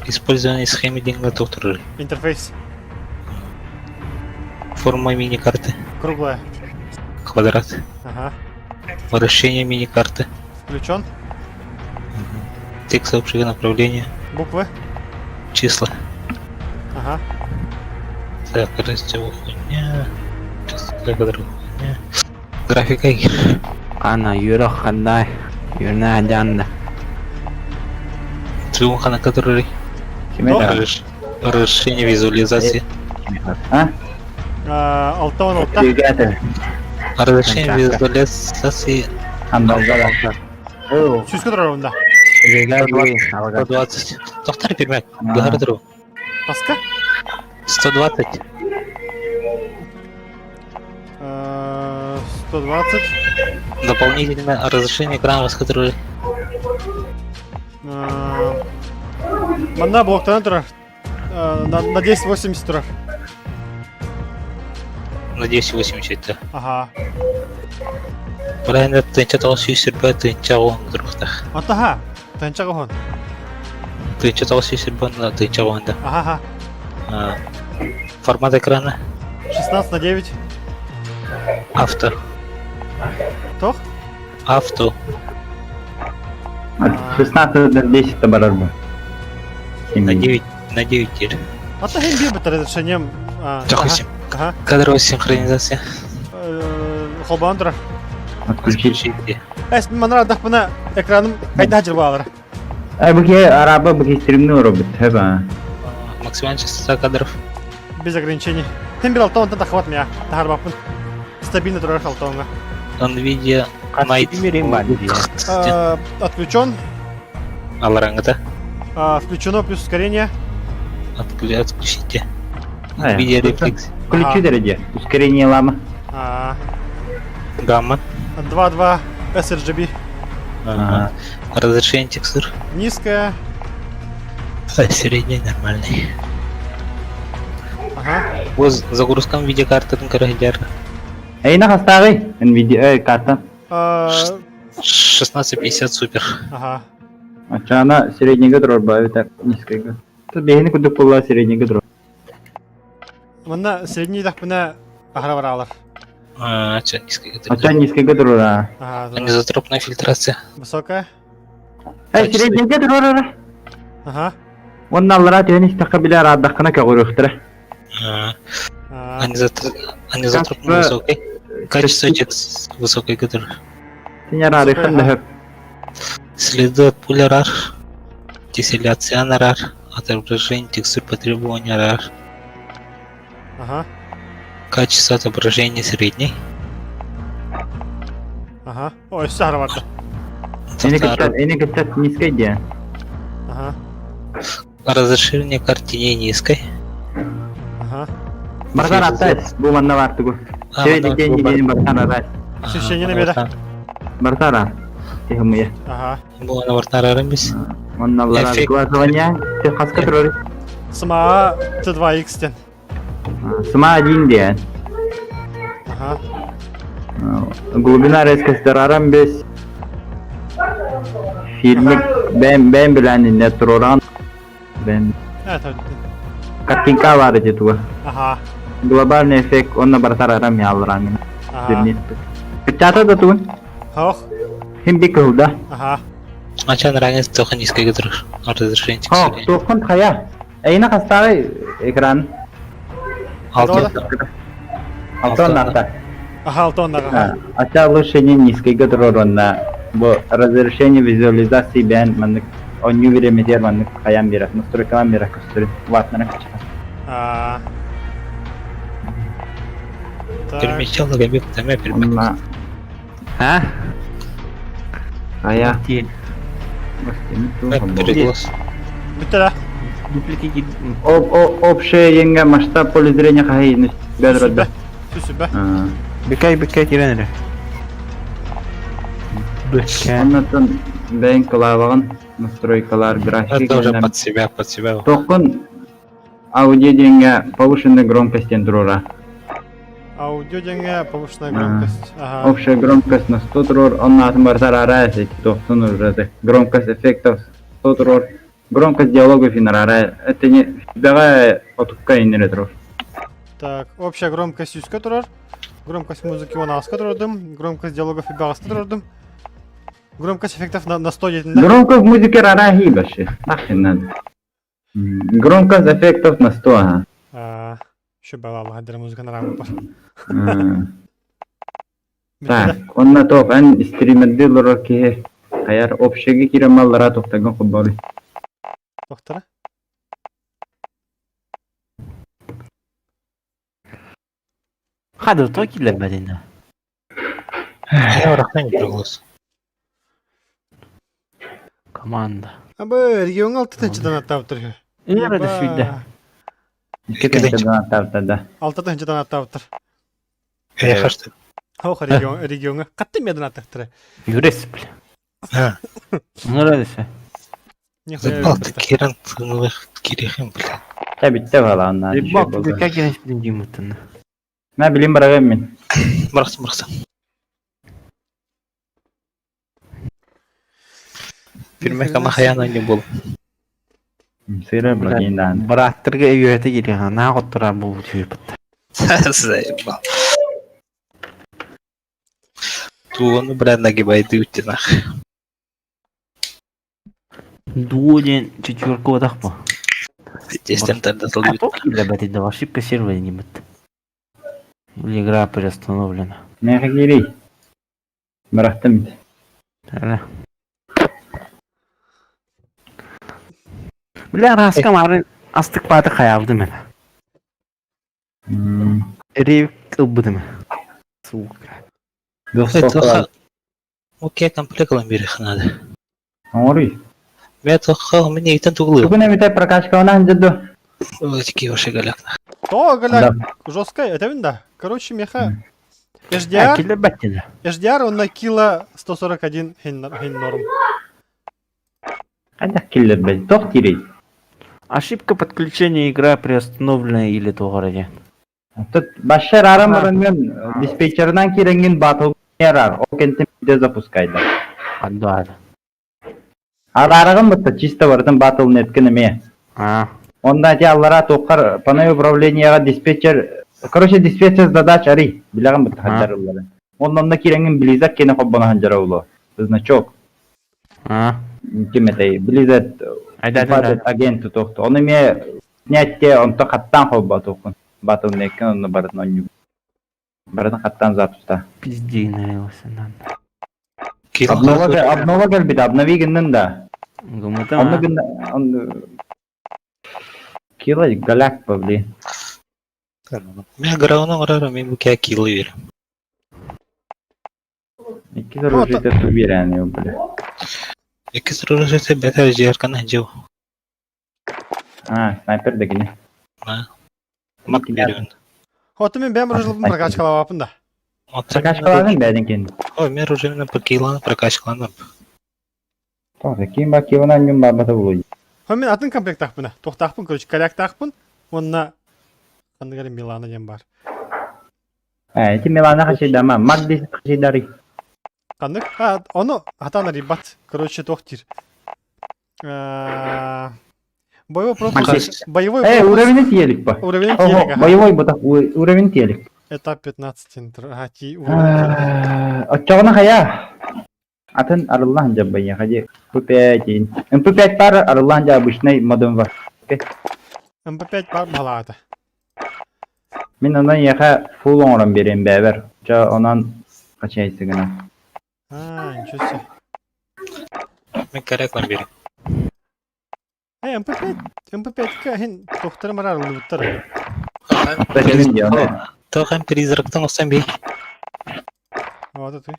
Использование схемы диэҥҥэ туох турарый. Интерфейс. Форма мини-карты. Круглая. Квадрат. Ага. Вращение мини-карты. Включен. Текст общего направления. Буквы. Числа. Ага. Так, раздел хуйня. Частота кадров хуйня. Графика игр. Ана үөрэх ханна үөрэнэ сылдьаҕын да. Трюмхана который Ким расширение визуализации. А? 6 16. Ребята, Разрешение визуализации Андалга. Сүүскэ турар да. 120. Доктор Пермяк, Гагардру. Таска? 120. 120. Дополнительное разрешение экрана, с которой Манна блоктанан турар. На 1080 турар. На 1080, да. Ага. Правильно, тыһыынча 920 тыһыынча туруохтаах. Атаха. Тыһыынча 80. 1920 тыһыынча 80 да. Ага. А, Формат экрана 16 на 9. авто. Туох? Авто. 16 на 10 табарар бу. На 9 на 9 теперь. Ата хин биир разрешением. Тохуйсим. Ага. Кадровая синхронизация. Холбоон турар. Отключить. Отключите. Эс манара дахпына экраным хайда жырбалар. Ай, бу араба бу стримни робит. Хэба. Максимальная частота кадров. Без ограничений. Тем бир алтон та хват меня. Тахарбаппын. Стабильно турар алтонга. NVIDIA Night. Отключен. Алараңыта. Включено плюс ускорение. Отключите. NVIDIA Reflex. Включи дороги. Ускорение лама. Гамма. 2.2 sRGB. Ага. Разрешение текстур. Низкая. Средний нормальный. Ага. Воз загрузкам видеокарты көрөһүлэр. Эй, на хастааҕый? NVIDIA карта. 1650 супер. Ага. Ачана среднего дроба, это низкого. Тут бэйэни курдук буолла среднего дроба. Манна средний дахпына аһара баралар. А, чё, низкая Ача низкого дроба. Ага. Анизотропная фильтрация. Высокая. Эй, среднего дроба. Ага. Онна аллара түһэн истэххэ били араардаххына көҕүрүөхтэрэ. Анизотропная высокой. Качество текст высокой кадр. Син араарыхын да хөп. Следы от пули рар. Тесселяция рар. Отображение текстур по требованию рар. Ага. Качество отображения средний. Ага. Ой, сахар барда. Эни кытта низкой дии. Ага. Разрешение картине низкой. Бардар аттай, бу манна бар тугу. Шеде день день бардар арай. Освещение набеда. Бардар ар. Тихомуя. Ага. Бу аны бардар арам біз. Онна лара глазование. Ты хаска турор. Сма Т2X ден. Сма 1 ден. Ага. Глубина резкость арам без. Фильмик бен бен билен не туроран. Бен. Это. Картинка бар эти туга. Ага. Глобальный эффект онна бардар арам ялран. Ага. Чата да тугун. Ох. Хим бик да. Ага. Ачан ранец тоха низкий турар. Разрешение Хо, текстуры. туоххун хайа. Эйна хастаҕай экран. Алты. Алтон нарта. Ага, алтон ага. Ача лучше не низкий турорунна. Бу разрешение визуализации бэн маннык онню биреметер маннык хаян бирер. Настройкалан бирер көстөрүн. Ватнара кача. А. Так. Перемещал логобек таме перемещал. Онна А? хая. Ти. Переглаз. Бүтті да. Дупликат. Об о общее енге масштаб поле зрения хай бедродда. Сүсүбэ. Бекай бекай киренere. Бекай. Оннотон бэйн кылаабагын настройкалар график. Это уже под себя, под себя. Тохкун аудио деньга повышенной громкости турура. Аудио деньга повышенная громкость. Ага. Общая громкость на 100 турур, он на барсар арая тохтун уже громкость эффектов 100 турур. Громкость диалогов и нарара. Это не давай отукка и не турур. Так, общая громкость үскө турар. Громкость музыки он аска турардым. Громкость диалогов и багаска турардым. Громкость эффектов на, на 100 дейтин да? Громкость музыки рара хибаши. Нахрен надо. Громкость эффектов на 100, ага. А, еще была хадер музыка на раму пар. Так, онна тоқ эн стримерди лорор киһи хайар общеги киремаллара тохтагын хоббори. Доктора? Хадыр то киллербедин. Я рахман переглаз. Команда. Абы, регион алты тынчыдан аттап тұр. Эре да сүдде. Икки да. Алты тынчыдан аттап тұр. Я хашты. Ох, регион, регионга. Қатты меден аттап тұр. Юрес бля. А. Нравится. Запал ты киран кирихим, бля. Та битте бала анна. Бак бекай кирен билин димутын. Мә билим барагым мин. Барахтым, барахтым. Пирмек амахаяна не был. Сыра благиндан. Бараттырга үйөтө кирген. На готтура бу түйүп. Заебал. Туону, бля, нагибайды утинах. Дуоден четверка дах бу. Здесь там тогда А то киллербедин да ошибка сервера не бит. Или игра приостановлена. Мә кири. Барахтым. Әле. Бля, раска марын астык баты хаябды мен. Рев кылбыды мен. Сука. Окей, комплект ламбирих надо. Ори. Мен тоха, мне и там туглы. Тугун эмите прокачка она жду. Ой, такие ваши голяк. То, голяк, жесткая, это да. Короче, меха. HDR, Киллербедин. HDR он на кило 141 хен норм. Кайда киллер бе? Тох кири. Ошибка подключения игра приостановлена или тогораде. Тут башар арам мен диспетчердан киренген батыл ярар. О кентем де запускайды. Анда. Арарагын бытта чисто бардым батыл неткин эме. А. Онда те аллара тоқар панель управленияга диспетчер короче диспетчер задач ари билагын бытта ханжарылары. Ондан да киренген Близак кене хоббана ханжара улу. Значок. А. Ким этэй Близат Айда агент тохту. Оны ме снять те онто хаттан хобба тохун. Батыл неткин онны барын онню. Барын хаттан запуста. Пизди наелся надо. Обнова обнова келбит, обнови гиннен да. Гумыта. Онны гиннен он Кила голяк павли. Мен грауна орара мен буке килы бер. Икки оружие тубирани, бля. Икки оружие бетер жеркана жеу. А, снайпер дегине. Мак берен. Хоту мин бэйэм оружиеларбын прокачкалаабаппын да. Прокачкалаабын бэйдин кин. Ой, мен оружиемнан покейланы прокачкаланам. Тоҕо ким ба киванан ньум барбата булуй. Хо мин атын комплектаахпын, туохтаахпын, короче, коряктаахпын уонна ханнык эрэ Милана диэн баар. Э, ити Милана хасидама, Мак 10 хасидары. Ханнык? А, ону хатан арыйбат. Короче, туох диир. Боевой пропуск. Боевой Э, уровень тиэлик по. Уровень тиэлик. Боевой бутах уровень тиэлик. Этап 15 интер. А, ти уровень. Оччоҕуна хайа? Атын арыллаан дьаббайа хади МП5 МП5 бар арыллаан дьа обычный модем бар. МП5 бар балаата. Мин онон эйиэхэ фул оҥорон биэриэм бэйэбэр. Дьэ онон хачайсы гына. А, ничего себе. Мин корректно биэрим. Э, МП5, МП5-ка иһин туохтары мараар ыллыбыттар. Тоҕо призрактан осан бей. Вот ты.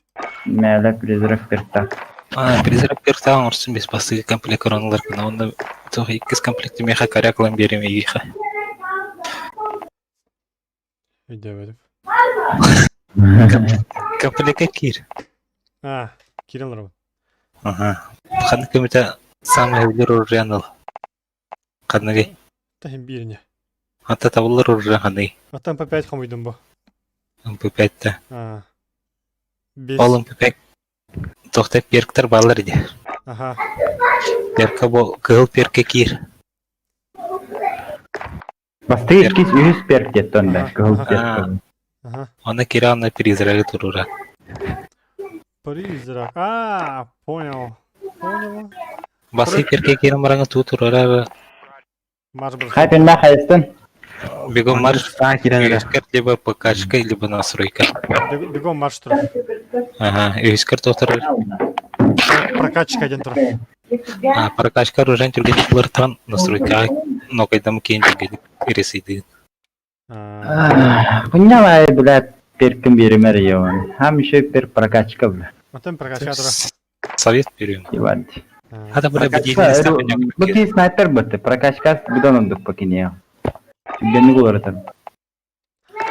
Мээлэ призрак перта. А, призрак перта оҥорсун бес бастыгы комплект оронолар гына онно тоҕо иккис комплекты миэхэ коряк ылан биэрим эйиэхэ. Өйдөөбөтүм. Комплекка киир. А, киирэн олоробун. Ага. Ханнык көмөтө самый өлөр оружиен ыл. Ханныгый? Таһын биирне. Ата табыллар оружие ханныгый? Оттон МП5 хомуйдум бу. МП5-те. А. Бес. Ол МП5 Тохтой перктер бааллар ди. Аха. Перка бу кыһыл перка киир. Бастыы иккис үһүс перк диэттэн да кыһыл перк. Ага. Аны кире призрагы турура. Призрак. А, понял. Понял. Басы перке кире мараҥа туу турара. Марш бросок. Хайпин хайыстын. Бегом марш. Үһүскэр либо ПКшка, либо настройка. Бегом марш турар. Ага, үһүскэр туохтар. Прокачка диэн турар. А, прокачка оружия түргэнник булартан настройкаҕа нокайдам киэн түргэнник ресейдиин. Хуйня блядь, перкин биэримэр еуан. Хам еще пер прокачка, бля. Оттон прокачка турар. Совет берем. Иван. Хата бля Бу ки снайпер бытты. Прокачка будан ондук покине. Түргэнник уларытар.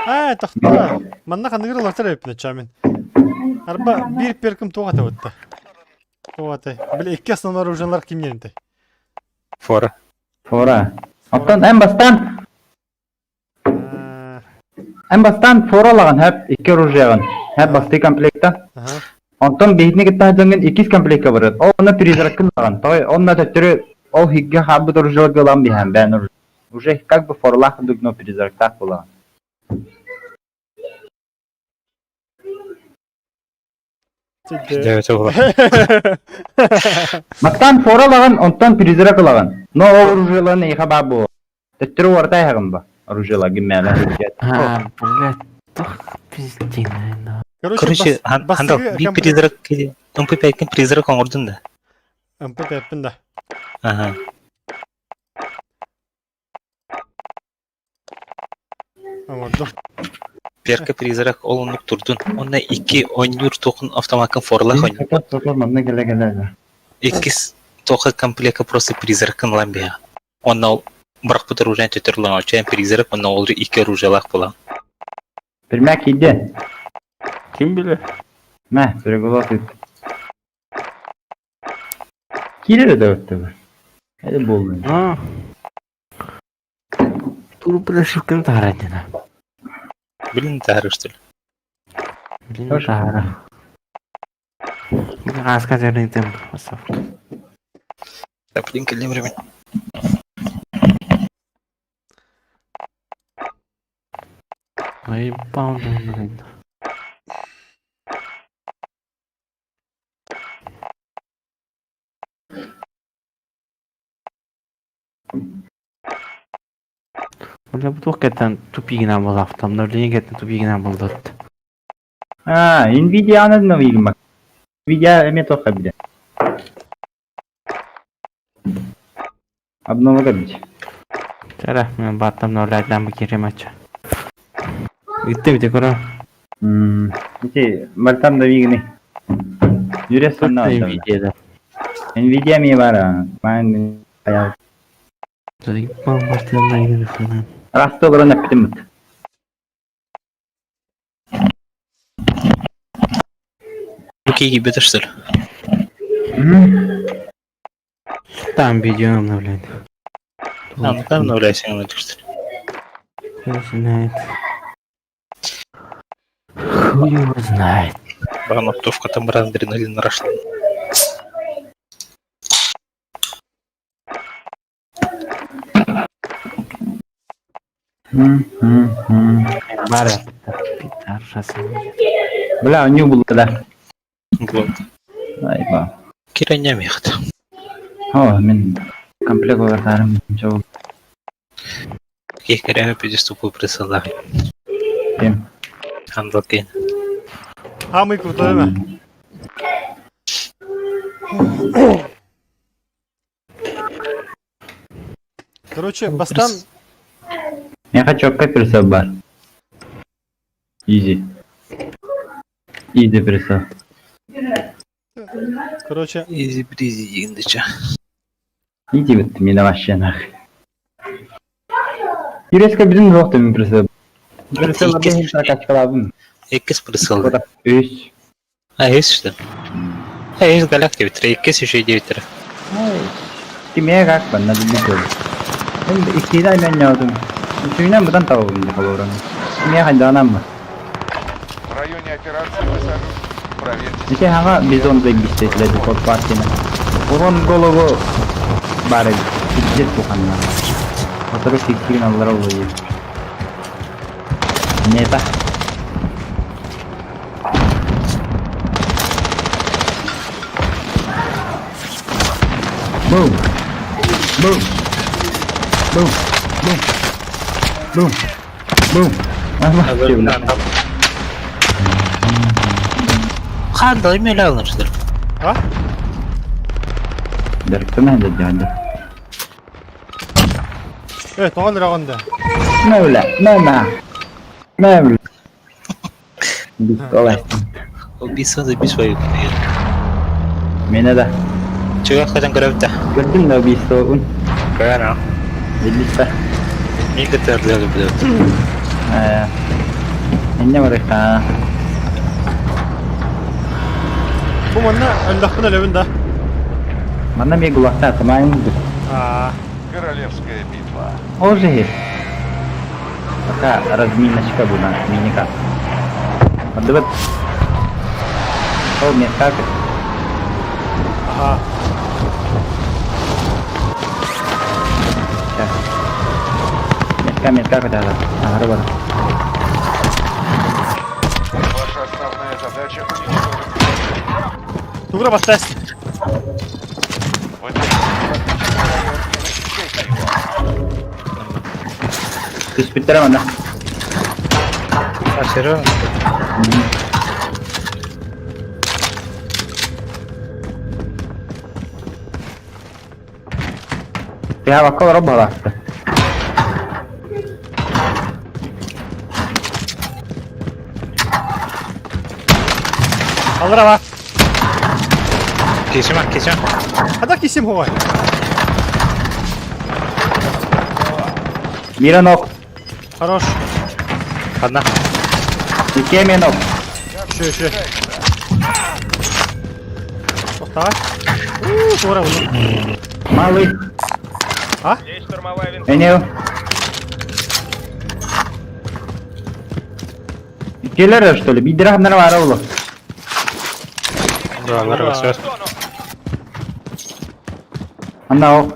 Аа, тохтоо. Манна ханныгыр улартар эбиппин чамин. Арба биир перким туох этэ бутта. Туох этэй. Били икки основной оружиелар кимнентэй. Фора. Фора. Оттон эн бастаан эн бастаан форалаган хэп икки оружиеҕын. Хэп бастыы комплекта. Онтон биһитини кытта сылдьаҥҥын иккис комплекка барыт. Ол онно призраккын ылаҕын. Той онно төттөрү ол хиггэ хаалбыт оружиеларга ылан биһэн бээн оружие. Уже как бы форалаах курдук но призрактаах буолаҕын. Мактан фора ылаҕын, онтон призрак ылаҕын. Но ол оружиеларын эйиэхэ баар буолуо. Төттөрү уорта иһэҕин ба? Оружиела гиммээлэ. А, блядь, туох пиздина. Короче, Хандал, би призрак МП5 призрак оҥордун да? МП5-пин да. Ага. Оҥордум. Перка призрак ол оннук турдун. Онно икки оонньуур туохун автомаккын форлах оонньуур. Манна кэлэ-кэлэ. Иккис туоха комплекка просто призракын ылан биһэ. Онно ол бырахпыт оружиен төтөр ылан оччоон призрак онно ол икки оружиелаах буолан. Пермяк иди. Ким билэр? Мэ, переголос ыт. Киирэр да өттүгэр. Это буоллун. А. Тур ошибканы таһаарар диэн. Блин, таһаарар что ли? Блин, таһаара. Ааска дьарыйтым. Да, блин, кэллим время. Наебал, блин. Бля, бу туох кэттэн тупигинан буолаахтам, нөлүнэ кэттэн тупигинан буолбут. А, Nvidia аны Nvidia эмиэ туохха билэ. Обнова кэбит. Чара, мен бааттам нолайдан бу киирим ача. Ыытта бите көрө. Ити бартам да вигни. Юрес сонна. Nvidia да. Nvidia ми бара. Мен аял. Заебал бартан найгын фанан. Расты олорон эппитим. Киһи что ли? Там видео обновляет. А, ну там обновляйся, что ли? Хуй знает. Хуй его знает. Бағана там раз адреналин рашла. Бара, пидор, Бля, у него было, да. Вот. Айба. Кирәннәм ехт. О, мин комплект вратарым. Ничего. Кирәме пидеступу присылай. Кем? Андалкин. Самый крутой ме? Короче, бастан Я хочу каперса бар. Изи. Изи присыл. Короче, Изи бризи дигендече. Иди вот меня вообще нахуй. Юреска bizim жоқ мен присыл. Присыл мен прокачкалабым. Иккис присыл. Үс. А, есть что? А, есть галактика битре, иккис еще и девять Кимeye как бы надо бит. Мен иккиде мен яздым. Үчүнөн будан табабым деп олорум. Кимeye хайданам mı? В районе операции высаживаются. Проверьте. Ите хага бизон заебись дефолт партияны. Урон голову бары пиздец буханна. Отырып сексеген аллар олы. Не это? Бум! Бум! Бум! Бум! Бум! Бум! Хандал имели алынышдыр. а? Дәріктен әнді дәнді. Тоған рағында. Мәулә, мәмә. Мәулә. Бистолай. Убийство заби свою. Мені да. Чего хотим көрөптө? Көрдүң да убийство ун. Көрө. Билбиста. Мен көтөрдү билет. Э. Эмне бар эка? Бу манна өллөхпүн өлөбүн да. Манна мен гулакта атамайын. А, Королевская битва. Ожи. Пока разминочка буна, миника. Отдават. Ол мен как? ага. Сейчас. Метка, метка куда Ага, бар. Ваша основная задача уничтожить. Тугра бастас. Вы должны район и защищайте его. Түспүттер мана. А, серьезно? Я вакол робалакты. Аллара ба. Кесима, кесима. Хада кисим хугай. Миранок. Хорош. Одна. Икеменок. Еще, еще. Тоқта. У, тугра буну. Малый. А? Есть штурмовая винтовка. Энеу. Келер что ли? Бидирахнар бар олу. Да, лара, все. Зону. Анда ок.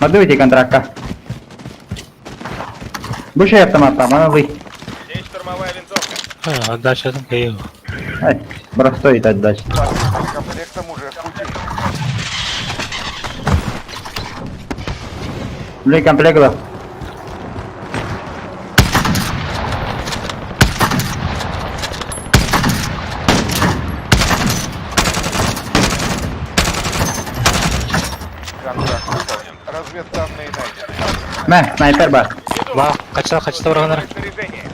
Мадуйте контрактка. Буше автомат, малый. Есть штурмовая винтовка. А, дальше там каю. Ай, простой отдача. Посылка с комплектом уже в пути. Блин, комплект был. Контракт выполнен. Разведданные найдены. Мә, снайпер бар. Ба, качта, качта урганар. Снаряжение.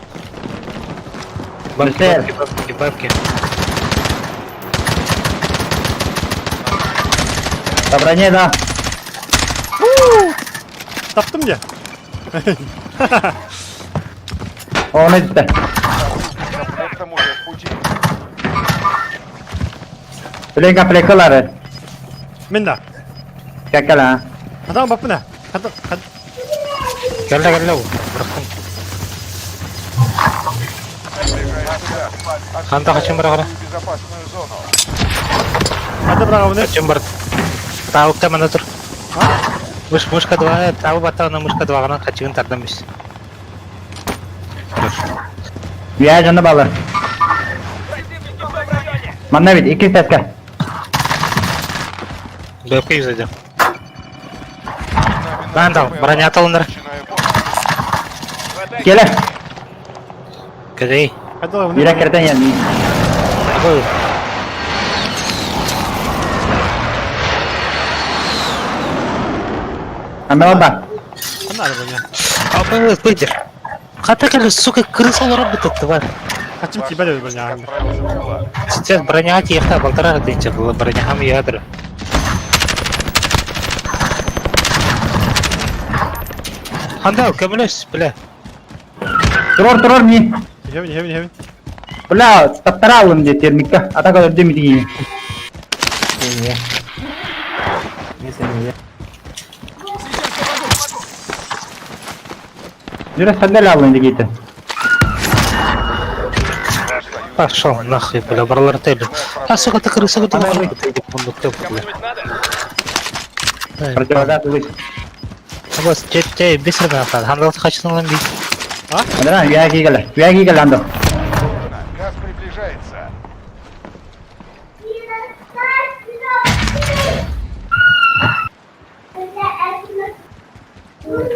Бабки, Быстрее. бабки, бабки, бабки. По броне, да. Таптым я. Он это. Посылка с комплектом уже в пути. Блин, комплектлары. Мин да. Кәкәл, а. Хатан баппына. Хатан хат. Кэллэ кэллэ бу. Бырахтым. Приближается газ. Ханта хачым бырахара. Отправляйся в безопасную зону. Хата бырахабыны. Хачым бар. Таалыкта мана тур. Мыш, мышка два, тавы баттағына мышка двағынан хачыгын тардан бис. Я жаны балы. Противники в том районе. Манна бит, икки сәскә. Бэпке юзайдым. Вандал, броня алыныр. Начинаю бой. Хватай Келе. Кәдей. Хата бырахабыны. Бирә кертән я. Агой. Анда ба. Хана арбаня. Абы, выйдер. Хата кэлэ, сука, крыса олорор бытык тварь. Хачым Ваш тибә дә союзник броня. отправился в ГУЛАГ. Сейчас броня тиехта, полтора тысяча было броня хам ядра. Хандал, көмөлөс, бля. Турор, турор ми. Хевин, хевин, хевин. Бля, таптара алым де термикка. Атака өрдө ми дигин. Жүре сәндәл алым дигите. Ваш союзник Пошел нахуй, бля, бралар теле. А, сука, ты крыса, ты бля. Кому-нибудь надо? Противогаз улыс. Вот, те, те, бисер на Хандал хачын алам бит. Андра, я кигеле. Я кигеле андо. Газ приближается.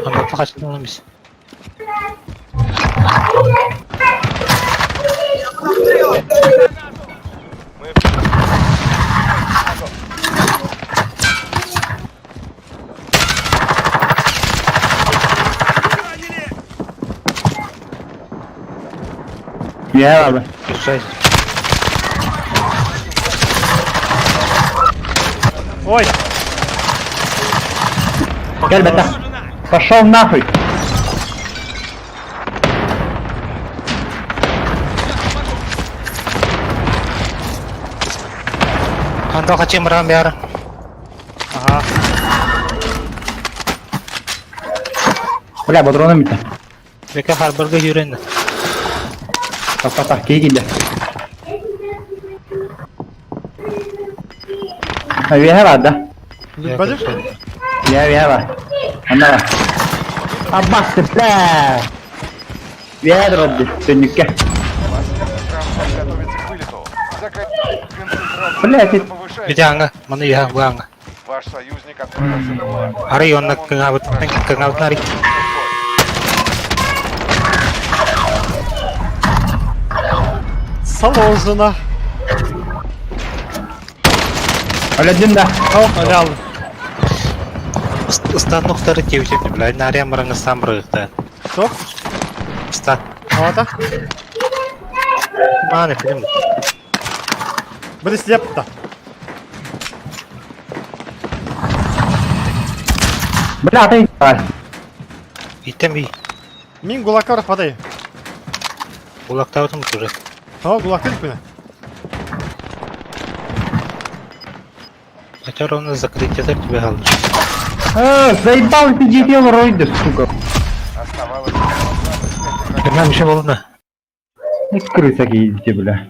Хандал хачын алам бис. Я алды. Держать. Ой, Кел бета. Пошел нахуй. Хандал хачын барам бяра. ага. Бля, патроным битте. Бека харбарга юрен. Так, так, так, кигеле. Я бада. Бадыр? Я я ба. Анда. Аббас, бля. Я дроби, төннүккә. Транспорт готовится к вылету. Закат концентрация Бля, ты- газа повышается. Битянга, маны я буанга. Ваш союзник отправился в ГУЛАГ. Ари онна Там он кыңабыт, кыңабыт нари. Сал оğzuna. Өлөдүм да. О, öyle aldım. Стан нухтары тевчеп, бля, нария маранга сам брыгта. Sok. Стан. Havada. Маны фильм. Bir слеп да. Бля, аты. Итем би. Мин гулакка барып падай. Булактабытым уже. Tamam gulak dedik beni. Хотя ровно закрытие так тебе галдыш. Э, заебал ты GTL ройды, сука. Оставалось всего 25 игроков. Нам еще волна. Не крыса кийди, бля.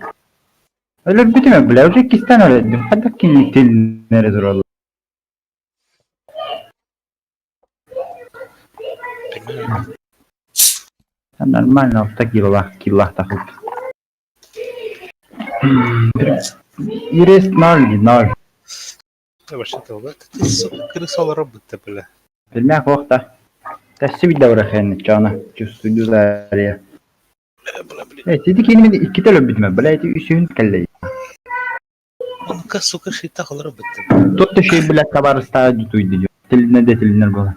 Өлөр бүтүмө, бля, уже кистен өлөдүм. Хадда киниктен нере туралы. Нормально, алта килла, килла тахып. Ирест ноль, ноль. Вообще то, ты, сука, крыса работа, бля. Билмәк вакта. Тәсси бит дәүрә хәнне чана. Чувствую зария. Э, сиди кинеме икки төлөп битмә, бля, эти үсүн кәлле. Он-ка, сука, шита работа. Тот шей, бля, кабар ставит туйды. Телинне де телиннер була.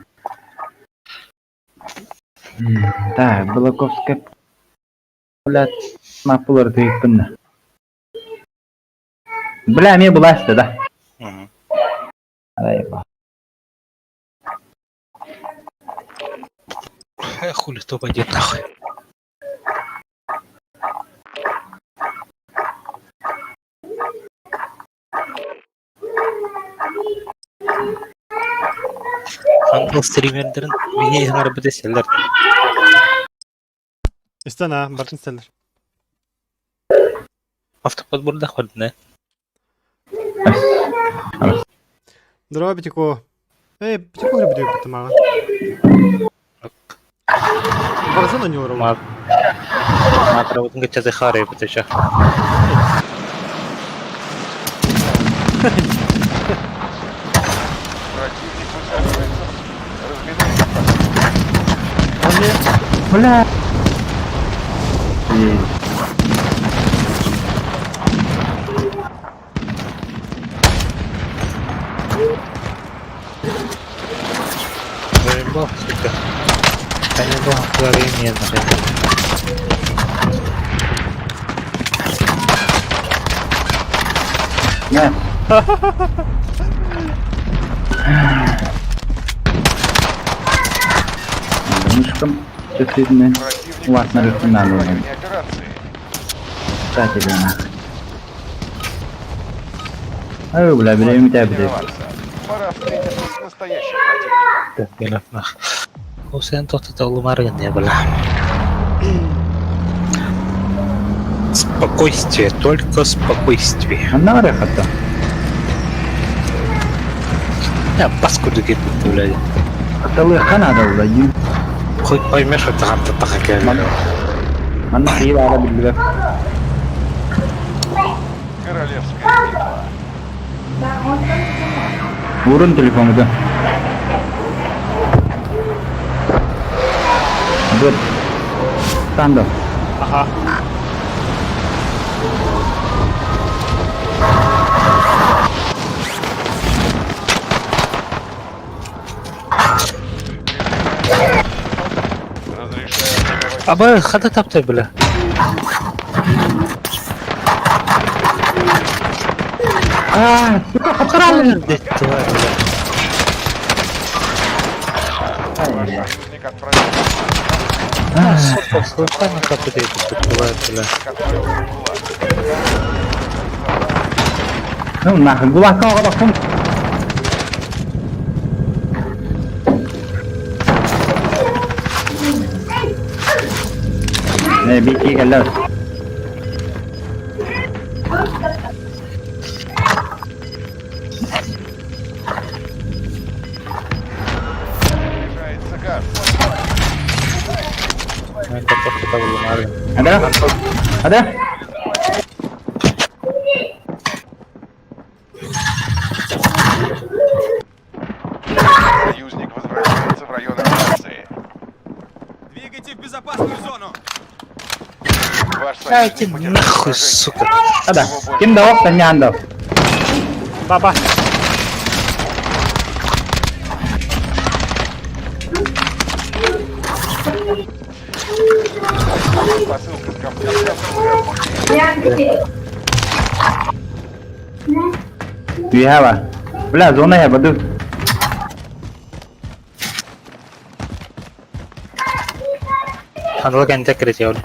Да, Балаковская, бля, мапулар тыйыппын. Бля, мен буласты, да. Ай, ба. Хули, кто пойдет нахуй. Антон стримердэрин биһиги ыҥырбыт истэллэр. Истэн аа, бартын истэллэр. Автоподбордах бардына. Здорово, Битико. Эй, Битико говорю, буду мага. Warzone не урал. Матравытын кытта хары бутача. Противник высаживается. Разминуйте. Бля. Заебал, сука. Канибал, говори мне, Не. Мышкам чувствительны. Противник Ладно, высаживается надо. в районе операции. Кстати, бля. Ай, бля, бля, тебя, бля. Пора встретиться с настоящим противником. Sen tohtotaulumar не было. Спокойствие, только спокойствие. Она рехата. Я паскуду кирпит, блядь. Аталы хана да блядь. Хуй поймешь, это там такая. Манна хиба ала билбе. Королевская битва. Урун телефону да. Вот. Тандо. Ага. Разрешаю атаковать. Аба хата таптай, бля. А, сука, хапсарал. Тварь, бля. Ваш союзник отправился А, сука, случайно капает, тварь, бля. отправился в ГУЛАГ. Ну нахуй, гулакка оҕолохпун. Э, бики кэллэр. Приближается газ. Это tohtotaulumar. Ада? Ада? Союзник возвращается в район операции. Двигайте в безопасную зону. Ваш Дайте союзник потерпел нахуй, поражение. сука. Ада. Ким да оп, да. Баба. Посылка с комплектом уже в пути. Туява. Бля, зона я буду. Аналог антикритиол.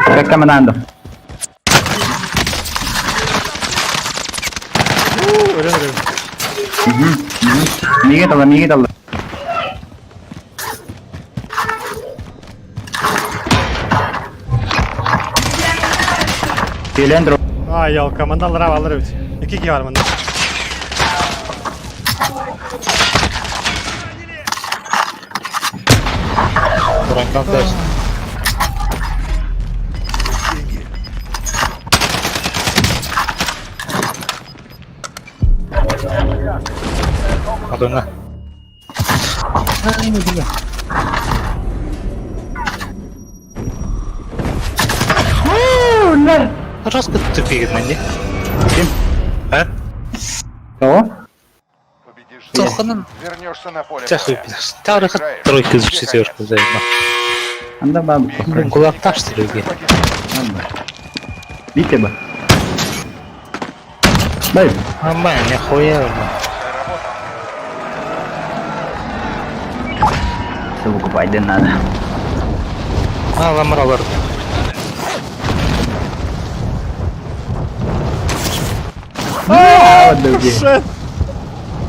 Как команда. Өлөн өлөн. Миге тала, миге тала. Филендро. Ай, ялка, мандал рав алыр бит. Iki ki var mında. Броньтан дальше. Адона. Ай, бля. Жестко тупит, не? А? Кого? Победишь Тоханын. Вернешься на поле Тяхуй, боя. Тарыха тройка за четверку заебал. Анда бабу. Блин, кулак та что ли? Бите бы. Дай. Ама, нихуя, бля. Все выкупать да надо. А, ламралар. А, барды. Шет!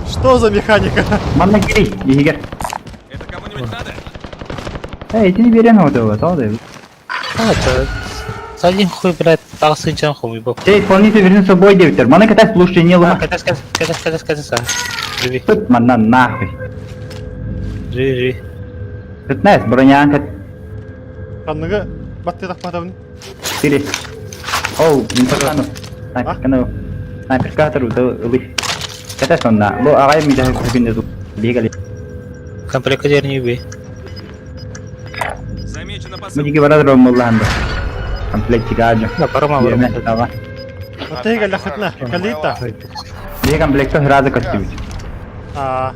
Что за механика? Манна кири, иһигэр. Это кому-нибудь надо? Эй, итини биэрэн оҕото, тоҕо да. А, это... Один хуй, блядь, тағсын хуй, боб. Эй, исполнитель вернется собой диэбиттэр. Маны кэтэс слушай не ла. Кэтес, кэтес, кэтес, кэтес, кэтес, а. Живи, Тут манна нахуй. живи, живи. 15 бронян кэт. Ханныгы баттыйдах батабын. Тири. Оу, инферно. Снайперканы. Снайперка тару ылы. Кэтэс онна. Бу аҕай мидэһэ күнне ту. Бигали. Комплекта не убей. Замечена Бу посылка. дики барар ромуллаан. Комплектик аажа. Да, барма, барма. Биэрмэ тава. Баттыйга лахытна. Калита. Биһи комплекта сразу көстүбүт. А.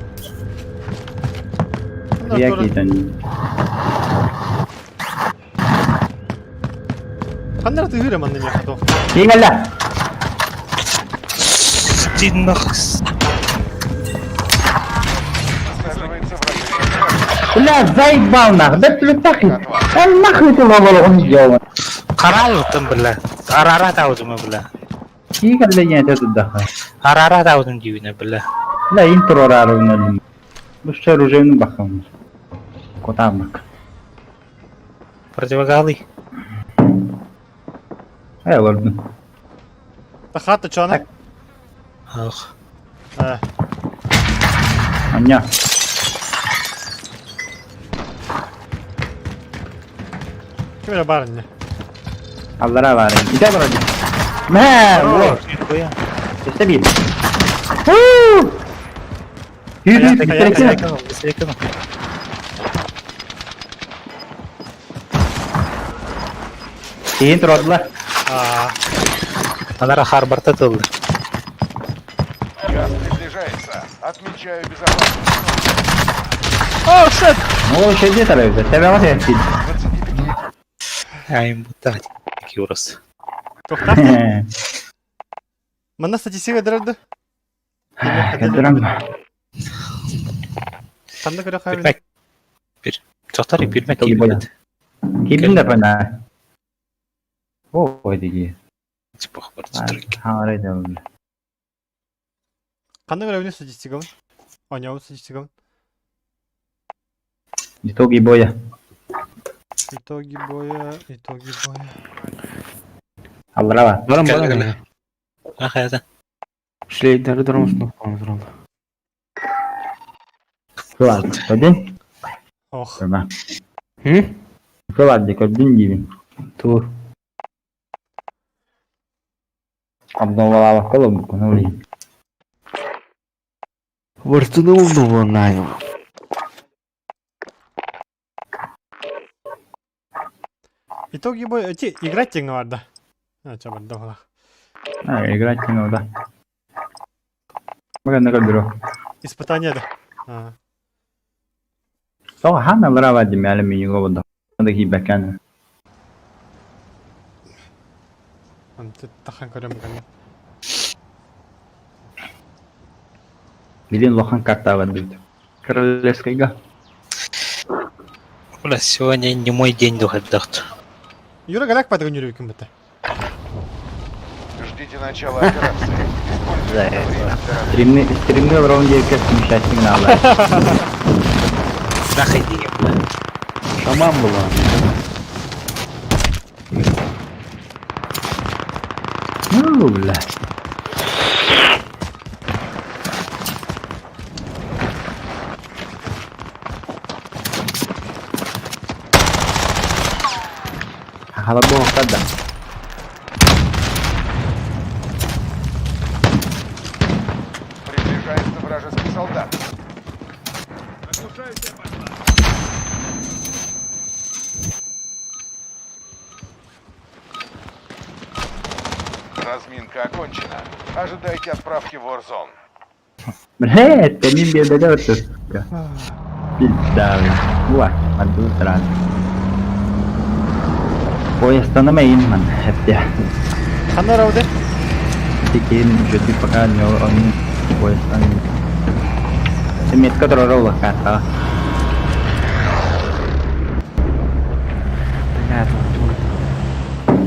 Я кийтен. Ханнара тыгыра манны мехато. Кигалла. Ты нах... Высаживается вражеский Бля, заебал нах. Да ты нахуй. Да нахуй ты ловол он сделал. Қарал там, бля. Арара таудым, бля. Кигалла я это туда. Арара таудым дивина, бля. Бля, интро рару Бу шер уже ну бахам. Котамак. Противогалы. Эй, ладно. Тахата чана. Ах. А. Аня. Кимре барыння. Аллара бар. Иде вроде. Мэ, вот. Нихуя. Өстө бир. Уу! Yürü, Kaya, yürü, kaya, yürü. kaya. Кейин турдулар. А. Анара Харбарта тылды. Газ приближается. Отмечаю безопасность. О, шет! Ол шеде тарабы. Себеби тепти. 25 Айым будта. Кюрос. Тохта. Манна статистика дырды. Кедерем. Ханны көрө хайбын. Бирмек. Бир. Тоқтар бирмек Тоги боя. кийбит. Кибин да пана. О, ой диги. Типа хватит. Хаңара да. Ханны көрө статистика. Оняу статистика. Итоги боя. Итоги боя, итоги боя. Аллара бар. Барам Кэлэ, барам. кэлэ. Ах, это. Шлейдері дұрмысын туралы. Кылар. Один. Ох. Көрмө. Hı? Кылар ди көрдүн дибин. Тур. Абдулла кылып күнүли. Вартыны улду Итоги боя. Эти играть теңе бар да. А, чабар да бала. А, играть кино да. Мага нага бирੋ. Испытание да. А. Со хана аллара бар дим әле мен юго буда. Анда кийбеккен. Антı тахан көрөм гана. Билин лохан карта бар дейт. Королевскайга. Бля, сегодня не мой день духаддахт. Юра галак падагын жүрүп бите. Ждите начала операции. Используйте Да, это время для разведки. Стримни стримни раунд дерке смешать сигналы. Нахай бля. Шаман была. Ну, бля. Халабо kada. Приближается вражеский солдат. Разминка окончена. Ожидайте отправки в Warzone. Бля, temin bir de сука. Пизда, бля. Уа, аду сразу. Поезд ман, хепте. Ханна рауды? Тикин, уже ты пока не он поезд Метка турар карта. Бля,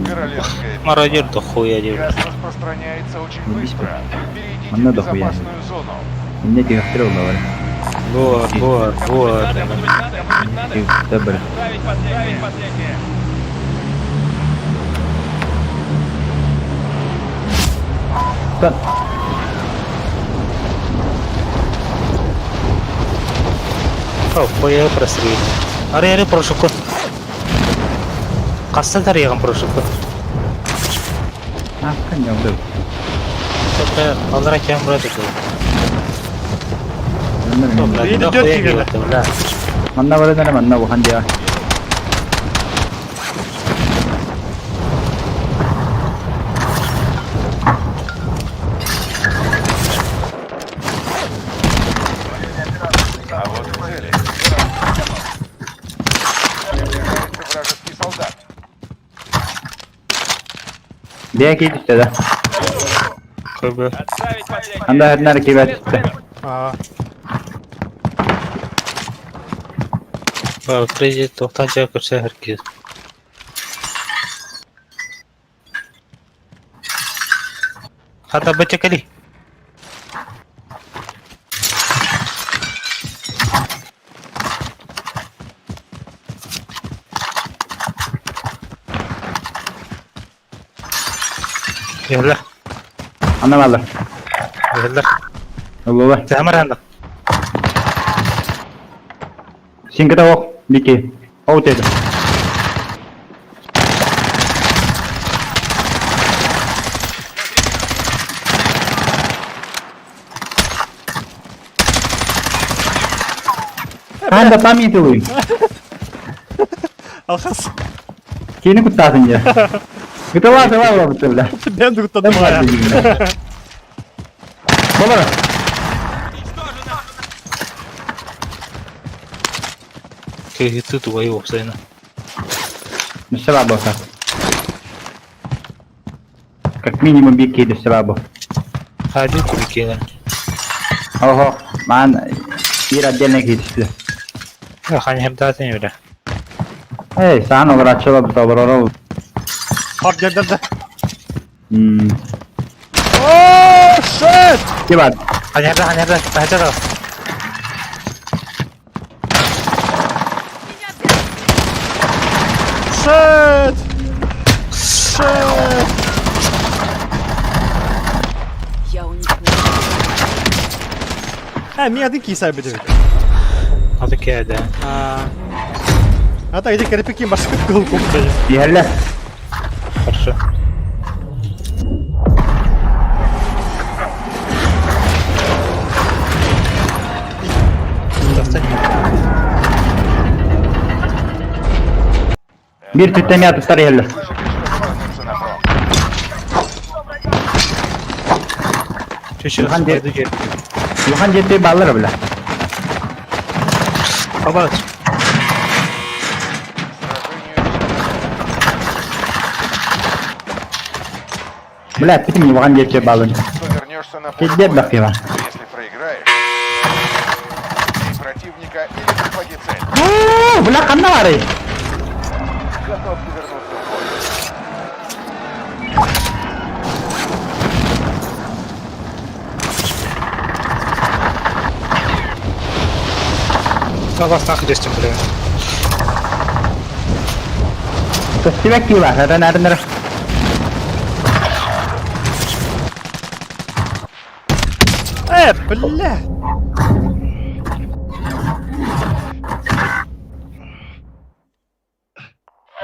Королевская Мародер до хуя Газ распространяется очень быстро. Берите Перейдите Манна в да хуя. безопасную зону. Инне тигахтыр олар. Вот, вот, вот. Тигахтыр бір. Отставить последнее. последнее. Тан. О, хуя прострелили. Аре, аре, прошуку. Касса тарыйган прошуку. А, конечно, Аллара кем брат это. Видит, идет тебе. Бля. Манна баран манна бухан диа. А вот и цели. Приближается вражеский солдат. Бия кей түсті да. Көбі. Отставить последнее. Анда хәрнәр кебә түсті. А, Президент тоқтан жа көрсе әркез. Хата бачакали. يلا Анда балыр. يلا Олла. Замар анда. Сен кіді оқ, Беке. Оу деді. Анда памятуй. Алхас, Кені құттасың я. Гытыла тыла бля, бля. бен дугтадым я. Болар. Күйті тугай оқсайна. Нүсі бабы. Как минимум беке нүсі бабы. Хади кубикена. Ого, маған бір отдельно кетісті. Хани хемдатын юра. Эй, саған олар ачыла біз олар орал. Хоп, дер, дер, дер. Ммм, О, шит! кебат. Хани хемда, хани хемда, хани Шит! Шит! Я у них не... А, меня один кисай будет. Аты кәді. А, а так, иди карпики башка кулку. Берлі. Хорошо. Достань. Bir tüttemi atışlar yerli. Выживет, чтобы вернуться на фронт. Чүші Хан қайды жер. Юхан жетпей баллар бля. Баба, Сражению Бля, бітім Юхан жетпей баллар. что вернешься на поле Кедер боя. бақива. Если проиграешь, бей противника или захвати цель. Ооо, бля, қанда бар ей? Готов вернуться в бой. баба, нахуй дестім, бля. Көстібек кей бар, әрін әрін әрін. Бля!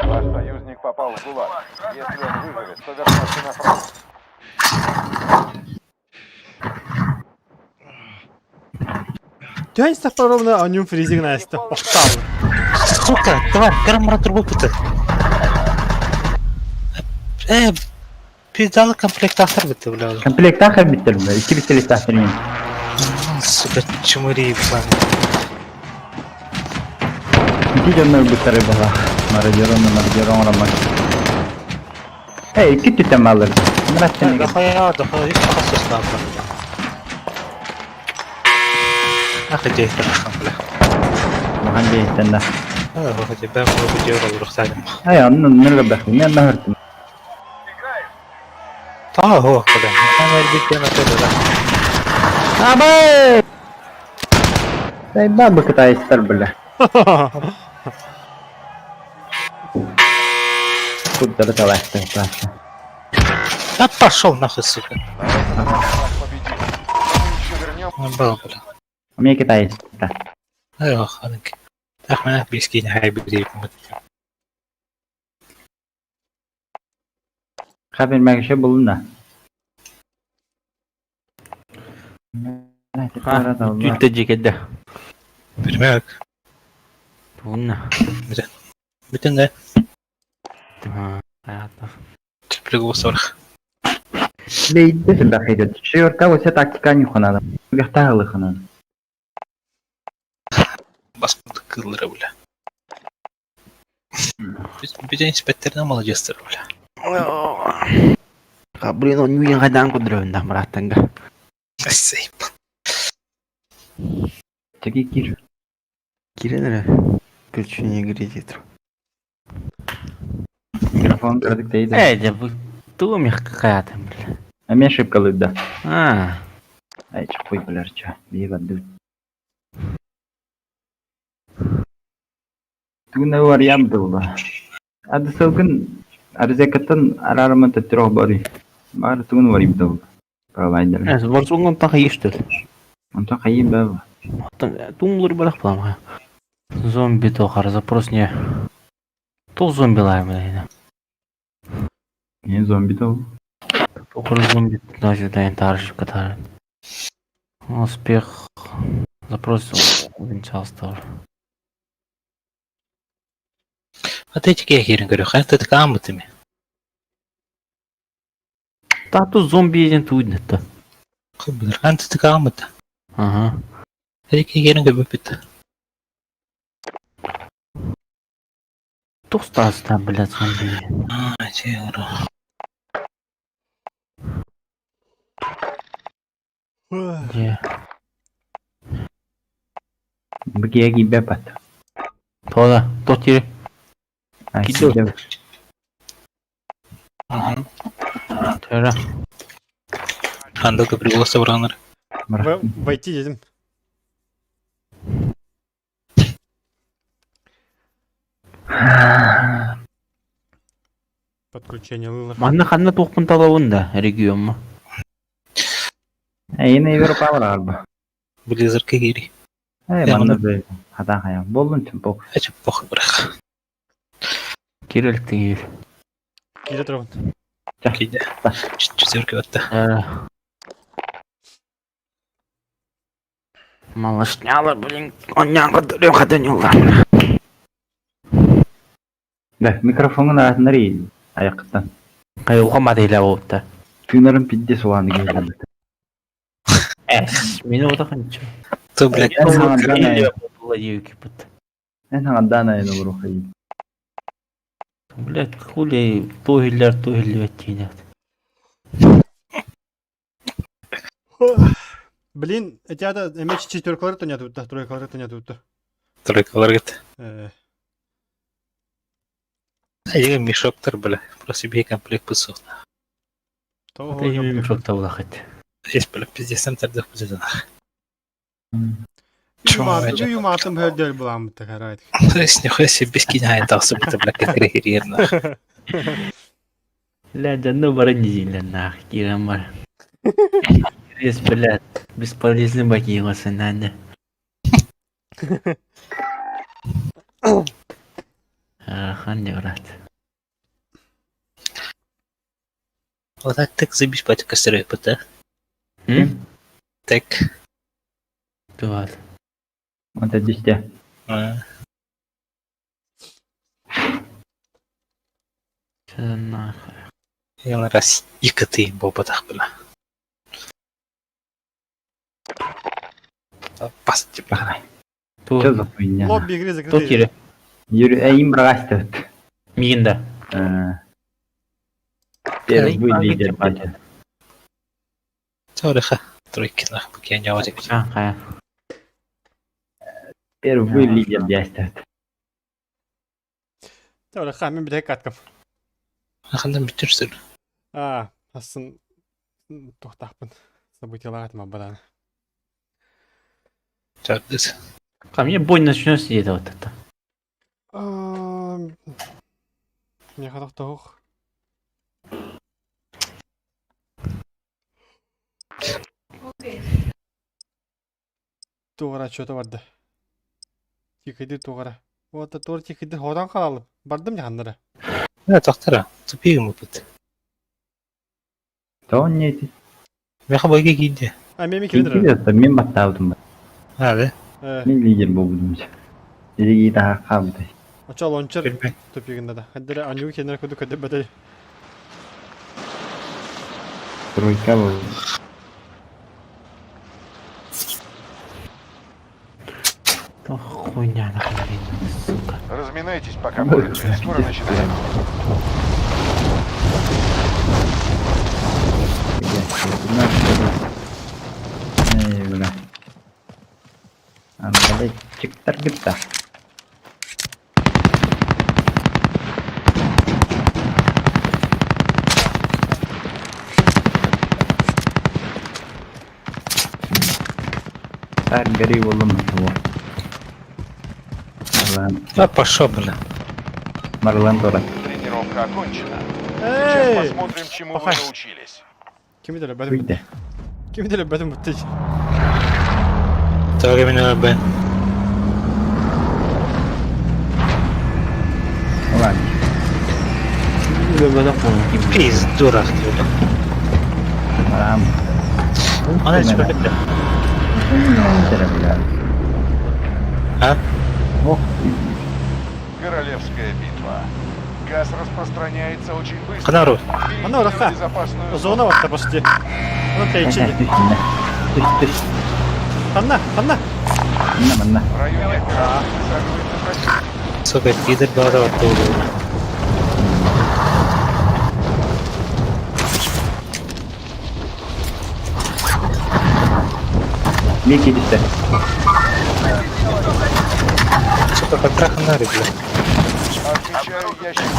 Ваш союзник попал в ГУЛАГ. Если он выживет, то вернется на фронт. Тянь ровно, а нем фризинг наста. Охтал. Сука, давай, кармара трубу пыты. Э, педалы комплект автор бітті, бля. Комплект ахыр биттер бля. İki пистолет ахыр мен. Сука, чумыри, бля. İki canlar буттары бала. Мародерон, мародерон роман. Эй, iki tütemi alır. Мұрат сен Дохуя, дохуя, их похож бля. Ах, иди, бля. Маған бейттен да. Выходи, бэм, выходи, рухтадим. Ай, анны нырға бәхи, мен нахыртым. Таһо, бля. Эн эрбит диэн да. Абай! Дай бабы китайцтар, бля. Куддары талаахтар класса. Да пошел нахуй, сука. На этот раз нас победили. Но мы еще вернем Был, бля. У меня китаец, да. Эх, ханык. Так, меня близкий не хайбри. Хабер мәгеше булын да. Түйтті жекеді. Білмек. Туғынна. Бүтін де. Аятта. Түплігі болса бар. Бейді бәхейді. Шиорка өсе тактика не ханады. Бехтағылы ханады. Басқынды кылдыра, бля. Бүтін инспекторына молодецтер, бля. Блин, он үйін қайдан көдірөбін да мұраттанға. Сейп. Теги кир. Киренері. Включение кредит. Микрофон кырдык дейді. Эй, да бұл туым қаятын, бля. А мен ошибка да. А, Ай, чықпой білер ча. Бейбанды. Түгін бар ябды була. Ады сылгын арзекаттан арарымын төттірі бары. Бар түгін бар ябды була. Провайдер. Варзунгон таха ештіл. Онта қайын бәбі. Тумлар барах буламға. Зомби тохар, запрос не. Тол зомби лайм, Не зомби тол. Тохар зомби даже дайын тарышып катар. Успех. Запрос увенчался. А ты теке херин көрі, қан ты камытыми. Тату зомби един туйднетті. Қыбылыр, қан ты камыты. Ага. Теке херин көрі бітті. Тухстаста, блядь, зомби. А, че, ура. Где? Бігеге бәпат. Тода, тот тире. Кидет. Тера. Анда көпір болса барғаныр. Войти дедим. Подключение лылар. Манна ханна туқпын талауын да, регион ма. Эйне Европа бар арба. Близзар кегири. Эй, манна бе. Хата хая. Болдун чымпок. Ачып похуй бірақ. Кирилл тигир. Кире тұрғын. Кейде. Четверка өтті. Малышнялар, блин, оннян кыдырым хатын юлдар. Да, микрофонун аратынар ий. Аяқыттан. Кайылға мадейля болыпты. Тыынарын пидде суаны келді. Эс, мені отақын чо. Ту, блядь, Эн хандан айны бұру Блядь, хули туһиллер туһиллер тиинет. Блин, эти ата эмечи четверкалары то нету, да, тройкалары то нету. Тройкалар кет. Эге мешоктар, бля. Просто бей комплект пысу. Мешок табылахыт. Есть, бля, пиздец, сам тогда пиздец. Юматым хөрдөл буламы тахарайт. С нихуя себе без киня это особо, бля, как регерно. Бля, да ну баранизили нах, кирамар. Рез, блядь, бесполезный бакиласы надо. Хан не брат. Вот так так забись пать костеры, ПТ. Так. Туат. Вот это десте. Нахуй. Я раз икоты боба бля. Пас типа. Что за хуйня? Лобби игры закрыты. Юрий, им брастет. Мигинда. Первый лидер, батя. Теориха. Тройки нахуй, я не один. Первый лидер действует. Теориха, мен бітек каткам. Хандан бүтүрсүр. А, Асын туохтаахпын событиялаах этим абадааны. Чардыс. Ко мне бой начнется где-то вот это. Миэхэ тохтоох. Туора что-то барда. Тикидир туора. Вот туора тикидир хорон хаалым. Бардым дьаһаннара. Э, тохтора. Тупик мупут. Тоҕо инньэ ити? Меха бойга киирдэ. А меми кирдир. Киирдэ, мин баттаабытым. А, да? Мин лидер буолбутум. Илии таһа хаалбытай. Очо лончер тупигында да. Хаддere анюгу кенер куду көдөбөтөй. Тройка был. То хуйня нахуй, сука. Разминайтесь, пока можете. Скоро начинаем. Эй, бля. Андалай чиктар гытта. Тар гори болым того. Марлан. А, пошел, бля. Марлан Тора. Тренировка окончена. Сейчас Эй! посмотрим, чему вы научились. Кими деле бәдім Выйди. Кими деле бәдім бутты. Так, именно Б. Ладно. Пизду рах ты, бля. Марам. Она еще бля. А? Ох, Королевская битва. Газ распространяется очень быстро. Канару. Перейдите Она в раха. безопасную Зона ватта почти. Ну тейчи. Түш, түш. Танна, танна. Манна, манна. В районе операции высаживается противник. Сука, пидор база оттуда. Микки түсті. Сука, контракт на бля. Отмечаю ящик.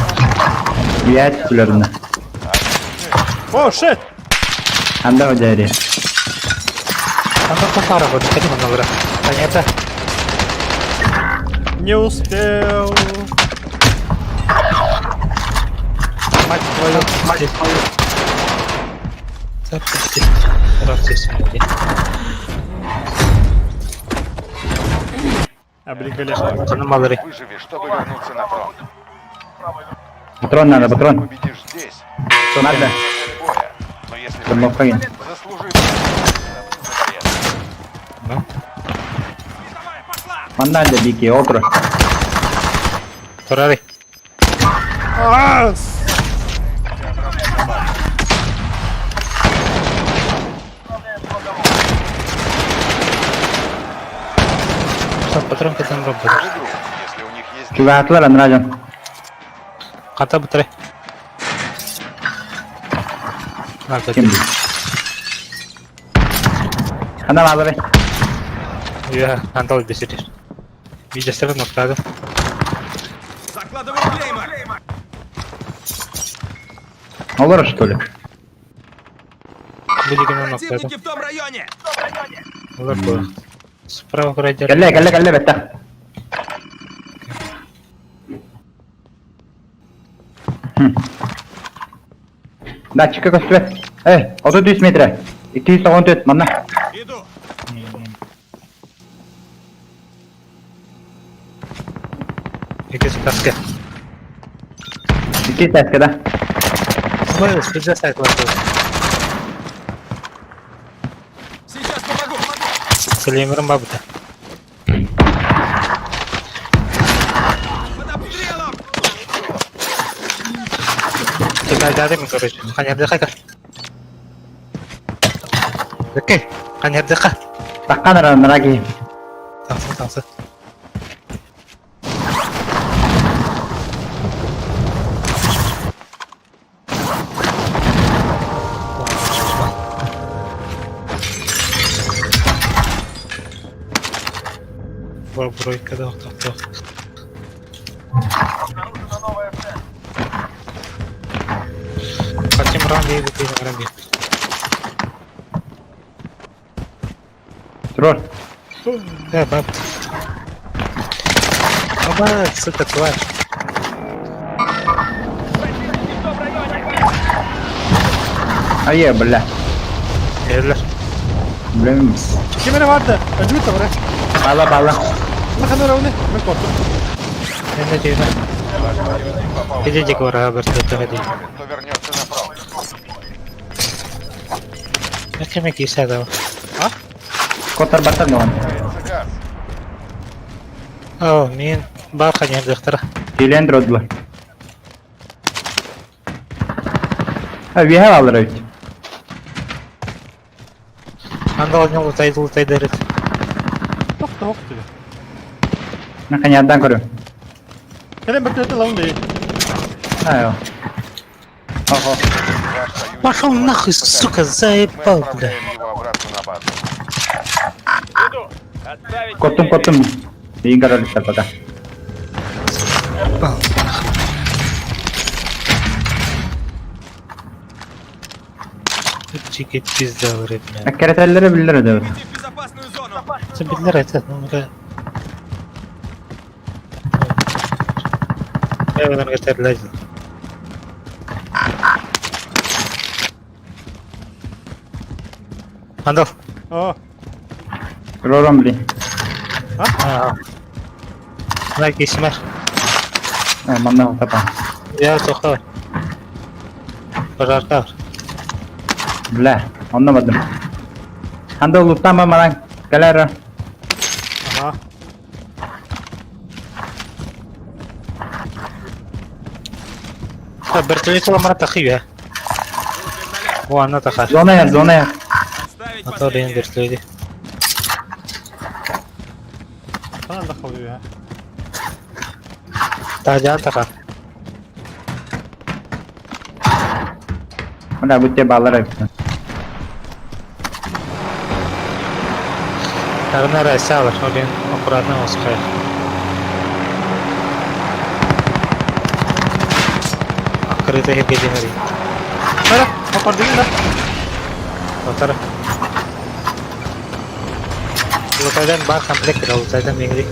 Пять күлеріне. О, шит! Анда өдәрі. Анда косара вот, ходи на бра. Понятно? Не успел. Мать твою. Мать твою. Так, Раз, Обликали. Малыры. Выживи, чтобы вернуться на фронт. Патрон надо, патрон. Победишь здесь. Надо. Боя. Но если Помогай. заслужи Манна да бики, отыр. Турары. А, Что, патрон катан работает. в игру, если у них есть Чугатлар анражан. Ката бутыры. Ким? Анда малыры. Я антал бесерер. Видеосервер ноктады. Закладываю клеймор! Олар что ли? Билигин ноктады. Противники в том районе! Олар было. Справа крайдер. Кэлле, кэлле, кэлле бетта. Датчика көстүбэт. Эй, 33 метр. 214, манна. Иду! Екесі таска. 2 таска да. Ой, специально сайт Сейчас помогу! Клеймером бабыта. Под обстрелом! Тунайдадым, короче. Ханердыха. Окей, ханердыха. Таккан араги. Таңсы, таңсы. Бройка, да, да, да. Хотим Бран бей, бей, бран бей. Трор. Э, баб. Баба, сука, тварь. Противники в том районе. Айе, бля. Эллер. Блин. Ким эрэ баар да? Өлбүт да бара. Бала, бала. Маханы равны. Мен коркум. Это дивно. Ваш союзник попал в Иди, гулаг. Дегора, вертолет. То вернется на фронт. Кеме кисе да. Котор батар ноон. Кончается газ. О, мин бар ханьяр дыхтара. Килен дродлар. А, виһэ алыр эбит. Анда не лутайды, лутайды дерет. Тохто хох тебе. Наконец-то көрүм. Кэлэн бөртөлөтө лавын дей. Айо. Ого. Ваш союзник Пошел в лагере нахуй, испытаний. сука, Мы заебал, бля. отправляем его обратно на базу. Иду. Отставить Коттум, стрельбу. коттум. Игорь пока. Заебал, нахуй. Чики пизда, бля. Әккәрәтәлләре биллер өдө. Sen bilirler это, ну, бля. Я в энерготерляде. Андал. О, Рором бли. А. На кисмер. А, манна тапа. Я тоқта. Пожарка. Бля, онно бардым. Анда луттан манан. Кэлэр. ага. Вертолет ламара тахи О, она таха. Зона яр, зона яр. А то блин вертолет. Ханан да хабы я. Та таха. Бля, бүтте балар эбит. Тарна расялар, блин, аккуратно успех. Открытый гидемери. Бара, попардыгын да. Отар. Лутайдан бар комплект, лутайдан меңри.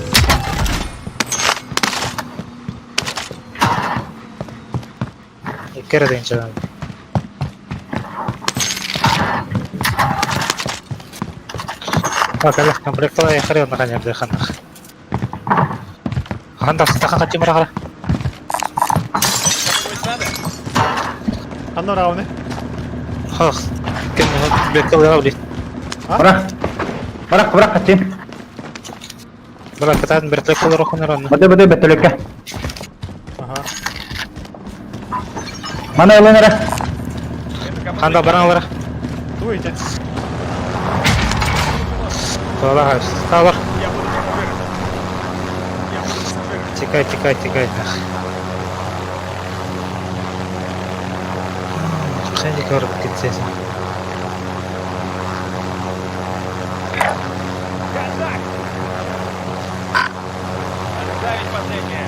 Иккere дейін Так, әлі комплектала яхари онна ханер ханнах. Ханда сатаха хатимара хара. Ханна равны. Хах. Кем бекел яули. Бырак. Бырак, бырак катин. Бара катан вертолет рохонер онна. Бады, бады, бөтөлекке. Ага. Мана ылынара. Ханда бараңлара. Туйте. Туала Тавар. Тикай, тикай, тикай. Ханди көріп кетсесің. Контакт! Отставить последнее.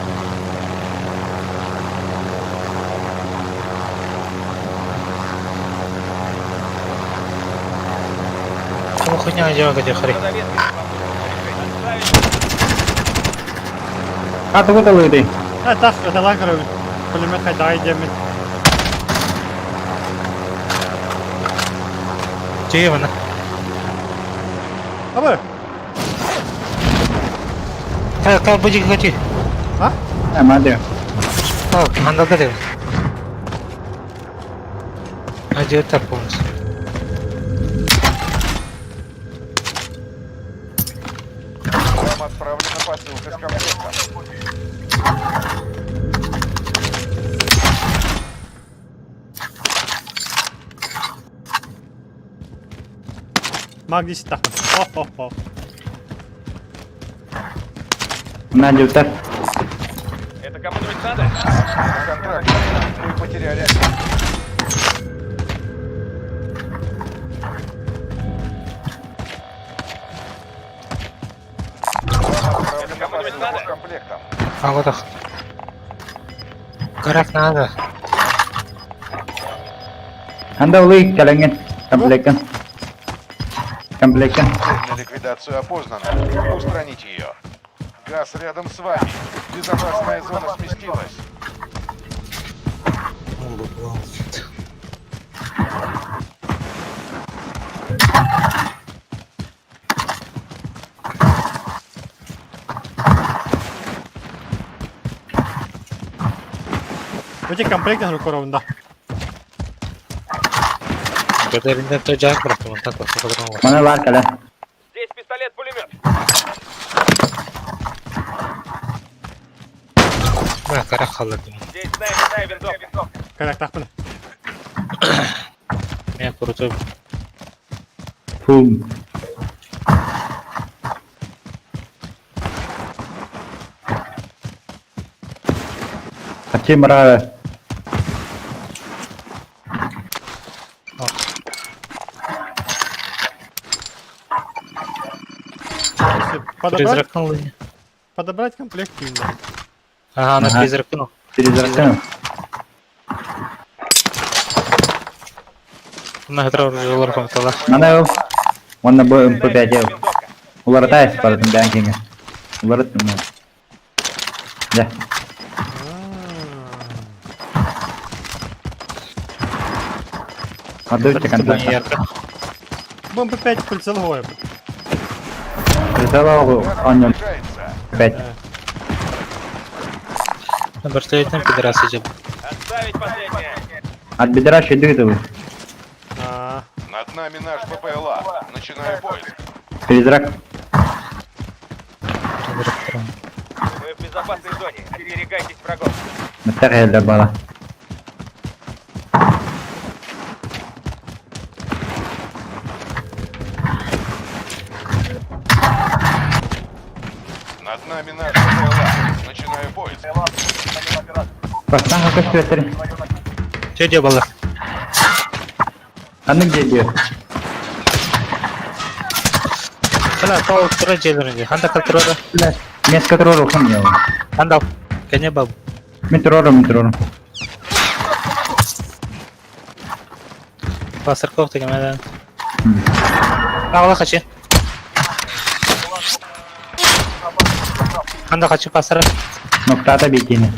Кому хуйня жауға жахари. Отставить. А, тугу талыды. А, так, это лакер. Пулемет хайдай демит. Жейвана. Абы. Та та бужик гати. А? А, мады. Та ханда да. Ажета полностью. Вам отправлена посылка с комплектом. Маг 10 тахмын. Хо-хо-хо. Мына жөтөр. Это кому-нибудь надо? На контракт. Мы потеряли. Вам отправлена кому-нибудь посылка надо? с комплектом. А вот так. Гарак надо. Анда улый кэлэҥҥин. Комплеккин. Комплеккин. Цель на ликвидацию опознана. Устраните ее. Газ рядом с вами. Безопасная зона сместилась. Эти комплект на да. Бөтөрүндэн то жаак бырахтым, онтон класса патрон бар. Мана бар кэлэн. Здесь пистолет-пулемет. Бля, карах халлардым. Здесь снайперская винтовка. Карактахпын. Мен крутой. Фу. Ачи мара. Подобрать, Призракнул. подобрать комплект именно. Ага, она Ага. призракнул. Перезарядка. На оружиялар комтала. Мана ол. Онна бу МП5 ел. Винтовка. Уларытай барытын бән кеңе. Уларыт мен. Да. Отдайте контакт. Бомба 5 прицеловая. Прицеловал Газ он приближается. 5. Вертолеттен пидорасы жеп. Отставить последнее. От бедра шедует А, Над нами наш БПЛА. Начинаю поиск. Призрак. Мы в безопасной зоне. Остерегайтесь врагов. Меттер бала. Над нами наш БПЛА. Начинаю поиск. Бастан көстүөттөр. Че де бала? Аннык дедио. Бля, тау тура желеринде. Ханда калтырора. Меска трору хам я. Ханда. Кене баб. Метрору, метрору. Басырков деген мәден. Ағла қачы. Ханда қачы пасыра. Ноктата бекини.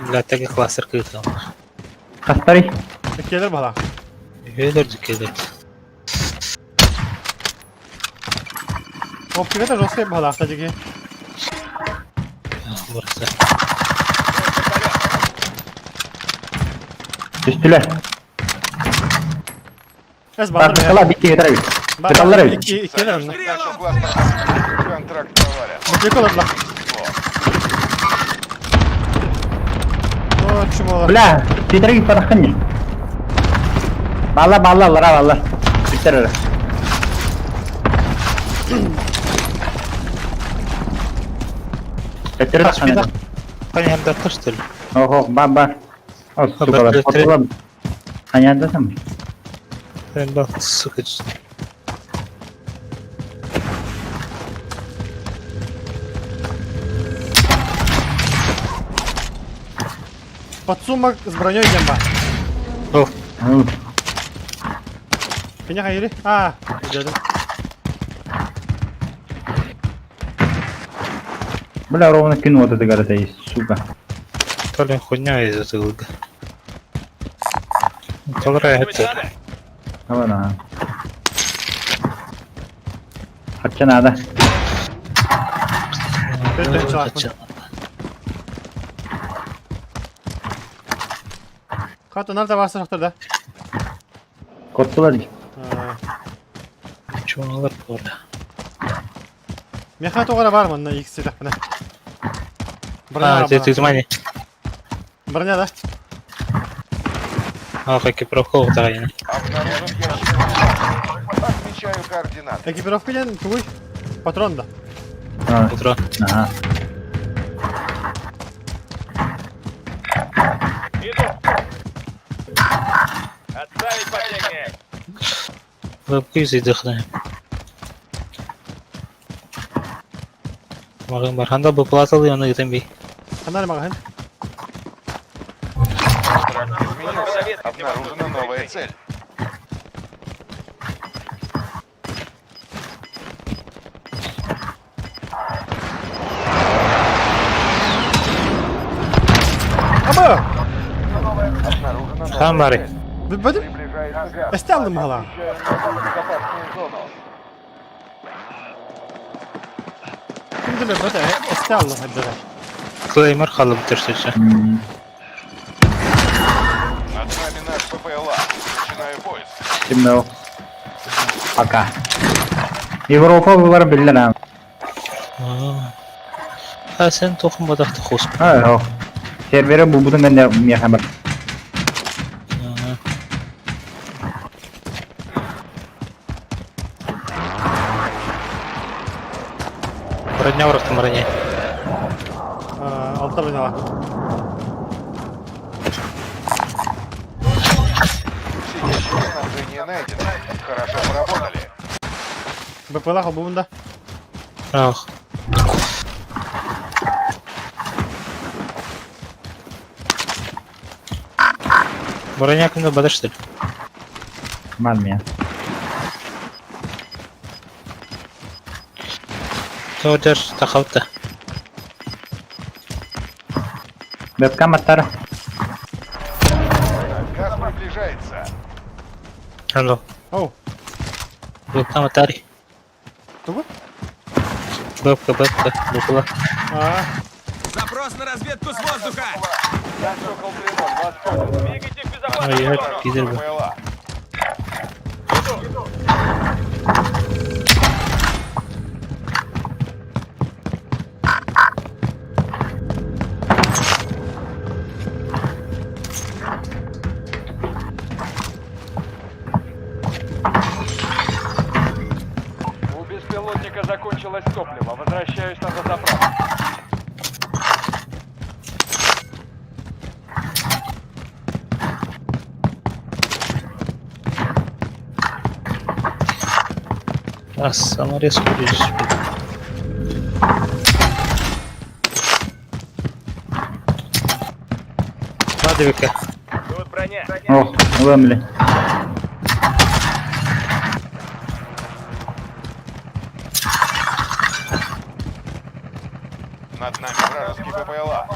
Бля, теге кластер кыйты. Кастари. келер бала. Үйлер дүкелер. Оп, это жесткая бала, кстати. Бурсы. Түстүлөр. Эс бала. Тартыкала бекини трави. Беталлар бит. Келер. Союзник начал кластер. Контракт провален. Прикол бла. О, чмо. Бля, титраги параханни. Бала бала лара бала. Биттер. Беттер Қашпида. Қане ханда қыштыр. Охо, ба ба. О, сука, потолам. Ханяда там. Мен бақ, сука. Подсумок с броней демба. О, Меня хайри. А, дядя. Бля, ровно кинул вот это город есть, сука. то ли хуйня из этого. Толра это. Давай на. Хотя надо. Хат, nerede varsa şaktır da. Коттулар. Чуналар burada. Меха тоғара бар мында икси тақпына. А, ты ты мани. Броня да? А, экипировка утарайын. Обнаружен ящик. Отмечаю координаты. Экипировка ден тугуй. Патрон да. Утро. Ага. Иду. Отставить последнее. Вебкүйіз идыхны. Мағын бар. Ханда бұл платалы оны гитен бей. Канар магазин. Контракт изменился. Обнаружена новая цель. Аба! Обнаружена новая Хамари. цель. Билбэтим. Приближается газ. Эстэ алдым баһалаах. Отмечаю новую безопасную зону. Ким да билбэт эстэ алдым хайдара. Клеймор халып тұрсышы. Над нами наш ППЛА. Начинаю поиск. Ким Пока. Европа булар биллер а. А сен тоқым бадақты қос. А, ох. Сервері бу бутун мен меха бар. Броня ұрықтым броня. Алта броняла. Все ящики снабжения найдены. Хорошо поработали. БПЛА холбуун да. Ах. Броня кімді бадаш что ли? Ман меня. Тоғыр тақауты. Вебкам аттар. Газ приближается. Алло. Оу. Вебкам атари. Тугу? Бэбка, бэбка, букла. Аа. Запрос на разведку с воздуха! Я Сокол 3-0, вас понял. Двигайте в безопасную Ай, я зону! пидор был. ППЛА. У беспилотника закончилось топливо. Возвращаюсь на дозаправку. А, саморез куришь. Ладовика. Тут броня. Ох, вымли. Над нами вражеский БПЛА.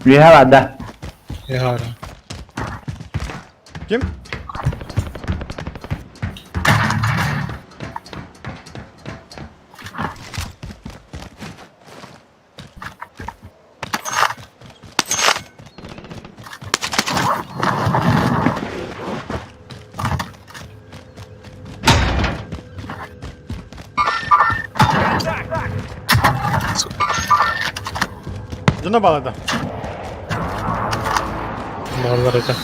Лиха да. Я Ким? Дьоно балада. Баллар это.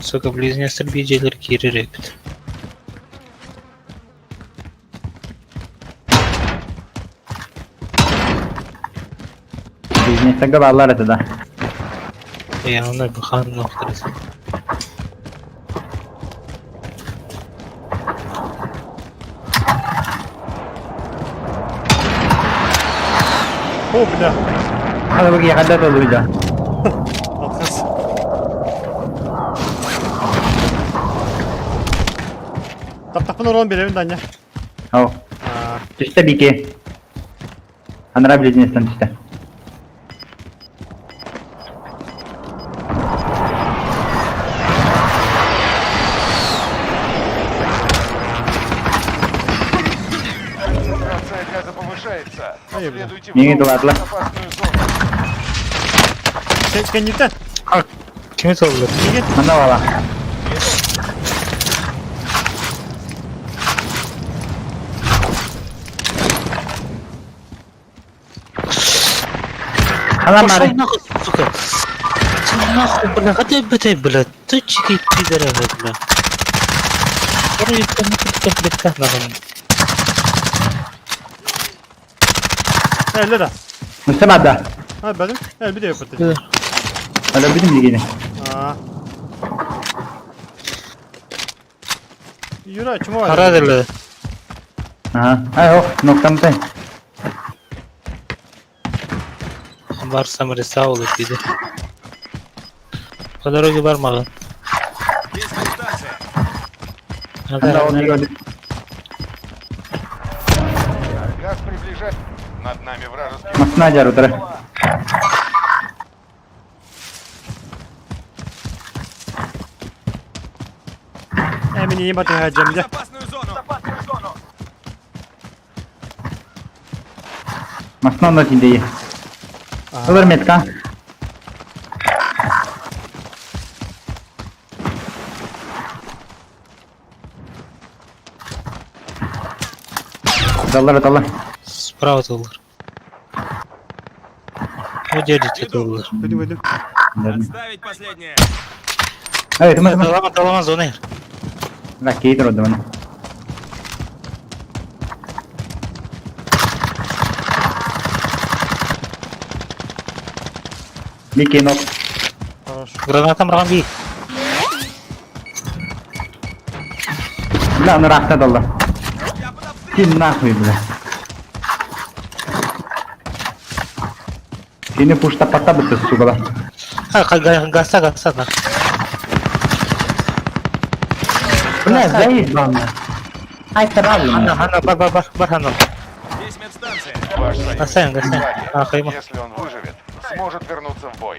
Сука, близнецы бейджелер кири репет. Бизнеске баллар это да. Я оны бахан ноқтырысы. О, бля. Hadi bakayım hadi da duydu. Алхас. Таптапын урон беремин Даня. Ау. Аа. Түстэ бики. Анара бизнестен түстэ. Концентрация газа повышается. Ай, бля. Следуйте в Не новую ладно. безопасную зону. Кэнниттэн. Кім это олды? Манна бала. Хала Пошел мары. нахуй, сука. Ты нахуй, бля, хотя бы ты, бля, ты чики пидора, бля. Вроде там комплектах нахуй. Элле да. Müslüm да. Ha benim. El bir de yapıttı. Öyle bizim ligini. Аа. Юра, чмо? Хара Ага. Ай, ох, ноктамтай. Бар самрисаулы пиде. По дороге бар маған. Газ приближает. Над нами вражеский... Масна жарутара. Эмини батыга жемде. Масна онда тиндейі. Ылыр метка. Даллар, даллар. Справа доллар. О, держите доллар. Пойду, пойду. Отставить последнее. Эй, тумай, тумай. Талама, талама зоны. Да, кейтер отдаван. Бики нок. Хорошо. Граната мраған би. Бля, ну рахта далла. Ты нахуй, бля. Сені пушта пата бітті, сука. А, гаса, гаса, на. Бля, заебал, на. Ай, травлю, Хана, хана, бар, бар, бар, бар, хана. Здесь медстанция. Ваш союзник Гасаем, в гасаем. лагере. А, хайма. Если он выживет, сможет вернуться в бой.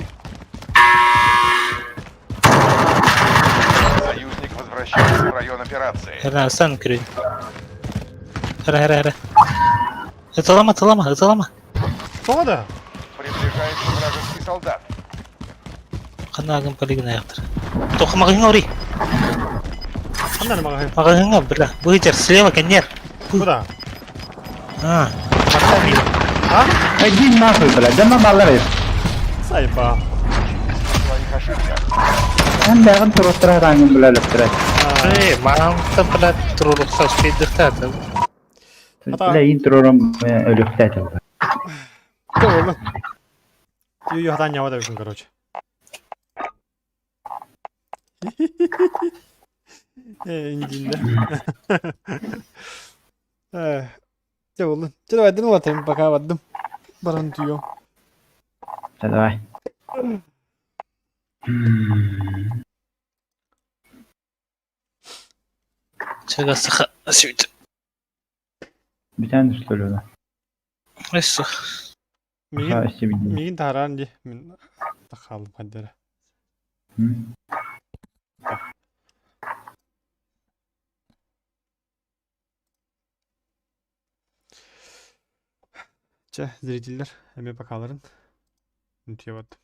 Союзник возвращается в район операции. Хера, сан кірі. Хера, хера, хера. Талама, талама, талама. Что да? Приближается вражеский солдат. Қана агым полигон аяқтыр. Тоқы мағыңа ори. Қандай маған? Мағыңа, бля. Быйтер, слева, конер. Куда? А, поставили. А? Иди нахуй, бля, да на баллар. Сайба. В своих ошибках. Мен бәрін тұрыстыра раңын бля, лөптірі. Эй, маған бля, тұрулықса успейдіхта. Бля, интрором өліқтәті. Кто oldu? Ю хатан ява да короче. Индинде. Те oldu. Те давай дын латайм пока бардым. Баран түйөм. Давай. Чагасыха, сөйт. Бүтән что ли? Эсі. Мигин мигин таран ди. Мен тахалым хаддера. Че, зрительдер, эме покаларын. Нүтие бардым.